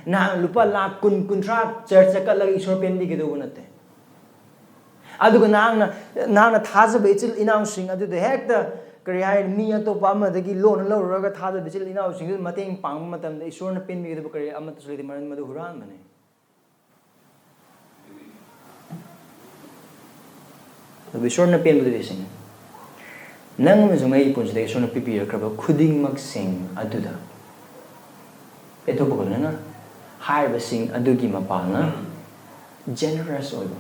ꯅꯍꯥꯛ ꯂꯨꯄꯥ ꯂꯥꯈ ꯀꯨꯟ, ꯀꯨꯟꯊ꯭ꯔꯥ ꯆꯔꯆꯇ ꯀꯠꯂꯒ ꯏꯁꯣꯔ ꯄꯦꯟꯕꯤꯒꯗꯧꯕ ꯅꯠꯇꯦ꯫ ꯑꯗꯨꯒ ꯅꯍꯥꯛꯅ, ꯅꯍꯥꯛꯅ ꯊꯥꯖꯕ ꯏꯆꯤꯜ ꯏꯅꯥꯎꯁꯤꯡ ꯑꯗꯨꯗ ꯍꯦꯛꯇ, ꯀꯔꯤ ꯍꯥꯏ, ꯃꯤ ꯑꯇꯣꯞꯄ ꯑꯃꯗꯒꯤ ꯂꯣꯟ ꯂꯧꯔꯨꯔꯒ ꯊꯥꯖꯕ ꯏꯆꯤꯜ ꯏꯅꯥꯎꯁꯤꯡꯗꯨ ꯃꯇꯦꯡ ꯄꯥꯡꯕ ꯃꯇꯝꯗ ꯏꯁꯣꯔꯅ ꯄꯦꯟꯕꯤꯒꯗꯕ ꯀꯔꯤ ꯑꯃꯠꯇꯁꯨ ꯂꯩꯇꯦ, ꯃꯔꯝꯗꯤ ꯃꯗꯨ ꯍꯨꯔꯥꯟꯕꯅꯤ꯫ ꯑꯗꯨꯕꯨ ꯏꯁꯣꯔꯅ ꯄꯦꯟꯕꯗꯨꯗꯤ ꯁꯤꯅꯤ, ꯅꯪ ꯑꯃꯁꯨꯡ ꯑꯩꯒꯤ ꯄꯨꯟꯁꯤꯗ ꯏꯁꯣꯔꯅ ꯄꯤꯕꯤꯔꯛꯈ꯭ꯔꯕ ꯈꯨꯗꯤꯡꯃꯛꯁꯤꯡ ꯑꯗꯨꯗ ꯄꯦꯟꯊꯣꯛꯄꯒ ꯂꯣꯏꯅꯅ ꯍꯥꯏꯔꯤꯕꯁꯤꯡ ꯑꯗꯨꯒꯤ ꯃꯄꯥꯜꯅ ꯖꯦꯅꯔꯁ ꯑꯣꯏꯕ,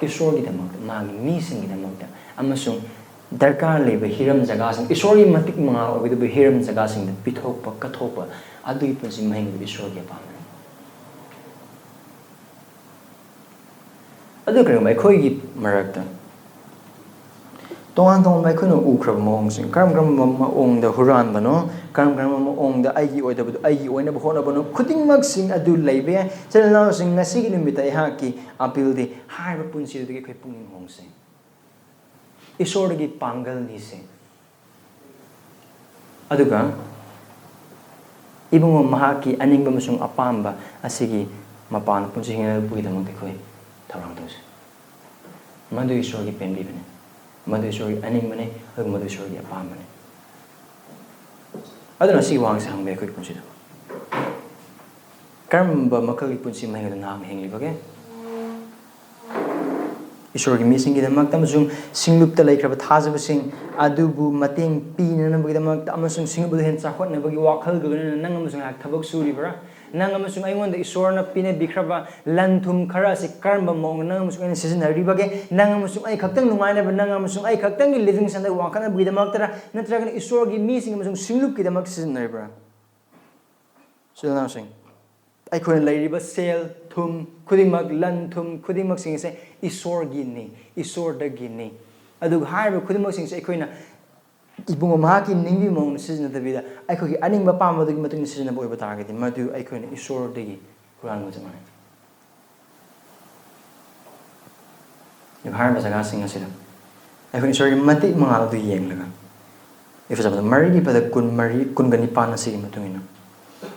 ꯏꯁꯣꯔꯒꯤꯗꯃꯛꯇ, ꯃꯥꯒꯤ ꯃꯤꯁꯤꯡꯒꯤꯗꯃꯛꯇ, ꯑꯃꯁꯨꯡ ꯗꯔꯀꯥꯔ ꯂꯩꯕ ꯍꯤꯔꯝ ꯖꯒꯥꯁꯤꯡ, ꯏꯁꯣꯔꯒꯤ ꯃꯇꯤꯛ ꯃꯉꯥꯜ ꯑꯣꯏꯒꯗꯕ ꯍꯤꯔꯝ ꯖꯒꯥꯁꯤꯡꯗ ꯄꯤꯊꯣꯛꯄ, ꯀꯠꯊꯣꯛꯄ, ꯑꯗꯨꯒꯤ ꯄꯨꯟꯁꯤ ꯃꯍꯤꯡ ꯑꯗꯨ ꯏꯁꯣꯔꯒꯤ ꯑꯄꯥꯝꯕꯅꯤ꯫ ꯑꯗꯨ ꯀꯔꯤꯒꯨꯝꯕ ꯑꯩꯈꯣꯏꯒꯤ ꯃꯔꯛꯇ ꯇꯣꯉꯥꯟ ꯇꯣꯉꯥꯟꯕ ꯑꯩꯈꯣꯏꯅ ꯎꯈ꯭ꯔꯕ ꯃꯑꯣꯡꯁꯤꯡ, ꯀꯔꯝ ꯀꯔꯝꯕ ꯃꯑꯣꯡꯗ ꯍꯨꯔꯥꯟꯕꯅꯣ, ꯀꯔꯝ ꯀꯔꯝꯕ ꯃꯑꯣꯡꯗ ꯑꯩꯒꯤ ꯑꯣꯏꯗꯕꯗꯨ ꯑꯩꯒꯤ ꯑꯣꯏꯅꯕ ꯍꯣꯠꯅꯕꯅꯣ, ꯈꯨꯗꯤꯡꯃꯛꯁꯤꯡ ꯑꯗꯨ ꯂꯩꯕ ꯌꯥꯏ꯫ ꯏꯆꯤꯜ ꯏꯅꯥꯎꯁꯤꯡ, ꯉꯁꯤꯒꯤ ꯅꯨꯃꯤꯠꯇ ꯑꯩꯍꯥꯛꯀꯤ ꯑꯄꯤꯜꯗꯤ ꯍꯥꯏꯔꯤꯕ ꯄꯨꯟꯁꯤ ꯑꯗꯨꯗꯒꯤ ꯑꯩꯈꯣꯏ ꯄꯨꯛꯅꯤꯡ ꯍꯣꯡꯁꯤ꯫ ꯏꯁꯣꯔꯗꯒꯤ ꯄꯥꯡꯒꯜ ꯅꯤꯁꯤ꯫ ꯑꯗꯨꯒ ꯏꯕꯨꯡꯉꯣ ꯃꯍꯥꯛꯀꯤ ꯑꯅꯤꯡꯕ ꯑꯃꯁꯨꯡ ꯑꯄꯥꯝꯕ ꯑꯁꯤꯒꯤ ꯃꯄꯥꯟ ꯄꯨꯟꯁꯤ ꯍꯤꯡꯅꯕꯒꯤꯗꯃꯛꯇ ꯑꯩꯈꯣꯏ ꯊꯧꯔꯥꯡ ꯇꯧꯁꯤ꯫ ꯃꯗꯨ ꯏꯁꯣꯔꯒꯤ ꯄꯦꯟꯕꯤꯕꯅꯤ, ꯃꯗꯨ ꯏꯁꯣꯔꯒꯤ ꯑꯅꯤꯡꯕꯅꯤ, ꯑꯗꯨꯒ ꯃꯗꯨ ꯏꯁꯣꯔꯒꯤ ꯑꯄꯥꯝꯕꯅꯤ꯫ ꯑꯗꯨꯅ ꯁꯤ ꯋꯥꯍꯪꯁꯦ ꯍꯪꯕ ꯌꯥꯏ ꯑꯩꯈꯣꯏꯒꯤ ꯄꯨꯟꯁꯤꯗ꯫ ꯀꯔꯝꯕ ꯃꯈꯜꯒꯤ ꯄꯨꯟꯁꯤ ꯃꯍꯤꯡ ꯑꯗꯨ ꯅꯍꯥꯛꯅ ꯍꯤꯡꯂꯤꯕꯒꯦ? ꯏꯁꯣꯔꯒꯤ ꯃꯤꯁꯤꯡꯒꯤꯗꯃꯛꯇ ꯑꯃꯁꯨꯡ ꯁꯤꯡꯂꯨꯞꯇ ꯂꯩꯈ꯭ꯔꯕ ꯊꯥꯖꯕꯁꯤꯡ ꯑꯗꯨꯕꯨ ꯃꯇꯦꯡ ꯄꯤꯅꯅꯕꯒꯤꯗꯃꯛꯇ ꯑꯃꯁꯨꯡ ꯁꯤꯡꯂꯨꯞ ꯑꯗꯨ ꯍꯦꯟꯅ ꯆꯥꯎꯈꯠꯅꯕꯒꯤ ꯋꯥꯈꯜꯒ ꯂꯣꯏꯅꯅ ꯅꯪ ꯑꯃꯁꯨꯡ ꯑꯩꯍꯥꯛ ꯊꯕꯛ ꯁꯨꯔꯤꯕ꯭ꯔꯥ? ꯅꯪ ꯑꯃꯁꯨꯡ ꯑꯩꯉꯣꯟꯗ ꯏꯁꯣꯔꯅ ꯄꯤꯅꯕꯤꯈ꯭ꯔꯕ ꯂꯟ ꯊꯨꯝ ꯈꯔ ꯑꯁꯤ ꯀꯔꯝꯕ ꯃꯑꯣꯡꯗ ꯅꯪ ꯑꯃꯁꯨꯡ ꯑꯩꯅ ꯁꯤꯖꯤꯟꯅꯔꯤꯕꯒꯦ? ꯅꯪ ꯑꯃꯁꯨꯡ ꯑꯩ ꯈꯛꯇꯪ ꯅꯨꯡꯉꯥꯏꯅꯕ, ꯅꯪ ꯑꯃꯁꯨꯡ ꯑꯩ ꯈꯛꯇꯪꯒꯤ ꯂꯤꯕꯤꯡ ꯁꯟꯗ ꯋꯥꯡꯈꯠꯅꯕꯒꯤꯗꯃꯛꯇꯔ, ꯅꯠꯇ꯭ꯔꯒꯅ ꯏꯁꯣꯔꯒꯤ ꯃꯤꯁꯤꯡ ꯑꯃꯁꯨꯡ ꯁꯤꯡꯂꯨꯞꯀꯤꯗꯃꯛ ꯁꯤꯖꯤꯟꯅꯔꯤꯕ꯭ꯔꯥ? ꯏꯆꯤꯜ ꯏꯅꯥꯎꯁꯤꯡ, ꯑꯩꯈꯣꯏꯅ ꯂꯩꯔꯤꯕ ꯁꯦꯜ ꯊꯨꯝ ꯈꯨꯗꯤꯡꯃꯛ, ꯂꯟ ꯊꯨꯝ ꯈꯨꯗꯤꯡꯃꯛꯁꯤꯡ ꯑꯁꯦ ꯏꯁꯣꯔꯒꯤꯅꯤ, ꯏꯁꯣꯔꯗꯒꯤꯅꯤ꯫ ꯑꯗꯨꯒ ꯍꯥꯏꯔꯤꯕ ꯈꯨꯗꯤꯡꯃꯛꯁꯤꯡꯁꯦ ꯑꯩꯈꯣꯏꯅ ꯏꯕꯨꯡꯉꯣ ꯃꯍꯥꯛꯀꯤ ꯅꯤꯡꯕꯤ ꯃꯑꯣꯡꯗ ꯁꯤꯖꯤꯟꯅꯗꯕꯤꯗ ꯑꯩꯈꯣꯏꯒꯤ ꯑꯅꯤꯡꯕ ꯑꯄꯥꯝꯕꯗꯨꯒꯤ ꯃꯇꯨꯡ ꯏꯟꯅ ꯁꯤꯖꯤꯟꯅꯕ ꯑꯣꯏꯕ ꯇꯥꯔꯒꯗꯤ, ꯃꯗꯨ ꯑꯩꯈꯣꯏꯅ ꯏꯁꯣꯔꯗꯒꯤ ꯍꯨꯔꯥꯟꯕ ꯆꯞ ꯃꯥꯟꯅꯩ꯫ ꯍꯥꯏꯔꯤꯕ ꯖꯒꯥꯁꯤꯡ ꯑꯁꯤꯗ ꯑꯩꯈꯣꯏ ꯏꯁꯣꯔꯒꯤ ꯃꯇꯤꯛ ꯃꯉꯥꯜ ꯑꯗꯨ ꯌꯦꯡꯂꯒ, ꯏꯐꯦꯁꯣꯗ ꯃꯔꯤꯒꯤ ꯄꯗ ꯀꯨꯟꯃꯔꯤ, ꯀꯨꯟꯒ ꯅꯤꯄꯥꯟ ꯑꯁꯤꯒꯤ ꯃꯇꯨꯡ ꯏꯟꯅ,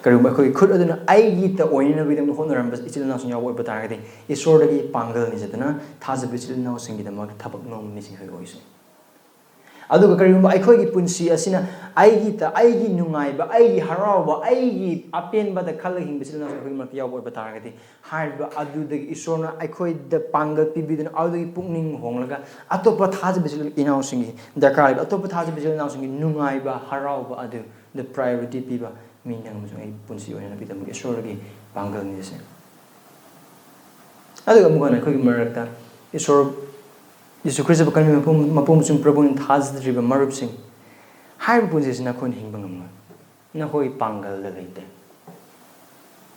ꯀꯔꯤꯒꯨꯝꯕ ꯑꯩꯈꯣꯏꯒꯤ ꯈꯨꯠ ꯑꯗꯨꯅ ꯑꯩꯒꯤꯇ ꯑꯣꯏꯅꯅꯕꯒꯤꯗꯃꯛꯇ ꯍꯣꯠꯅꯔꯝꯕ ꯏꯆꯤꯜ ꯏꯅꯥꯎꯁꯤꯡ ꯌꯥꯎꯕ ꯑꯣꯏꯕ ꯇꯥꯔꯒꯗꯤ, ꯏꯁꯣꯔꯗꯒꯤ ꯄꯥꯡꯒꯜ ꯅꯤꯖꯗꯨꯅ ꯊꯥꯖꯕ ꯏꯆꯤꯜ ꯏꯅꯥꯎꯁꯤꯡꯒꯤꯗꯃꯛ ꯊꯕꯛ ꯅꯣꯝꯕ ꯃꯤꯁꯤꯡ ꯑꯩꯈꯣꯏ ꯑꯣꯏꯁꯅꯨ꯫ ꯑꯗꯨꯒ ꯀꯔꯤꯒꯨꯝꯕ ꯑꯩꯈꯣꯏꯒꯤ ꯄꯨꯟꯁꯤ ꯑꯁꯤꯅ ꯑꯩꯒꯤꯇ, ꯑꯩꯒꯤ ꯅꯨꯡꯉꯥꯏꯕ, ꯑꯩꯒꯤ ꯍꯔꯥꯎꯕ, ꯑꯩꯒꯤ ꯑꯄꯦꯟꯕꯗ ꯈꯜꯂꯒ ꯍꯤꯡꯕ ꯏꯆꯤꯜ ꯏꯅꯥꯎꯁꯤꯡ ꯑꯩꯈꯣꯏꯒꯤ ꯃꯔꯛꯇ ꯌꯥꯎꯕ ꯑꯣꯏꯕ ꯇꯥꯔꯒꯗꯤ, ꯍꯥꯏꯔꯤꯕ ꯑꯗꯨꯗꯒꯤ ꯏꯁꯣꯔꯅ ꯑꯩꯈꯣꯏꯗ ꯄꯥꯡꯒꯜ ꯄꯤꯕꯤꯗꯨꯅ ꯑꯗꯨꯗꯒꯤ ꯄꯨꯛꯅꯤꯡ ꯍꯣꯡꯂꯒ ꯑꯇꯣꯞꯄ ꯊꯥꯖꯕ ꯏꯆꯤꯜ ꯏꯅꯥꯎꯁꯤꯡꯒꯤ ꯗꯔꯀꯥꯔ ꯂꯩꯕ, ꯑꯇꯣꯞꯄ ꯊꯥꯖꯕ ꯏꯆꯤꯜ ꯏꯅꯥꯎꯁꯤꯡꯒꯤ ꯅꯨꯡꯉꯥꯏꯕ, ꯍꯔꯥꯎꯕ ꯑꯗꯨꯗ priority ꯄꯤꯕ ꯃꯤ ꯅꯪ ꯑꯃꯁꯨꯡ ꯑꯩ ꯄꯨꯟꯁꯤ ꯑꯣꯏꯅ ꯄꯤꯗꯕꯒꯤ ꯏꯁꯣꯔꯒꯤ ꯄꯥꯡꯒꯜꯅꯤ ꯑꯁꯦ꯫ ꯑꯗꯨꯒ ꯑꯃꯨꯛ ꯍꯟꯅ ꯑꯩꯈꯣꯏꯒꯤ ꯃꯔꯛꯇ ꯏꯁꯣꯔ ꯌꯤꯁꯨ ꯈ꯭ꯔꯤꯁꯇꯕꯨ ꯀꯟꯕꯤꯕ ꯃꯄꯨ, ꯃꯄꯨ ꯑꯃꯁꯨꯡ ꯄ꯭ꯔꯚꯨꯅ ꯊꯥꯖꯗ꯭ꯔꯤꯕ ꯃꯔꯨꯞꯁꯤꯡ, ꯍꯥꯏꯔꯤꯕ ꯄꯨꯟꯁꯤꯁꯤ ꯅꯈꯣꯏꯅ ꯍꯤꯡꯕ ꯉꯝꯂꯣꯏ꯫ ꯅꯈꯣꯏ ꯄꯥꯡꯒꯜꯗ ꯂꯩꯇꯦ꯫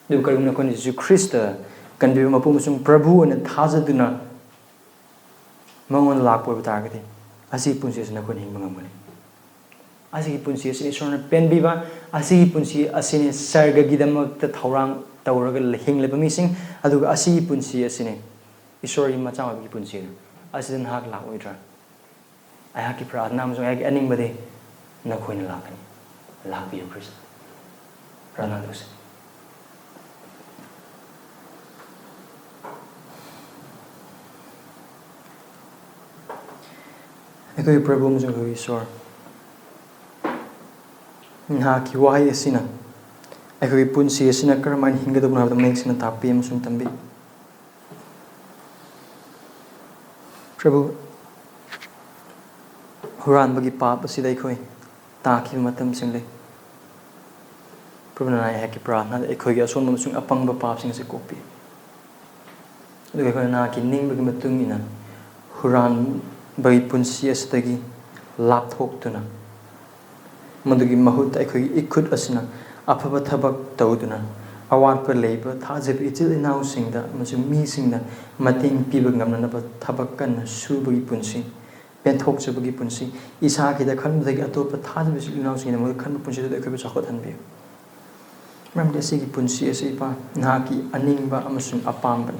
ꯑꯗꯨꯕꯨ ꯀꯔꯤꯒꯨꯝꯕ ꯅꯈꯣꯏꯅ ꯌꯤꯁꯨ ꯈ꯭ꯔꯤꯁꯇ ꯀꯟꯕꯤꯕ ꯃꯄꯨ ꯑꯃꯁꯨꯡ ꯄ꯭ꯔꯚꯨ ꯑꯣꯏꯅ ꯊꯥꯖꯗꯨꯅ ꯃꯉꯣꯟꯗ ꯂꯥꯛꯄ ꯑꯣꯏꯕ ꯇꯥꯔꯒꯗꯤ, ꯑꯁꯤꯒꯤ ꯄꯨꯟꯁꯤ ꯑꯁꯤ ꯅꯈꯣꯏꯅ ꯍꯤꯡꯕ ꯉꯝꯒꯅꯤ꯫ ꯑꯁꯤꯒꯤ ꯄꯨꯟꯁꯤ ꯑꯁꯤꯅ ꯏꯁꯣꯔꯅ ꯄꯦꯟꯕꯤꯕ, ꯑꯁꯤꯒꯤ ꯄꯨꯟꯁꯤ ꯑꯁꯤꯅ ꯁꯔꯒꯒꯤꯗꯃꯛꯇ ꯊꯧꯔꯥꯡ ꯇꯧꯔꯒ ꯍꯤꯡꯂꯤꯕ ꯃꯤꯁꯤꯡ, ꯑꯗꯨꯒ ꯑꯁꯤꯒꯤ ꯄꯨꯟꯁꯤ ꯑꯁꯤꯅ ꯏꯁꯣꯔꯒꯤ ꯃꯆꯥ ꯑꯣꯏꯕꯒꯤ ꯄꯨꯟꯁꯤꯅꯤ꯫ ꯑꯁꯤꯗ ꯅꯍꯥꯛ ꯂꯥꯛꯑꯣꯏꯗ꯭ꯔꯥ? ꯑꯩꯍꯥꯛꯀꯤ ꯄ꯭ꯔꯥꯔꯊꯅꯥ ꯑꯃꯁꯨꯡ ꯑꯩꯍꯥꯛꯀꯤ ꯑꯅꯤꯡꯕꯗꯤ ꯅꯈꯣꯏꯅ ꯂꯥꯛꯀꯅꯤ꯫ ꯂꯥꯛꯄꯤꯌꯨ ꯈ꯭ꯔꯤꯁꯇ꯫ ꯄ꯭ꯔꯥꯔꯊꯅꯥ ꯇꯧꯁꯤ꯫ ꯑꯩꯈꯣꯏꯒꯤ ꯄ꯭ꯔꯚꯨ ꯑꯃꯁꯨꯡ ꯑꯩꯈꯣꯏꯒꯤ ꯏꯁꯣꯔ, ꯅꯍꯥꯛꯀꯤ ꯋꯥꯍꯩ ꯑꯁꯤꯅ ꯑꯩꯈꯣꯏꯒꯤ ꯄꯨꯟꯁꯤ ꯑꯁꯤꯅ ꯀꯔꯝꯍꯥꯏꯅ ꯍꯤꯡꯒꯗꯕꯅꯣ ꯍꯥꯏꯕꯗꯨ ꯃꯌꯦꯛ ꯁꯦꯡꯅ ꯇꯥꯛꯄꯤ ꯑꯃꯁꯨꯡ ꯇꯝꯕꯤ꯫ ꯄ꯭ꯔꯚꯨ, ꯍꯨꯔꯥꯟꯕꯒꯤ ꯄꯥꯞ ꯑꯁꯤꯗ ꯑꯩꯈꯣꯏ ꯇꯥꯈꯤꯕ ꯃꯇꯝꯁꯤꯡ ꯂꯩ꯫ ꯄ꯭ꯔꯚꯨꯅ ꯑꯩꯍꯥꯛꯀꯤ ꯄ꯭ꯔꯥꯔꯊꯅꯥꯗ ꯑꯩꯈꯣꯏꯒꯤ ꯑꯁꯣꯟꯕ ꯑꯃꯁꯨꯡ ꯑꯄꯪꯕ ꯄꯥꯞꯁꯤꯡ ꯑꯁꯤ ꯀꯣꯛꯄꯤ꯫ ꯑꯗꯨꯒ ꯑꯩꯈꯣꯏꯅ ꯅꯍꯥꯛꯀꯤ ꯅꯤꯡꯕꯒꯤ ꯃꯇꯨꯡ ꯏꯟꯅ ꯍꯨꯔꯥꯟꯕꯒꯤ ꯄꯨꯟꯁꯤ ꯑꯁꯤꯗꯒꯤ ꯂꯥꯞꯊꯣꯛꯇꯨꯅ, ꯃꯗꯨꯒꯤ ꯃꯍꯨꯠꯇ ꯑꯩꯈꯣꯏꯒꯤ ꯏꯈꯨꯠ ꯑꯁꯤꯅ ꯑꯐꯕ ꯊꯕꯛ ꯇꯧꯗꯨꯅ, ꯑꯋꯥꯠꯄ ꯂꯩꯕ ꯊꯥꯖꯕ ꯏꯆꯤꯜ ꯏꯅꯥꯎꯁꯤꯡꯗ ꯑꯃꯁꯨꯡ ꯃꯤꯁꯤꯡꯗ ꯃꯇꯦꯡ ꯄꯤꯕ ꯉꯝꯅꯅꯕ ꯊꯕꯛ ꯀꯟꯅ ꯁꯨꯕꯒꯤ ꯄꯨꯟꯁꯤ, ꯄꯦꯟꯊꯣꯛꯆꯕꯒꯤ ꯄꯨꯟꯁꯤ, ꯏꯁꯥꯒꯤꯗ ꯈꯟꯕꯗꯒꯤ ꯑꯇꯣꯞꯄ ꯊꯥꯖꯕ ꯏꯆꯤꯜ ꯏꯅꯥꯎꯁꯤꯡꯒꯤꯗꯃꯛꯇ ꯈꯟꯕ ꯄꯨꯟꯁꯤꯗꯨꯗ ꯑꯩꯈꯣꯏꯕꯨ ꯆꯥꯎꯈꯠꯍꯟꯕꯤꯌꯨ꯫ ꯃꯔꯝꯗꯤ ꯑꯁꯤꯒꯤ ꯄꯨꯟꯁꯤ ꯑꯁꯤ, ꯏꯄꯥ, ꯅꯍꯥꯛꯀꯤ ꯑꯅꯤꯡꯕ ꯑꯃꯁꯨꯡ ꯑꯄꯥꯝꯕꯅꯤ꯫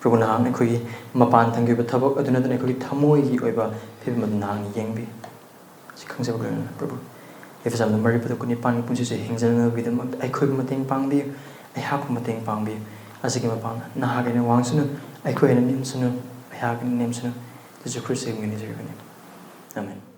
ꯄ꯭ꯔꯚꯨ, ꯅꯍꯥꯛꯅ ꯑꯩꯈꯣꯏꯒꯤ ꯃꯄꯥꯟ ꯊꯪꯒꯤ ꯑꯣꯏꯕ ꯊꯕꯛ ꯑꯗꯨ ꯅꯠꯇꯅ ꯑꯩꯈꯣꯏꯒꯤ ꯊꯃꯣꯏꯒꯤ ꯑꯣꯏꯕ ꯐꯤꯕꯝ ꯑꯗꯨ ꯅꯍꯥꯛꯅ ꯌꯦꯡꯕꯤ꯫ ꯑꯁꯤ ꯈꯪꯖꯕ ꯂꯣꯏꯅꯅ, ꯄ꯭ꯔꯚꯨ, ꯏꯐꯦꯁꯨ ꯆꯥꯝꯗ ꯃꯔꯤ ꯄꯗ ꯀꯨꯟꯅꯤꯄꯥꯟꯒꯤ ꯄꯨꯟꯁꯤꯁꯦ ꯍꯤꯡꯖꯅꯕꯒꯤꯗꯃꯛꯇ ꯑꯩꯈꯣꯏꯕꯨ ꯃꯇꯦꯡ ꯄꯥꯡꯕꯤꯌꯨ, ꯑꯩꯍꯥꯛꯄꯨ ꯃꯇꯦꯡ ꯄꯥꯡꯕꯤꯌꯨ꯫ ꯑꯁꯤꯒꯤ ꯃꯄꯥꯟꯗ ꯅꯍꯥꯛ ꯑꯣꯏꯅ ꯋꯥꯡꯁꯅꯨ, ꯑꯩꯈꯣꯏ ꯑꯣꯏꯅ ꯅꯦꯝꯁꯅꯨ, ꯑꯩꯍꯥꯛ ꯑꯣꯏꯅ ꯅꯦꯝꯁꯅꯨ꯫ ꯖꯤꯁꯨ ꯈ꯭ꯔꯤꯁꯇꯒꯤ ꯃꯤꯡꯗ ꯅꯤꯖꯔꯤꯕꯅꯤ꯫ ꯑꯥꯃꯦꯟ꯫